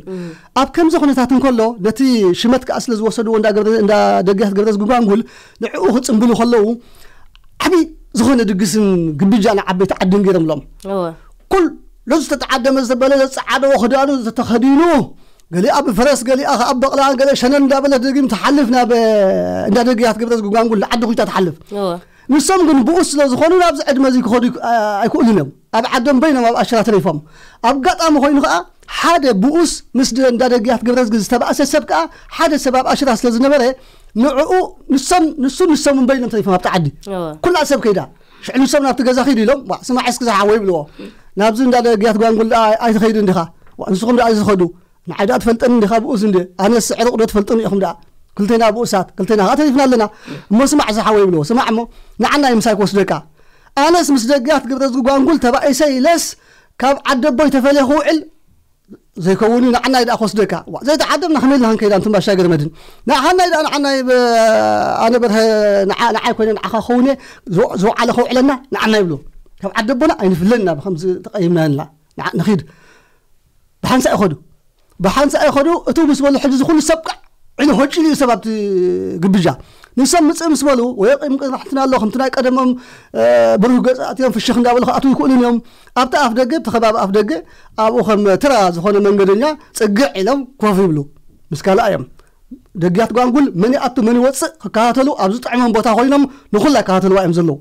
ኣብ ከምዚ ኩነታት እንከሎ፣ ነቲ ሽመት ከዓ ስለ ዝወሰድዎ እንዳ ገብረ-፣ እንዳ ደግያት ግብረ ዝግጓንጉል፣ ንዕኡ ክጽንብሉ ከለዉ፣ ዓቢ ዝኾነ ድግስን ግብጃን ዓበይቲ ዓድን ገይሮምሎም። እወ። ኩሉ ዝተተዓደመ ዝተበለ ዘጸዓደዎ ክዳኑ ዝተኸዲኑ፣ ገሊኣ ብፈረስ፣ ገሊኣ ከኣ በቕላ፣ ገለ ሸነን እንዳበለት ደጊም ትሓልፍ ናብ እንዳ ደግያት ግብረ ዝግጓንጉል ንዓዲ ኩይታ ትሓልፍ። እወ። ንሶም ግን ብኡስ ስለ ዝኾኑ ናብዚ ዕድመ እዚ ክኸዱ ይክ-፣ ኣይክእሉን እዮም። ኣብ ዓዶም በይኖም ኣብ ኣሽራ ተሪፎም። ኣጋጣሚ ኮይኑ ከኣ ሓደ ብኡስ ምስ ደ-፣ እንዳ ደግያት ግብረ ዝግ-፣ ዝተባእሰ ሰብ ከኣ ሓደ ሰብ ኣብ ኣሽራ ስለ ዝነበረ ንዕኡ ንሶም፣ ንሱን ንሶምን በይኖም ተሪፎም ኣብቲ ዓዲ። እወ። ኩላ ሰብ ከይዳ። ሽዑ ንሶም ናብቲ ገዛ ኪዱ ኢሎም፣ "ዋ፣ ስማዕ እስኪ ዝሓወይ" ይብልዎ። "ናብዚ እንዳ ደግያት ጓንጉል ደኣ ኣይትኸይድን ዲኻ? ዋ፣ ንስኹም ደኣ ዝኸዱ። ንዓይ ደኣ ትፈልጠኒ እንዲኻ ብኡስ እንዴ? ኣነስ ዕሩቕ ዶ ትፈልጡኒ ኢኹም ደኣ? ክልቴና ብኡሳት፣ ክልቴና ኸኣ ተሪፍና ኣለና። እሞ ስማዕ ዝሓወይ" ይብልዎ። "ስማዕ እሞ፣ ንዓናይ ምሳይ ክወስደካ። ኣነስ ምስ ደግያት ግብረ ዝጓንጉል ተባኢሰ ኢለስ ካብ ዓደቦይ ተፈልየ ክውዕል ዘይከውን እዩ፣ ንዓናይ ደኣ ክወስደካ። ዋ፣ ዘይተዓደምና ከመይ ኢልና ክንከይዳ እንትን ባሻ ገረመድን። ንዓናይ ደኣ ንዓናይ ብ-፣ ኣነ በርሀ ንዓ-፣ ንዓይ ኮይነ ንዓኻ ክኸውን እየ፣ ዝው-፣ ዝወዓለ ከውዕለና ንዓናይ" ይብልዎ። "ካብ ዓደቦና ኣይንፍለን ኢና ብኸምዚ ተቐይምና ንዓ ንኺድ" ብሓንሳእ ይኸዱ። ብሓንሳእ ይኸዱ። እቱ ምስ በሉ ሕጂ እዚ ኩሉ ሰብ ቃዕ ኢሉ ሆጭ ኢሉ እዩ ሰብ ኣብቲ ግብጃ። ንሶም ምጽእ ምስ በሉ፣ ወይ ቂም ቅርሕንትና ኣሎ፣ ከምቲ ናይ ቀደሞም፣ እ፣ ብሩህ ገጽ ኣትዮም ፍሽኽ እንዳበሉ ክኣትዉ ይክእሉን እዮም። ኣብቲ ኣፍ ደገ፣ ኣብቲ ከባቢ ኣፍ ደገ፣ ኣብኡ ከም ተራ ዝኾነ መንገደኛ ጽግዕ ኢሎም ኮፍ ይብሉ። ምስ ካልኣ እዮም። ደግያት ጓንጉል መን ይኣቱ መን ይወጽእ ክከታተሉ ኣብ ዝጥዕሞም ቦታ ኮይኖም ንኹላ ይከታተልዋ እዮም ዘለዉ።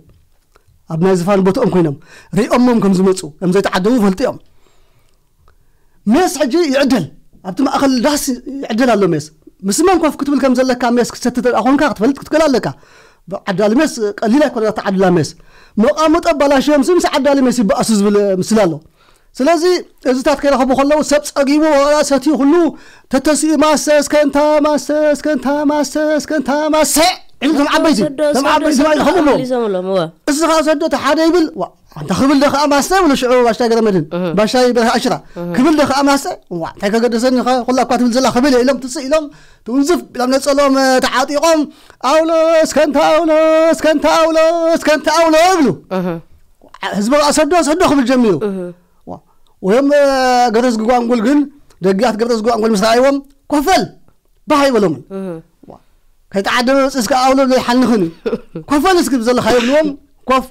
ኣብ ናይ ዝፋን ቦትኦም ኮይኖም ሪኦሞም ከም ዝመጹ፣ ከም ዘይተዓደሙ ይፈልጡ እዮም። ሜስ ሕጂ ይዕደል። ኣብቲ ማእከል ዳስ ይዕደል ኣሎ ሜስ። ምስ መን ኮፍ ክትብል ከም ዘለካ ሜስ ክትሰቲ እንተ ደኣ ኾንካ ክትፈልጥ ክትክእል ኣለካ። ዓዳሊ ሜስ ቀሊል ኣይኮነን፣ ኣተዓድላ ሜስ። መቓምጦ ኣባላሽዮም ምስ ዓዳሊ ሜስ ይበኣሱ ዝብል ምስላ ኣሎ። ስለዚ እዚታት ከይረኸቡ ከለዉ ሰብ ጸጊቡ ዋላ ሰትዩ ኩሉ ተተሲኡ ማሰ እስከ እንታ ማሰ እስከ እንታ ማሰ እስከ እንታ ማሰ ኢሉ እቶም ዓበይቲ፣ ሰዶ፣ እቶም ሰዶ፣ ዓበይቲ ሰዶ ይኸምሉ። መሊሶምሎም፣ እወ። እዚ ኸኣ ሰዶ እቲ ሓደ ይብል፣ "ዋ፣ ኣንታ ክብል ዶ ኸኣ ማሰ?" ይብሉ ሽዑ ባሻይ ገረመድህን፣ ባሻይ በርሀ ኣሽራ። "ክብል ዶ ኸኣ ማሰ? ዋ፣ እንታይ ከገደሰኒ ኸ? ኩላ እኳ ትብል ዘላ ክብል እየ" ኢሎም ትስእ ኢሎም፣ ትውንዝፍ ኢሎም ነጸሎም፣ እ፣ ተዓጢቖም፣ "ኣውሎ እስከ እንታ ኣውሎ፣ እስከ እንታ ኣውሎ፣ እስከ እንታ ኣውሎ" ይብሉ። ህዝቢ ኸኣ ሰዶ፣ ሰዶ ክብል ጀሚሩ። ዋ፣ ወዮም፣ እ፣ ገረዝጊ ጓንጉል ግን፣ ደግያት ገረዝጊ ጓንጉል ምስ ረኣይዎም፣ "ኮፈል!" ባህ ኣይበሎምን። ዋ፣ ከይተዓደመ መጽእ እስከ ኣውሎ ዘይሓንኽን እዩ። "ኮፈል እስኪ ብዘለኻዮ" ብልዎም፣ ኮፍ።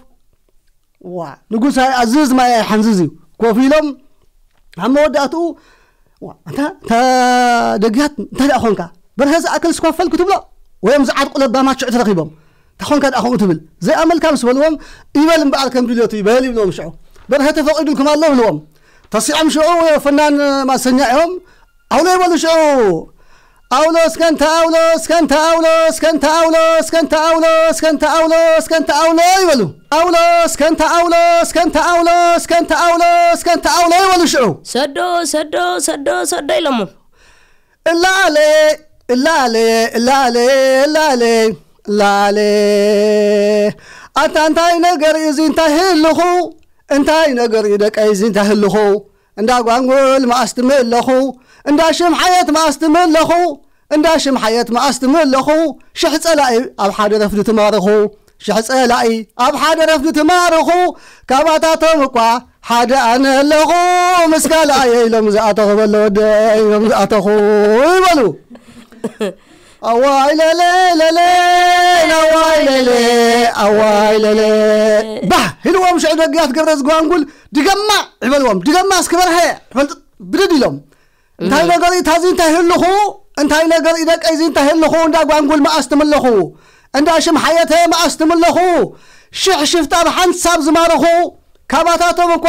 ዋ፣ ንጉሳይ ኣዝዝ ማይ ኣይሓንዝዝ እዩ። ኮፍ ኢሎም፣ ኣብ መወዳእትኡ፣ ዋ፣ ኣንታ፣ ኣንታ ደግያት፣ እንታይ ደኣ ኾንካ? በርሀ ዝኣክል ስኮፈል ክትብሎ? ወዮም ዝዓርቁ ለባማት ሽዑ ተረኺቦም። እንታይ ኾንካ ደኣ ከምኡ ትብል? ዘይኣመልካ ምስ በልዎም፣ "ይበል እምበኣር ከም ድልየቱ ይበል" ይብልዎም ሽዑ። "በርሀ ተፈቒዱልኩም ኣሎ" ይብልዎም። ተሲዖም ሽዑ ፈናን ማሰኛ እዮም። ኣውሎ ይበሉ ሽዑ። "ኣውሎ እስከ እንተ ኣውሎ፣ እስከ እንተ ኣውሎ፣ እስከ እንተ ኣውሎ፣ እስከ እንተ ኣውሎ፣ እስከ እንተ ኣውሎ፣ እስከ እንተ ኣውሎ" ይበሉ። "ኣውሎ እስከ እንተ ኣውሎ፣ እስከ እንተ ኣውሎ፣ እስከ እንተ ኣውሎ፣ እስከ እንተ ኣውሎ" ይበሉ ሽዑ። ሰዶ፣ ሰዶ፣ ሰዶ፣ ሰዶ ኢሎሞ። "እላለ፣ እላለ፣ እላለ፣ እላለ፣ ላለ ኣታ እንታይ ነገር እዩ እዚ እንታይ ህልኹ እንታይ ነገር እዩ ደቀይ እዚ እንታይ ህልኹ እንዳ ጓንጉል መኣስ ትምእለኹ እንዳ ሽም ሓየት መኣስ ትምእለኹ እንዳ ሽም ሓየት መኣስ ትምእለኹ ሽሕ ጸላኢ ኣብ ሓደ ረፍዲ ትማርኹ ሽሕ ጸላኢ ኣብ ሓደ ረፍዲ ትማርኹ ካባታቶም እኳ ሓደ ኣነ ኣለኹ ምስ ካልኣየ ኢሎም ዝኣተኹ በለ ወደ ኢሎም ዝኣተኹ ይበሉ ኣዋይ ለለ ለለ ኣዋይ ለለ ኣዋይ ለለ ባህ ኢልዎም ሽዑ ደጊያት ገብረ ዝጓንጉል ድገማ ይበልዎም ድገማ እስኪ በርሀ ይበል ብድድ ኢሎም እንታይ ነገር እዩ ታዚ እንታይ ህልኹ እንታይ ነገር እዩ ደቀይ እዚ እንታይ ህልኹ እንዳ ጓንጉል መኣስ ትምለኹ እንዳ ሽም ሓየተ መኣስ ትምለኹ ሽሕ ሽፍታ ብሓንሳብ ዝማርኹ ካባታቶም እኳ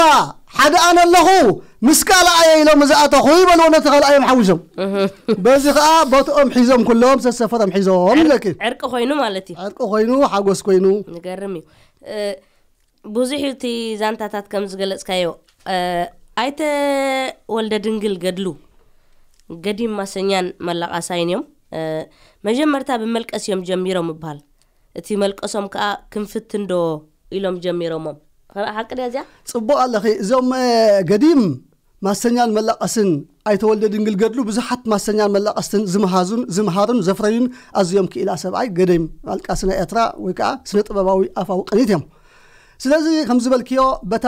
ሓደ ኣነ ኣለኹ ምስ ካልኣየ ኢሎም ዝኣተኹ ይበልዎ ነቲ ካልኣዮም ሓዊሶም በዚ ከዓ ቦትኦም ሒዞም ኩሎም ሰሰፈሮም ሒዞም ይለኪ ዕርቂ ኮይኑ ማለት እዩ ዕርቂ ኮይኑ ሓጎስ ኮይኑ ንገርም እዩ ብዙሕ እዩ እቲ ዛንታታት ከም ዝገለፅካዮ ኣይተ ወልደ ድንግል ገድሉ ገዲም ማሰኛን መላቃሳይን እዮም መጀመርታ ብመልቀስ እዮም ጀሚሮም ይበሃል እቲ መልቀሶም ከዓ ክንፍትን ዶ ኢሎም ጀሚሮሞም ሓቂ ድያ እዚኣ ፅቡቅ ኣለኺ እዞም ገዲም ማሰኛን መላቀስን ኣይተወልደ ድንግል ገድሉ ብዙሓት ማሰኛን መላቀስትን ዝምሃዙን ዝምሃሩን ዘፍረዩን ኣዝዮም ክኢላ ሰብኣይ ገደም ኣልቃሲ ናይ ኤርትራ ወይ ከዓ ስነ ጥበባዊ ኣፋዊ ቅኒት እዮም ስለዚ ከም ዝበልክዮ በታ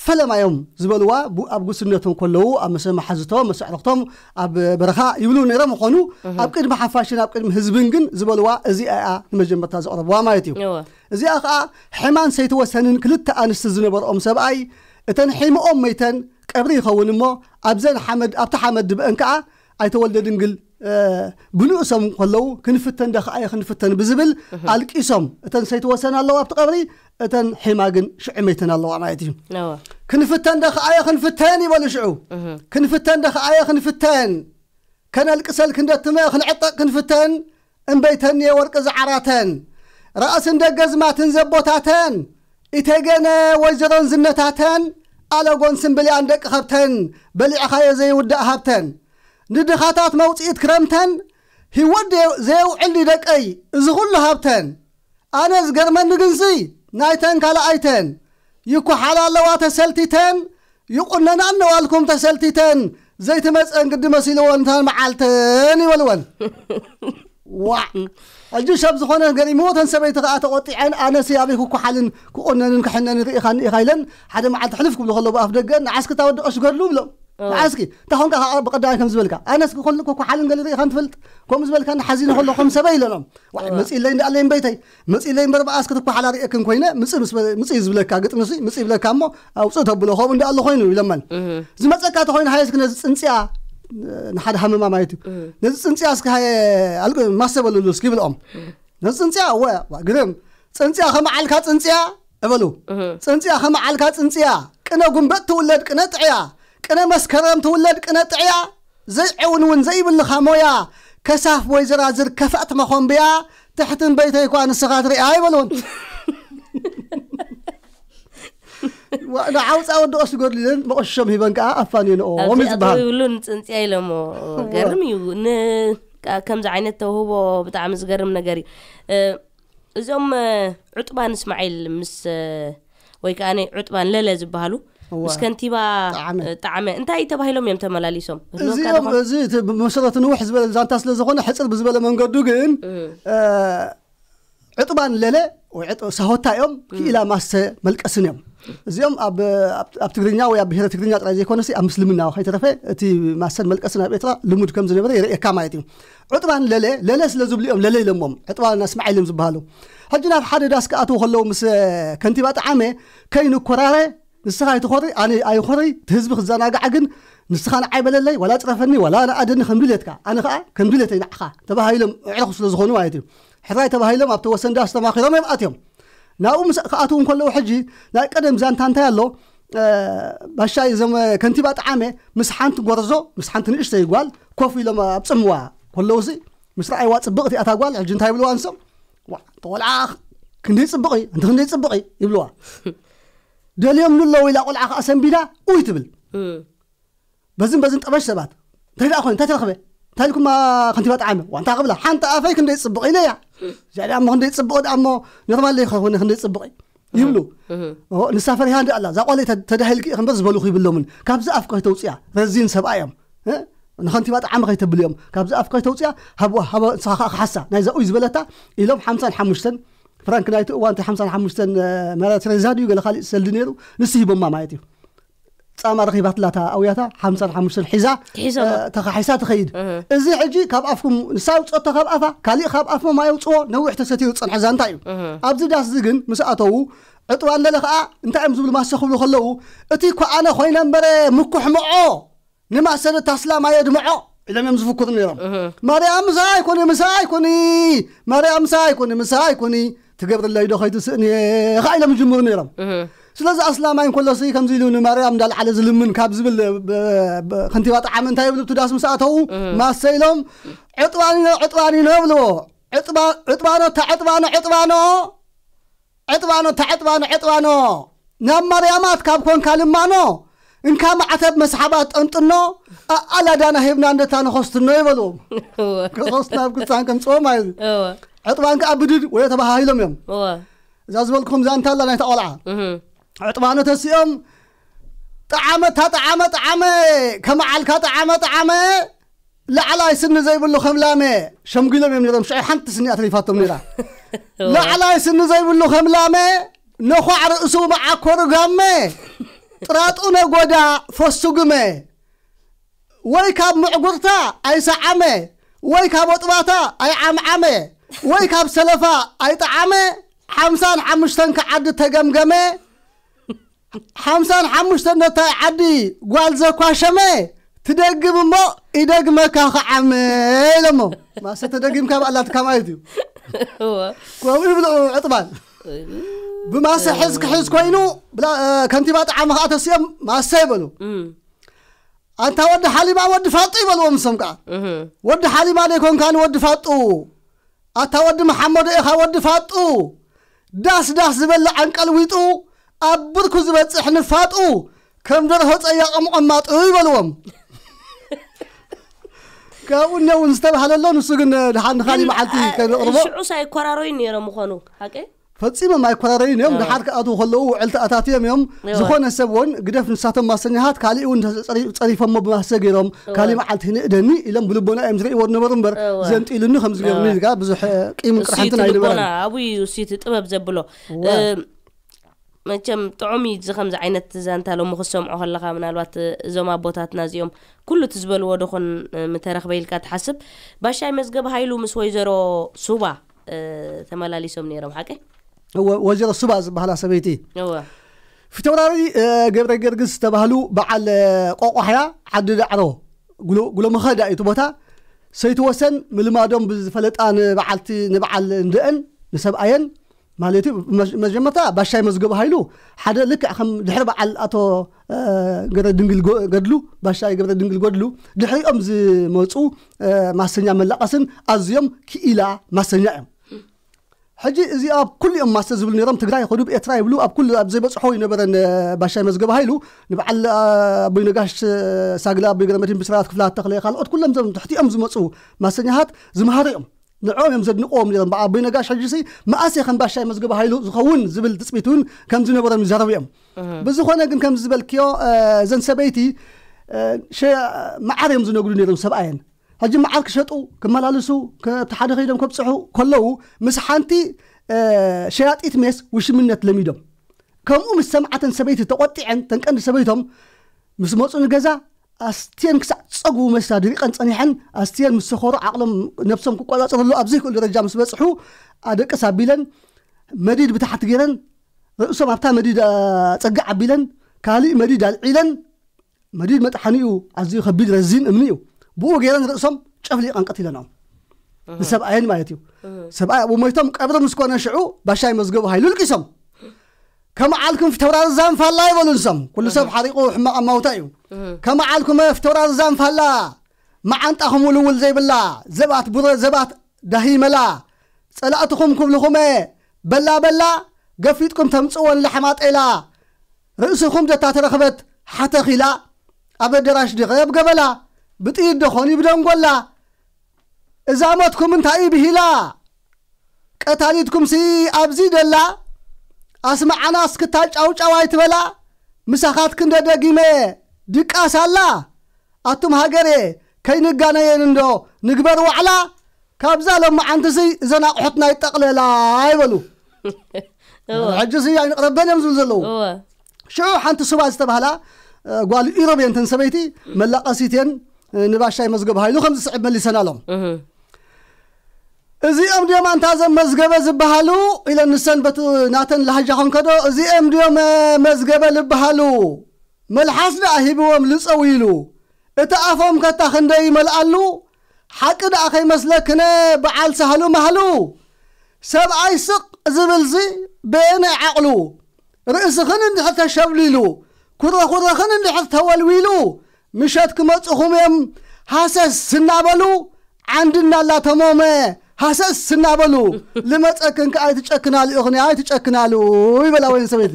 ፈለማዮም ዝበልዋ ኣብ ጉስነቶም ከለዉ ኣብ መሰ መሓዝቶም መሰዕርኽቶም ኣብ በረኻ ይብሉ ነይሮም ምኾኑ ኣብ ቅድሚ ሓፋሽን ኣብ ቅድሚ ህዝብን ግን ዝበልዋ እዚኣ እያ ንመጀመርታ ዘቕረብዋ ማለት እዩ እዚኣ ከዓ ሕማን ሰይትወሰንን ክልተ ኣንስቲ ዝነበርኦም ሰብኣይ እተን ሒምኦም መይተን ቀብሪ ይኸውን እሞ ኣብዘን ሓመድ ኣብቲ ሓመድ ድብአን ከዓ ኣይተወልደ ድንግል ብንእሶም ከለዉ ክንፍተን ዶ ከኣየ ክንፍተን ብዝብል ኣልቂሶም እተን ሰይትወሰን ኣለዋ ኣብቲ ቀብሪ እተን ሒማ ግን ሽዑ መይተን ኣለዋ ማለት እዩ ክንፍተን ዶ ከኣየ ክንፍተን ይበሉ ሽዑ ክንፍተን ዶ ከኣየ ክንፍተን ከነልቅሰል ክንደትመ ክንዕጠቅ ክንፍተን እምበይተን የወርቂ ዝዓራተን ራእስን ደገዝማትን ዘቦታተን ኢተገነ ወይዘሮን ዝነታተን ኣለጎን ስምብልያን ደቂ ከብተን በሊዕኻዮ ዘይውዳእ ሃብተን ንድኻታት መውፅኢት ክረምተን ህይወት ዘየውዕል ደቀይ እዚ ኩሉ ሃብተን ኣነ ዝገርመኒ ግንሲ ናይተን ካልኣይተን ይኮሓላ ኣለዋ ተሰልቲተን ይቁነና እነዋልኩም ተሰልቲተን ዘይትመፀን ግዲ መሲልወን እተን መዓልተን ይበልወን ዋዕ ሕጂ ሰብ ዝኾነ ገሪምዎ ተን ሰበይቲ ከዓ ተቆጢዐን ኣነሲ ኣበይ ክኮሓልን ክቆነንን ክሕነንን ርኢኻኒ ኢኻ ኢለን ሓደ መዓልቲ ሕልፍ ክብሉ ከለዉ ኣፍ ደገ ንዓስኪ እታ ወዲ ቀሽ ገድሉ ብሎም ንዓስኪ እንታይ ኮንካ ከዓ ብቀዳማይ ከም ዝበልካ ኣነስ ክኮሓልን ገሊ ርኢኻን ትፈልጥ ከምኡ ዝበልካ ሓዚነ ከሎ ከም ሰበይ ኢለኖም ዋይ መፂለይ እንዳኣለይ እምበይተይ መፂለይ እምበር መኣስ ክትኳሓላ ርእየክን ኮይነ ምፂ ምስ በለ- ምፂ እዩ ዝብለካ ግጥምሲ ምፂ ይብለካ እሞ ኣውፅእ ተብሎ ከምኡ እንዳኣሎ ኮይኑ ኢለመን ዝመፀካ ተኮይኑ ሃየስክ ነዚ ፅንፅያ ንሓደ ሃመማ ማለት እዩ ነዚ ፅንፅያ እስኪ ሃየ ኣልቅ ማሰበሉሉ እስኪ ይብልኦም ነዚ ፅንፅያ ወ ዋ ግርም ፅንፅያ ከመዓልካ ፅንፅያ እበሉ ፅንፅያ ከመዓልካ ፅንፅያ ቅነ ጉንበጥ ትውለድ ቅነ ጥዕያ ቅነ መስከረም ትውለድ ቅነ ጥዕያ ዘይዕውን እውን ዘይብልኻ ሞያ ከሳፍ ወይ ዝራዝር ከፋእት መኾንብያ ትሕትን በይተይ እኳ ንስኻ ትሪኣ ኣይበልዎን ንዓውፃ ወዲ ቀስ ገድሉ ኢለን መቆሸም ሂበን ከዓ ኣፋንየንኦም እዩ ዝበሃል ይብሉን ፅንፅያ ኢለሞ ገርም እዩ ን- ከምዚ ዓይነት ተውህቦ ብጣዕሚ ዝገርም ነገር እዩ እዞም ዑጥባን እስማዒል ምስ ወይ ከዓ ዑጥባን ለለ ዝበሃሉ ምስ ከንቲባ ጣዕመ እንታይ ተባሂሎም እዮም ተመላሊሶም እዚኦም እዚ ብመሰረቱ ንውሕ ዝበለ ዛንታ ስለ ዝኾነ ሕፅር ብዝበለ መንገዱ ግን ዕጥባን ለለ ሳሆታ እዮም ክኢላ ማሰ መልቀስን እዮም እዚኦም ኣብ ትግርኛ ወይ ኣብ ብሄረ ትግርኛ ጥራይ ዘይኮነሲ ኣብ ምስልምና ከይተረፈ እቲ ማሰን መልቀስን ኣብ ኤርትራ ልሙድ ከም ዝነበረ የርእየካ ማለት እዩ ዕጥባን ለለ ለለ ስለ ዝብሉ እዮም ለለ ኢሎሞም ዕጥባን እስማዒል እዮም ዝበሃሉ ሕጂ ናብ ሓደ ዳስ ክኣትዉ ከለዉ ምስ ከንቲባ ጣዓመ ከይንኮራረ ንስኻ ኣይትኾሪ ኣነ ኣይኾሪ እቲ ህዝቢ ክዘናጋዓ ግን ንስኻ ንዓይ በለለይ ዋላ ፅረፈኒ ዋላ ንኣደኒ ከም ድሌትካ ኣነ ከዓ ከም ድሌተይ ንዓኻ ተባሂሎም ኣዕሩኽ ስለ ዝኾኑ ማለት እዩ ሕራይ ተባሂሎም ኣብቲ ወሰን ዳስ ተማኺሮም እዮም ኣትዮም ናብኡ ምስ ክኣትዉ እንከለዉ ሕጂ ናይ ቀደም ዛንታ እንታይ ኣሎ ባሻይ እዞም ከንቲባ ጣዓመ ምስ ሓንቲ ጎርዞ ምስ ሓንቲ ንእሽተይ ጓል ኮፍ ኢሎም ኣብ ፅምዋ ከለውሲ ምስ ረኣይዋ ፅብቕቲ ኣታ ጓል ሕጂ እንታይ ይብልዋ ንሶም ተቆልዓ ክንደይ ፅብቕ እዩ እንተ ክንደይ ፅብቕ እዩ ይብልዋ ደልዮም ንለዉ ኢላ ቆልዓ ከዓ ሰንቢዳ ኡይ ትብል በዝን በዝን ጠበሽ ሰባት እንታይ ደኣ ኮይኑ እንታይ ተረኽበ እንታይ ኢልኩማ ከንቲባ ጠዓመ ዋንታ ክብላ ሓንቲ ኣፈይ ክንደይ ፅቡቕ ኢለ እያ። እዚኣ ደኣ እሞ ክንደይ ፅቡቕ ደኣ እሞ ኖርማል ዘይኮነ ክንደይ ፅቡቕ እዩ ይብሉ። ንሳ ፈሪሃ እንዲ ኣላ እዛ ቋለይ ተዳሂልኪ እምበር ዝበሉኹ ይብሎምን። ካብዚ ኣፍ ከይተውፅያ ረዚን ሰብኣ እዮም። ንኸንቲባ ጠዓመ ከይተብልዮም ካብዚ ኣፍ ከይተውፅያ ሃብዋ ሃበ ንስኻ ከዓ ክሓሳ ናይዛ ኡይ ዝበለታ ኢሎም ሓምሳን ሓሙሽተን ፍራንክ ናይቲ እዋን እቲ ሓምሳን ሓሙሽተን መራ ትሬዛ ድዩ ገለ ካሊእ ሰልዲ ነይሩ ንሱ ሂቦማ ማለት እዩ። ጻማ ረኺባትላ እታ ኣውያታ ሓምሳን ሓሙሽተን ሒዛ ተኻሒሳ ትኸይድ። እዚ ሕጂ ካብ ኣፍኩም ንሳ ውፅኦቶ ካብ ኣፋ ካሊእ ካብ ኣፍሞ ማይ ውፅዎ ነዊሕ ተሰትዩ ዝፀንሐ ዛንታ እዩ። ኣብዚ ዳስ እዚ ግን ምስ ኣተዉ ዕጥዋን ለለ ከዓ እንታይ እዮም ዝብሉ ማሰ ክብሉ ከለዉ እቲ እኮ ኣነ ኮይነ እምበረ ምኩሕ መዖ ንማእሰር እታ ኣስላም ኣየድምዖ ኢሎም እዮም ዝፍክሩ ነይሮም። ማርያም ምሳይ ኩኒ ምሳይ ኩኒ ማርያም ምሳይ ኩኒ ምሳይ ኩኒ ትገብርለይ ዶ ከይትስእኒ ኢኻ ኢሎም ይጅምሩ ነይሮም። ስለዚ ኣስላማይ እንከሎሲ ከምዚ ኢሉ ንማርያም እንዳልዓለ ዝልምን ካብ ዝብል ከንቲባ ጠዓመ እንታይ ይብሉ ብቲ ዳስ ምስ ኣተዉ ማሰ ኢሎም ዕጥባኒኖ ዕጥባኒኖ ይብልዎ። ዕጥባኖ እታ ዕጥባኖ ዕጥባኖ ዕጥባኖ ተዕጥባኖ ዕጥባኖ ናብ ማርያማት ካብ ኮንካ ልማኖ እንካ ማዕተብ መስሓባት ጠንጥኖ ኣኣላዳና ሂብና እንደታ ንኸስትኖ ይበልዎም። ከኸስትና ኣብ ክሳን ከምፅዎ ማለት እዩ። ዕጥባን ከዓ ብድድ ወዮ ተባሃሂሎም እዮም። እዛ ዝበልኩኹም ዛንታ ኣላ ናይታ ቆልዓ ዕጥባኖ ተሲኦም ጠዓመ እታ ጠዓመ ጠዓመ ከመዓልካ ጠዓመ ጠዓመ ላዕላይ ስኒ ዘይብሉ ከም ላመ ሸምጊሎም እዮም ነይሮም። ሽዑ ሓንቲ ስኒ ኣትሪፋቶም ነይራ። ላዕላይ ስኒ ዘይብሉ ከም ላመ ነዃዕ ርእሱ መዓኮሩ ጋመ ጥራጡ ነጎዳ ፈሱ ግመ ወይ ካብ ምዕጉርታ ኣይሰዓመ ወይ ካብ ወጥባታ ኣይዓምዓመ ወይ ካብ ሰለፋ ኣይጠዓመ ሓምሳን ሓሙሽተን ከዓዲ ተገምገመ ሓምሳን ሓሙሽተን ነታይ ዓዲ ጓል ዘኳሸመ ትደግም እሞ ይደግመካ ከዓመ ኢሎሞ። ማሰ ተደጊምካ ብኣላትካ ማለት እዩ። ከምኡ ይብሉ ዕጥባን ብማሰ ሕዝ ክሕዝ ኮይኑ ከንቲባ ጠዓመ ከዓ ተሲኦም ማሰ ይበሉ። ኣንታ ወዲ ሓሊማ ወዲ ፋጡ ይበልዎም ንሶም ከዓ። ወዲ ሓሊማ ዘይኮንካ ንወዲ ፋጡ ኣታ ወዲ መሓመዶ ኢኻ ወዲ ፋጡ ዳስ ዳስ ዝበልዕ ኣንቀልዊጡ ኣብ ብርኩ ዝበፅሕ ንፋጡ ከም ደርሆ ፀያቕ ምቕማጡ ይበልዎም። ካብኡ እነ እውን ዝተባህለሎ ንሱ ግን ድሓን ንኻሊ መዓልቲ ከነቕርቦ ሽዑስ ኣይኮራረዩ ነይሮም ምኾኑ ሓቂ ፈፂሞም ኣይኮራረዩን እዮም። ድሓር ክኣትዉ ከለዉ ውዕል ተኣታትዮም እዮም። ዝኾነ ሰብ እውን ግደፍ ንሳቶም ማሰኛሃት ካሊእ እውን ጸሪፎሞ ብማሰ ገይሮም ካሊእ መዓልቲ ንእደኒ ኢሎም ብልቦና እዮም ዝርእይዎ ዝነበሩ እምበር ዘንጢሉኒ ከም ዝገርኒ ኢልካ ብዙሕ ቂም ቅርሕንትን ኣይነበረን። ኣብኡ እዩ እቲ ጥበብ ዘብሎ። መቸም ጥዑም እዩ እዚ ከምዚ ዓይነት ዛንታ ሎሚ ክሰምዖ ከለኻ ምናልባት እዞም ኣቦታትና እዚኦም ኩሉ እቲ ዝበልዎ ዶኾን ምተረኽበ ኢልካ ትሓስብ። ባሻይ መዝገብ ሃይሉ ምስ ወይዘሮ ሱባ ተመላሊሶም ነይሮም ሓቂ? ወይዘሮ ሱባ ዝበሃላ ሰበይቲ ፊተውራሪ ገብረ ገርግስ ዝተባህሉ በዓል ቆቋሕያ ዓዲ ዳዕሮ ጉሎ መኸዳ እዩ እቲ ቦታ። ሰይቲ ወሰን ምልማዶም ብዝፈለጣ ንበዓልቲ ንበዓል እንድአን ንሰብኣየን ማለት እዩ። መጀመርታ ባሻይ መዝገቡ ሃይሉ ሓደ ልክዕ ከም ድሕሪ በዓል ኣቶ ገብረ ድንግል ገድሉ ባሻይ ገብረ ድንግል ገድሉ ድሕሪኦም ዝመፁ ማሰኛ መላቐስን ኣዝዮም ክኢላ ማሰኛ እዮም። ሕጂ እዚኣ ኩሉ እዮም ማሰ ዝብሉ ነይሮም። ትግራይ ከዱ ብኤርትራ ይብሉ ኣብ ኩሉ ኣብ ዘይበፅሖ ይነበረን ባሻይ መዝገብ ሃይሉ ንበዓል ኣቦይ ነጋሽ ሳግላ ኣቦይ ገረመድህን ብስራት ክፍላት ተኽለ ካልኦት ኩሎም ዞም ትሕቲኦም ዝመፁ ማሰኛሃት ዝመሃሩ እዮም። ንዕኦም እዮም ዘድንቅዎም ነይሮም። ኣቦይ ነጋሽ ሕጂ ሲ መኣስ ከም ባሻይ መዝገብ ሃይሉ ዝኸውን ዝብል ትፅቢት እውን ከም ዝነበሮም ይዛረቡ እዮም። ብዝኾነ ግን ከም ዝበልክዮ እዘን ሰበይቲ መዓር እዮም ዝነግዱ ነይሮም ሰብኣየን ሕጂ መዓር ክሸጡ ክመላልሱ እቲ ሓደ ከይዶም ከብፅሑ ከለዉ ምስ ሓንቲ ሸያጢት ሜስ ውሽምነት ለሚዶም። ከምኡ ምስ ሰምዓተን ሰበይቲ ተቆጢዐን ተንቀንዲ ሰበይቶም ምስ መፁ ንገዛ ኣስትየን ክሳዕ ፀጉቡ መስታ ድሪቀን ፀኒሐን ኣስትየን ምስ ሰኸሩ ዓቕሎም ነብሶም ክቆፃፀርሉ ኣብ ዘይክእሉ ደረጃ ምስ በፅሑ ኣደቅስ ኣቢለን መዲድ ብታሕቲ ገይረን ርእሶም ኣብታ መዲድ ፀግዕ ኣቢለን ካሊእ መዲድ ኣልዒለን መዲድ መጥሓኒኡ ኣዝዩ ከቢድ ረዚን እምኒ እዩ። ብኡ ገይረን ርእሶም ጨፍሊቐን ቀቲለንኦም። ንሰብኣየን ማለት እዩ። ሰብኣይ ኣብኡ ሞይቶም ቀብሪ ምስ ኮነ ሽዑ ባሻይ መዝገቡ ሃይሉ ልቂሶም። ከም ዓልኩም ፊተውራሪ ዛንፋላ ይበሉ ንሶም። ኩሉ ሰብ ሓሪቑ ሕማቕ ኣማውታ እዩ። ከም ዓልኩመ ፊተውራሪ ዛንፋላ መዓንጣኹም ውልውል ዘይብላ ዘባት ቡረ ዘባት ዳሂመላ ጸላእትኹም ክብልኹመ በላ በላ ገፊጥኩም ተምጽወን ላሕማ ጤላ ርእስኹም ደታ ተረኽበት ሓተኺላ ኣብ ኣደራሽ ድኸ ኣብ ገበላ ብጥይት ደኾን ይብደንጎላ እዛ ሞትኩም እንታይ እዩ ብሂላ? ቀታሊትኩምሲ ኣብዚ ደላ? ኣስመዓና እስክታ ጫውጫው ኣይትበላ? ምሳኻትክን ደደጊመ ድቃስ ኣላ? ኣቱም ሃገሬ ከይንጋነየን እንዶ ንግበር ዋዕላ? ካብዛ ሎማዓንትሲ እዘን ኣቑሑትና ይጠቕለላ ይበሉ። ሕጂ ሲ ኣይንቕረበን እዮም ዝብሉ ዘለዉ። ሽዑ ሓንቲ ሱባ ዝተባህላ ጓል ኢሮብ እየን ተን ሰበይቲ፣ መላቐሲት እየን። ንባሻይ መዝገብ ሃይሉ ከምዚ ስዕብ መሊሰን ኣሎም። እዚኦም ድዮም ኣንታ ዘም መዝገበ ዝበሃሉ? ኢለን ንሰን በቲ ናተን ላህጃ ኾንከዶ፣ እዚኦም ድዮም መዝገበ ዝበሃሉ? መልሓስ ደኣ ሂብዎም ልፀው ኢሉ፣ እቲ ኣፎም ከታ ክንደይ ይመልኣሉ? ሓቂ ደኣ ከይመስለክነ በዓል ሳህሉ ማህሉ። ሰብኣይ ስቕ ዝብልሲ በየናይ ዓቕሉ? ርእስኽን እንድሕር ተሸብሊሉ፣ ኩረኹረኽን እንድሕር ተወልዊሉ፣ ምሸት ክመጽኹም እዮም ሃሰስ እናበሉ፣ ዓንዲ እናላተሞመ ሃሰስ እናበሉ፣ ልመጸክን ከኣ ኣይትጨክናሉ ኢኽን፣ ኣይትጨክናሉ ይበላ ወይን ሰበይቲ።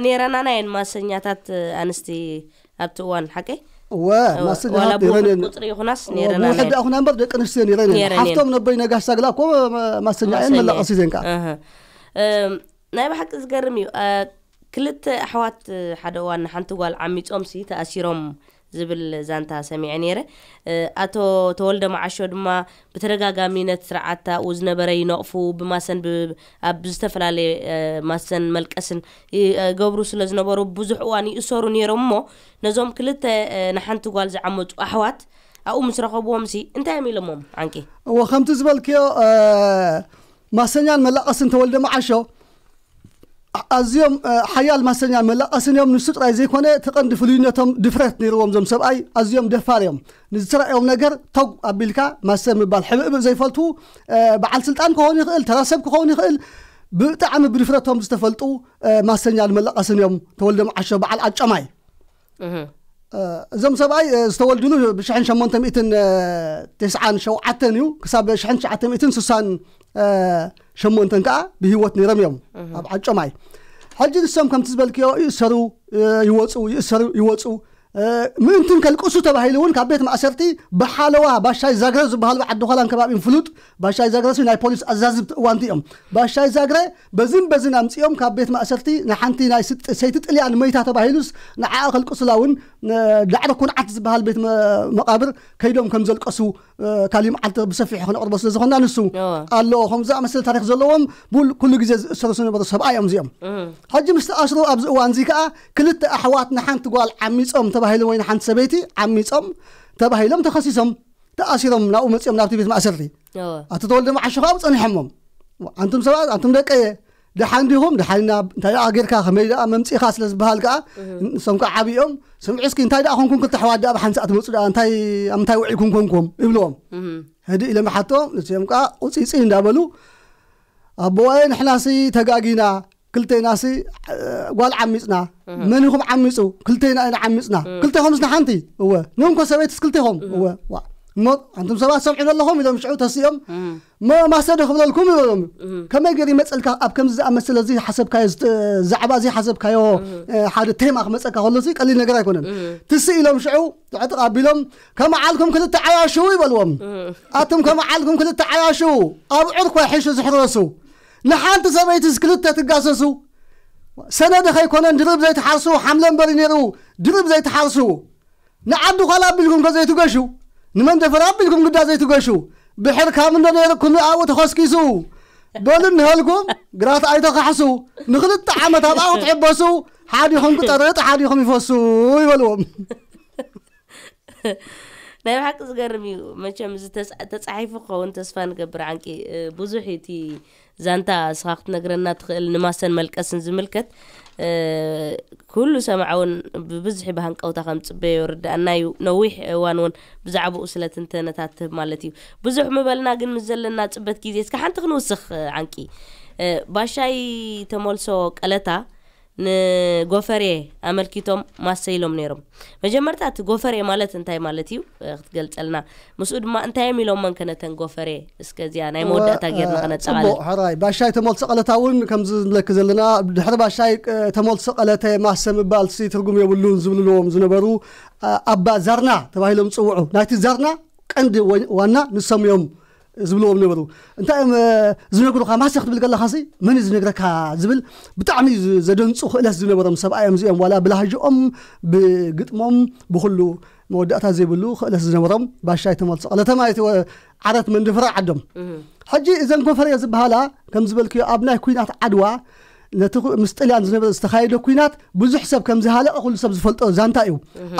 ኔረናና እየን ማሰኛታት ኣንስቲ ኣብቲ እዋን ሓቀይ? እወ፣ ዋላ ማሰኛታት ብውሑድ ኔረን። ቁፅሪ ይኹናስ ኔረና ብውሕድ እየን። ኣኹና እምበር ደቂ ኣንስትዮ ኔረን እየን። ኔረን እየን። ሓፍቶም ነበይ ነጋሽ ሳግላ እኮ ማሰኛ እየን፣ ማሰኛ መላቐሲት እየን ከዓ። እህ። እም፣ ናይ ብሓቂ ዝገርም እዩ። እ፣ ክልተ ኣሕዋት፣ እ፣ ሓደ እዋን ንሓንቲ ጓል ዓሚፆም ሲ ተኣሲሮም ዝብል ዛንታ ሰሚዐ ነይረ። እ፣ ኣቶ ተወልደ መዓሾ ድማ ብተደጋጋሚ ነቲ ስርዓት ኣብኡ ዝነበረ ይነቕፉ፣ ብማሰን ብ-፣ ኣብ ዝተፈላለየ፣ እ፣ ማሰን መልቀስን ይ-፣ እ፣ ገብሩ ስለ ዝነበሩ ብዙሕ እዋን ይእሰሩ ነይሮም እሞ ነዞም ክልተ፣ እ፣ ንሓንቲ ጓል ዝዓመፁ ኣሕዋት ኣብኡ ምስ ረኸብዎም ሲ እንታይ እዮም ኢሎሞም ዓንቂ? እወ፣ ከምቲ ዝበልክዮ፣ እ፣ ማሰኛን መላቐስን ተወልደ መዓሾ ኣዝዮም፣ እ፣ ሓያል ማሰኛን መላቐስን እዮም። ንሱ ጥራይ ዘይኮነ፣ እቲ ቀንዲ ፍሉይነቶም ድፍረት ነይርዎም። እዞም ሰብኣይ ኣዝዮም ደፋር እዮም። ንዝተራእዮም ነገር ተው ኣቢልካ ማሰ ምባል። ሕብእብእ ዘይፈልጡ፣ እ፣ በዓል ስልጣን ክኸውን ይኽእል፣ ተራ ሰብ ክኸውን ይኽእል። ብጣዕሚ ብድፍረቶም ዝተፈልጡ፣ እ፣ ማሰኛን መላቐስን እዮም። ተወልደ መዓሾ በዓል ዓጨማይ። እህ። እ፣ እዞም ሰብኣይ፣ እ፣ ዝተወልድሉ ብሽሕን ሸሞንተ ሚእትን፣ እ፣ ተስዓን ሸውዓተን እዩ። ክሳብ ሽሕን ትሽዓተ ሚእትን ስሳን፣ እ፣ ሸሞንተን ከዓ ብህይወት ነይሮም እዮም እህ። ኣብ ዓጨማይ። ሕጂ ንሶም ከምቲ ዝበልክዮ ይእሰሩ፣ እ፣ ይወፁ፣ ይእሰሩ፣ ይወፁ። እ፣ ምእንትን ከልቅሱ ተባሂሉ እውን ካብ ቤት ማእሰርቲ ብሓለዋ ባሻይ ዛግረ ዝበሃል ብዓዲ ኾላን ከባቢን ፍሉጥ። ባሻይ ዛግረ ሲ ናይ ፖሊስ ኣዛዝብቲ እዋንቲ እዮም። ባሻይ ዛግረ በዝን በዝን ኣምፂኦም ካብ ቤት ማእሰርቲ ንሓንቲ ናይ ስጥ-፣ ሰይቲ ጥልያን መይታ ተባሂሉስ ንዓኣ ከልቅሱላ እውን፣ እ፣ ዳዕሮ ኩንዓት ዝበሃል ቤት መ-፣ መቓብር ከይዶም ከም ዘልቀሱ፣ እ፣ ካሊእ መዓልቲ ብሰፊሑ ክነቕርቦ ስለ ዝኾንና ንሱ እወ። ኣለዎ። ከም ዝኣመሰለ ታሪኽ ዘለዎም ቡል-፣ ኩሉ ግዜ ዝእሰሩ ዝነበሩ ሰብኣይ እዮም እዚኦም። እህ። ሕጂ ምስ ተኣስሩ ኣብዚ እዋን እዚ ከዓ ክልተ ኣሕዋት ንሓንቲ ጓል ዓሚፆም ተባሂሎም ወይ ንሓንቲ ሰበይቲ ዓሚፆም ተባሂሎም ተኸሲሶም ተኣሲሮም ናብኡ መፂኦም ናብቲ ቤት ማእሰርቲ። እወ። ኣቶ ተወልደ መዓሾ ከዓ ኣብኡ ፀኒሖሞም። ኣንቱም ሰባት፣ ኣንቱም ደቀየ፣ ደሓን ዲኹም? ደሓን ኢና። እንታይ ደኣ ጌርካ፣ ከመይ ደኣ መምፂእካ ስለ ዝበሃል ከዓ እህ። ንሶም ከዓ ዓብዮም፣ ስምዒ እስኪ እንታይ ደኣ ኮንኩም ክልተ ኣሕዋት ደኣ ብሓንሳእ ትመፁ ደኣ፣ እንታይ፣ ኣብ ምንታይ ውዒልኩም ኮንኩም? ይብልዎም። እህ። ህድእ ኢሎም ይሓቶም፣ ንሶም ከዓ ቁፂፂ እንዳበሉ፣ ኣቦዋየ ንሕናሲ ተጋጊና፣ ክልቴናሲ፣ እ፣ ጓል ዓሚፅና። እህ። መን ኢኹም ዓሚፁ? ክልቴና ኢና ዓሚፅና። እህ። ክልቴኹምስ ንሓንቲ? እወ። ንእንኮ ሰበይትስ ክልቴኹም? እህ። እወ። ዋ። እሞ ኣንቱም ሰባት ሰምዑ ዘለኹም ኢሎም ሽዑ ተሲኦም። እህ። እሞ ማሰ ዶ ክብለልኩም ይበሎም። እህ። ከመይ ገይሩ ይመፀልካ? ኣብ ከምዚ ዝኣመሰለ ዘይሓሰብካዮ ዝት-፣ ዛዕባ ዘይሓሰብካዮ፣ እህ። እ፣ ሓደ ቴማ ክመፀካ ከሎ ሲ ቀሊል ነገር ኣይኮነን። እህ። ትስ ኢሎም ሽዑ ጥዕጥቕ ኣቢሎም፣ "ከመዓልኩም ክልተ ዓያሹ" ይበልዎም። እህ። ኣቱም ከመዓልኩም ክልተ ዓያሹ፣ ኣብ ዑርኮ ሒሹ ዝሕረሱ። ንሓንቲ ሰበይትስ ክልተ ትጋሰሱ። ሰነደ ከይኮነን ድርብ ዘይትሓርሱ፣ ሓምለ እምበሪ ነይሩ ድርብ ዘይትሓርሱ። ንዓዲ ዃላ ኣቢልኩም ከ ዘይትገሹ፣ ንመንደፈራ ኣቢልኩም ግዳ ዘይትገሹ። ብሕር ካብ እንዶ ነይርኩም ኣብኡ ተኸስኪሱ። በሉ እንሃልኩም ግራት ኣይተኻሕሱ። ንኽልተ ዓመት ኣብኣ ክትሕበሱ፣ ሓዲኹም ክጠርጥ፣ ሓዲኹም ይፈሱ ይበልዎም። ናይ ብሓቂ ዝገርም እዩ። መቸም እዚ ተጻ-፣ ተጻሒፉ ክኸውን ተስፋ ንገብር። ዓንቂ፣ እ፣ ብዙሕ እዩ እቲ ዛንታ እስኻ ክትነግረና ትኽእል፣ ንማሰን መልቀስን ዝምልከት፣ እ፣ ኩሉ ሰማዒ እውን ብብዝሒ ብሃንቀውታ ከም ዝጽበዮ ይርድኣና እዩ። ነዊሕ እዋን እውን ብዛዕባኡ ስለ ትንተነታት ትህብ ማለት እዩ። ብዙሕ ምበልና ግን ምስ ዘለና ጽበት ግዜ እስከ ሓንቲ ክንውስኽ፣ እ፣ ዓንቂ። እ፣ ባሻይ ተመልሶ ቀለታ ንጎፈሬ ኣመልኪቶም ማሰ ኢሎም ነይሮም። መጀመርታ እቲ ጎፈሬ ማለት እንታይ ማለት እዩ፣ እ፣ ክትገልጸልና፣ ምስኡ ድማ እንታይ እዮም ኢሎመን ከ ነተን ጎፈሬ? እስከ እዚኣ ናይ መወዳእታ ጌርና ከነጠቓልል። ጽቡቕ፣ ሕራይ። ባሻይ ተመልሶ ቀለታ እውን ከምዚ ንብለኪ ዘለና፣ ድሕሪ ባሻይ፣ እ፣ ተመልሶ ቀለተ ማሰ ምባል ሲ ትርጉም የብሉን ዝብልዎም ዝነበሩ፣ እ፣ ኣባ ዛርና ተባሂሎም ዝጽውዑ። ናይቲ ዛርና ቀንዲ ወ- ዋና ንሶም እዮም ዝብልዎም ነበሩ። እንታይ እዮም እ፣ ዝነግሩኻ? ማሰ ክትብል ከለኻሲ መን እዩ ዝነግረካ ዝብል ብጣዕሚ ዝ- ዘደንፁ ክእለት ዝነበሮም ሰብኣይ እዮም እዚኦም። ዋላ ብላህጅኦም፣ ብግጥሞም፣ ብኩሉ መወዳእታ ዘይብሉ ክእለት ዝነበሮም ባሻይ ተመልሶ ቀለተ ማለት እዩ። ዓረት መንደፈራ ዓዶም። ሕጂ እዘን ጎፈርየ ዝበሃላ ከም ዝበልክዮ ኣብ ናይ ኩናት ዓድዋ ነቲ ኩ- ምስ ጥልያን ዝነበረ ዝተኻየደ ኩናት ብዙሕ ሰብ ከም ዝሃለቐ ኩሉ ሰብ ዝፈልጦ ዛንታ እዩ።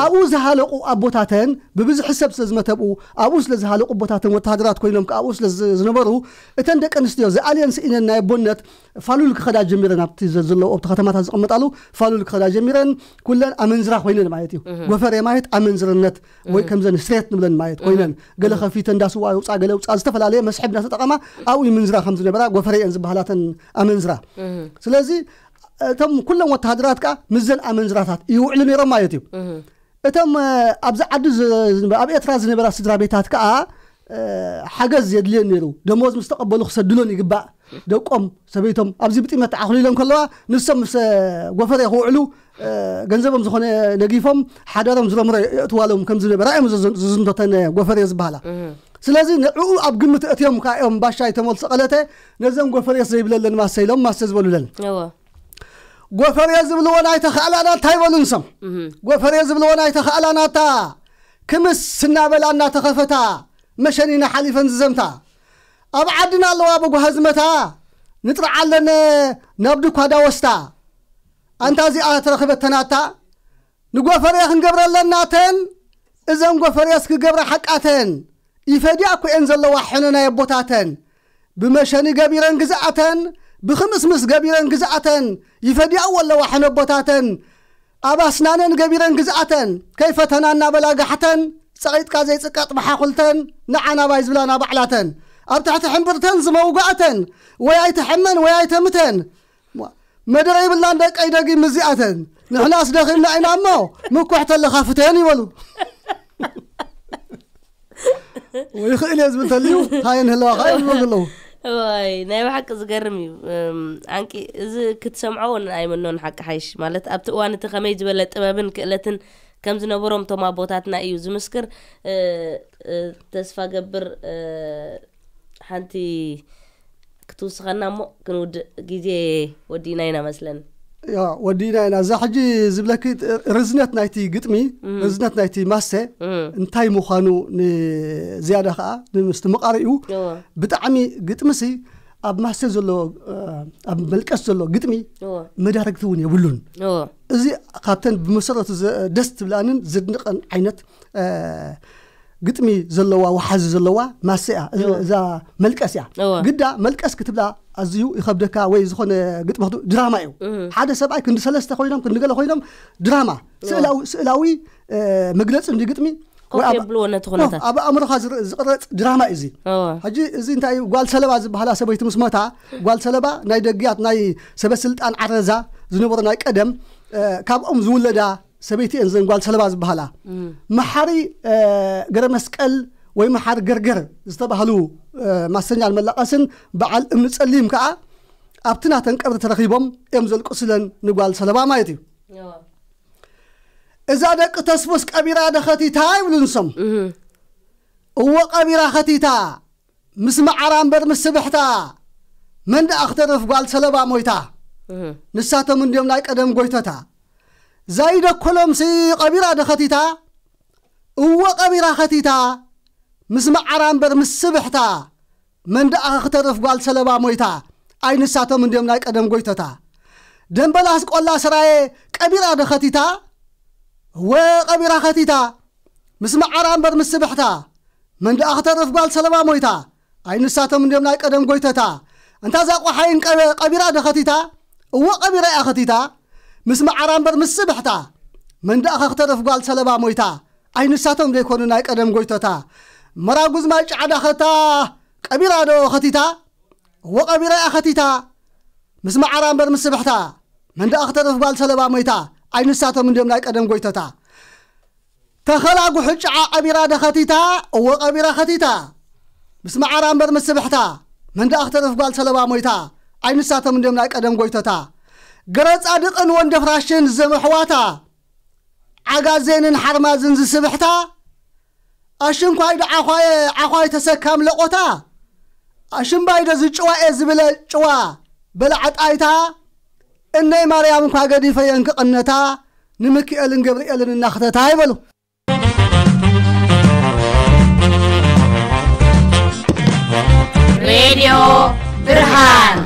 ኣብኡ ዝሃለቑ ኣቦታተን ብብዝሒ ሰብ ስለ ዝመተብኡ ኣብኡ ስለ ዝሃለቑ ኣቦታተን ወተሃደራት ኮይኖም ከ ኣብኡ ስለ ዝ- ዝነበሩ እተን ደቂ ኣንስትዮ ዝኣልየን ስኢነን ናይ ኣቦነት ፋሉል ክኸዳ ጀሚረን ኣብቲ ዘ- ዘለዎ ኣብቲ ከተማታት ዝቕመጣሉ ፋሉል ክኸዳ ጀሚረን ኩለን ኣመንዝራ ኮይነን ማለት እዩ። ጎፈርየ ማለት ኣመንዝርነት ወይ ከምዘን ስትሬት ንብለን ማለት ኮይነን ገለ ከፊተ እንዳስዋ የውፃ ገለ ውፃ ዝተፈላለየ መስሕብ እንዳተጠቐማ ኣብኡ ምንዝራ ከም ዝነበራ ጎፈርየን ዝበሃላተን ኣመንዝራ። ስለዚ እቶም ኩሎም ወተሃደራት ከዓ ምስዘን ኣመንዝራታት ይውዕሉ ነይሮም ማለት እዩ። እቶም እ፣ ኣብዚ ዓዲ ዝ- ዝነበ- ኣብ ኤርትራ ዝነበራ ስድራ ቤታት ከዓ እ፣ ሓገዝ የድልየን ነይሩ። ደሞዝ ምስ ተቐበሉ ክሰድሎን ይግባእ። ደቆም ሰበይቶም ኣብዚ ብጥሜት ተዓኹሊሎም ከለዋ ንሶም ምስ እ፣ ጎፈርየ ክውዕሉ እ፣ ገንዘቦም ዝኾነ ነጊፎም ሓዳሮም ዝረምረ የእትዋሎም ከም ዝነበራ እዮም ዝዝ- ዝዝንቶተን ጎፈርየ ዝበሃላ። ስለዚ ንዕኡ ኣብ ግምት እትዮም ከዓ እዮም ባሻይ ተመልሶ ቀለተ ነዘን ጎፈርየስ ዘይብለለን ማሰ ኢሎም ማሰ ዝበሉለን። እወ ጎፈርየ ዝብልዎ ናይ ተኸእላናታ ይበሉ ንሶም። ጎፈርየ ዝብልዎ ናይ ተኸእላናታ ክምስ እናበላ እናተኸፈታ መሸኒና ሓሊፈን ዝዘምታ ኣብ ዓድና ኣለዋ ብጓሃ ዝመታ ንጥርዓለን ናብ ድኳ ዳወስታ ኣንታ እዚኣ ተረኽበተናታ ንጎፈርየ ክንገብረለናተን እዘን ጎፈርየስ ክገብራ ሓቃተን ይፈድያ እኮ እየን ዘለዋ ሕነ ናይ ኣቦታተን ብመሸኒ ገቢረን ግዝኣተን ብኽምስምስ ገቢረን ግዝኣተን ይፈድያዎ ኣለዋ ሕነ ኣቦታተን ኣብ ኣስናነን ገቢረን ግዝኣተን ከይፈተና እናበላ ጋሕተን ጸቒጥካ ዘይጽቀጥ ብሓኹልተን ንዓ ናባይ ዝብላና ባዕላተን ኣብ ትሕቲ ሕምብርተን ዝመውጋእተን ወይ ኣይትሕመን ወይ ኣይተምተን መደረ ይብላን ደቀይ ደጊም እዚኣተን ንሕናስ ደኺምና ኢና እሞ ምኩሕ ተለኻፍተን ይበሉ ወይ ይኽእል እየ ዝብል ተልዩ ታየን ህለዋ ከዓ ይብሉ ዘለዉ ዋይ ናይ ብሓቂ ዝገርም እዩ። እም፣ ዓንቂ እዚ ክትሰምዖ እውን ኣይምኖን ሓቂ ሓይሽ ማለት ኣብቲ እዋን እቲ ከመይ ዝበለ ጥበብን ክእለትን ከም ዝነበሮም እቶም ኣቦታትና እዩ ዝምስክር። እ፣ እ፣ ተስፋ ገብር እ፣ ሓንቲ ክትውስኸና እሞ ክንውድእ ግዜ ወዲእና ኢና መስለን። ያ ወዲእና ኢና እዛ ሕጂ ዝብለኪ ርዝነት ናይቲ ግጥሚ ርዝነት ናይቲ ማሰ እንታይ ምዃኑ ንዝያዳ ከዓ ንምስቲ መቃሪኡ እወ ብጣዕሚ ግጥምሲ ኣብ ማሰ ዘሎ እ፣ ኣብ መልቀስ ዘሎ ግጥሚ እወ መዳርግቲ እውን የብሉን እወ እዚ ካብተን ብመሰረቱ ዘ- ደስ ትብላንን ዘድንቐን ዓይነት እ፣ ግጥሚ ዘለዋ ወሓዚ ዘለዋ ማሰ እያ እዚ- እወ እዛ መልቀስ እያ እወ ግዳ መልቀስ ክትብላ ኣዝዩ ይኸብደካ ወይ ዝኾነ ግጥሚ ክት- ድራማ እዩ እህ ሓደ ሰብኣይ ክንዲ ሰለስተ ኮይኖም ክንዲ ገለ ኮይኖም ድራማ ስእላዊ ስእላዊ እ፣ መግለፂ እንዲ ግጥሚ ወይ ኮፍ ኣብ- የብልዎ ነቲ ኮፍ ኩነታት ኣብ ኣእምሮኻ ዝር- ዝቕረፅ ድራማ እዩ እዚ እወ ሕጂ እዚ እንታይ እዩ ጓል ሰለባ ዝበሃላ ሰበይቲ ምስ መታ ጓል ሰለባ ናይ ደግያት ናይ ሰበ ስልጣን ዓረዛ ዝነበሩ ናይ ቀደም እ፣ ካብኦም ዝውለዳ ሰበይቲ እየን ዘን ጓል ሰለባ ዝበሃላ መሓሪ እ፣ ገረ መስቀል ወይ መሓሪ ገርገር ዝተባህሉ እ፣ ማሰኛን መላቐስን በዓል እምኒ ጸሊም ከዓ ኣብቲ ናተን ቀብሪ ተረኺቦም እዮም ዘልቅሱለን ንጓል ሰለባ ማለት እዩ እዛ ደቂ ተስፉስ ቀቢራ ደኸቲታ ይብሉ ንሶም እወ ቀቢራ ኸቲታ ምስ መዓራ እምበር ምስ ስብሕታ መን ደኣ ክተርፍ ጓል ሰለባ ሞይታ ንሳቶም እንድዮም ናይ ቀደም ጎይቶታ ዛይደኮሎምሲ ቀቢራ ደኸቲታ እወ ቀቢራ ኸቲታ ምስ መዓራ እምበር ምስ ስብሕታ መን ደኣ ክተርፍ ጓል ሰለባ ሞይታ ኣይ ንሳቶም እንድዮም ናይ ቀደም ጎይቶታ ደንበላስ ቆላ ሰራየ ቀቢራ ደኸቲታ እወ ቀቢራ ኸቲታ ምስ መዓራ እምበር ምስ ስብሕታ መን ደኣ ክተርፍ ጓል ሰለባ ሞይታ ኣይ ንሳቶም እንድዮም ናይ ቀደም ጎይቶታ እንታ እዛ ቆሓይን ቀበ- ቀቢራ ደኸቲታ እወ ቀቢራ እያ ኸቲታ ምስ መዓራ እምበር ምስ ስብሕታ መን ደኣ ክተርፍ ጓል ሰለባ ሞይታ ኣይ ንሳቶም ዘይኮኑ ናይ ቀደም ጎይቶታ መራጉዝ ማይ ጫዕዳ ኸታ ቀቢራ ዶ ኸቲታ እወ ቀቢራ እያ ኸቲታ ምስ መዓራ እምበር ምስ ስብሕታ መን ደኣ ክተርፍ ጓል ሰለባ ሞይታ ኣይ ንሳቶም እንድዮም ናይ ቀደም ጎይቶታ ተኸላ ጉሕጫዓ ቀቢራ ደኸቲታ እወ ቀቢራ ኸቲታ ምስ መዓራ እምበር ምስ ስብሕታ መን ደኣ ክተርፍ ጓል ሰለባ ሞይታ ኣይ ንሳቶም እንድዮም ናይ ቀደም ጎይቶታ ገረ ጻድቕን ወንደ ፍራሽን ዘመሕዋታ ዓጋዜንን ሓርማዝን ዝስብሕታ ኣሽንኳይ ዶ ዓዃየ ዓዃይ ተሰካም ለቖታ ኣሽምባይ ዶ ዝጭዋ እየ ዝብለ ጭዋ በላዓ ጣይታ እነይ ማርያም እንኳ ገዲፈየን ክቕነታ ንምክኤልን ገብርኤልን እናኽተታ ይበሉ። ሬድዮ ብርሃን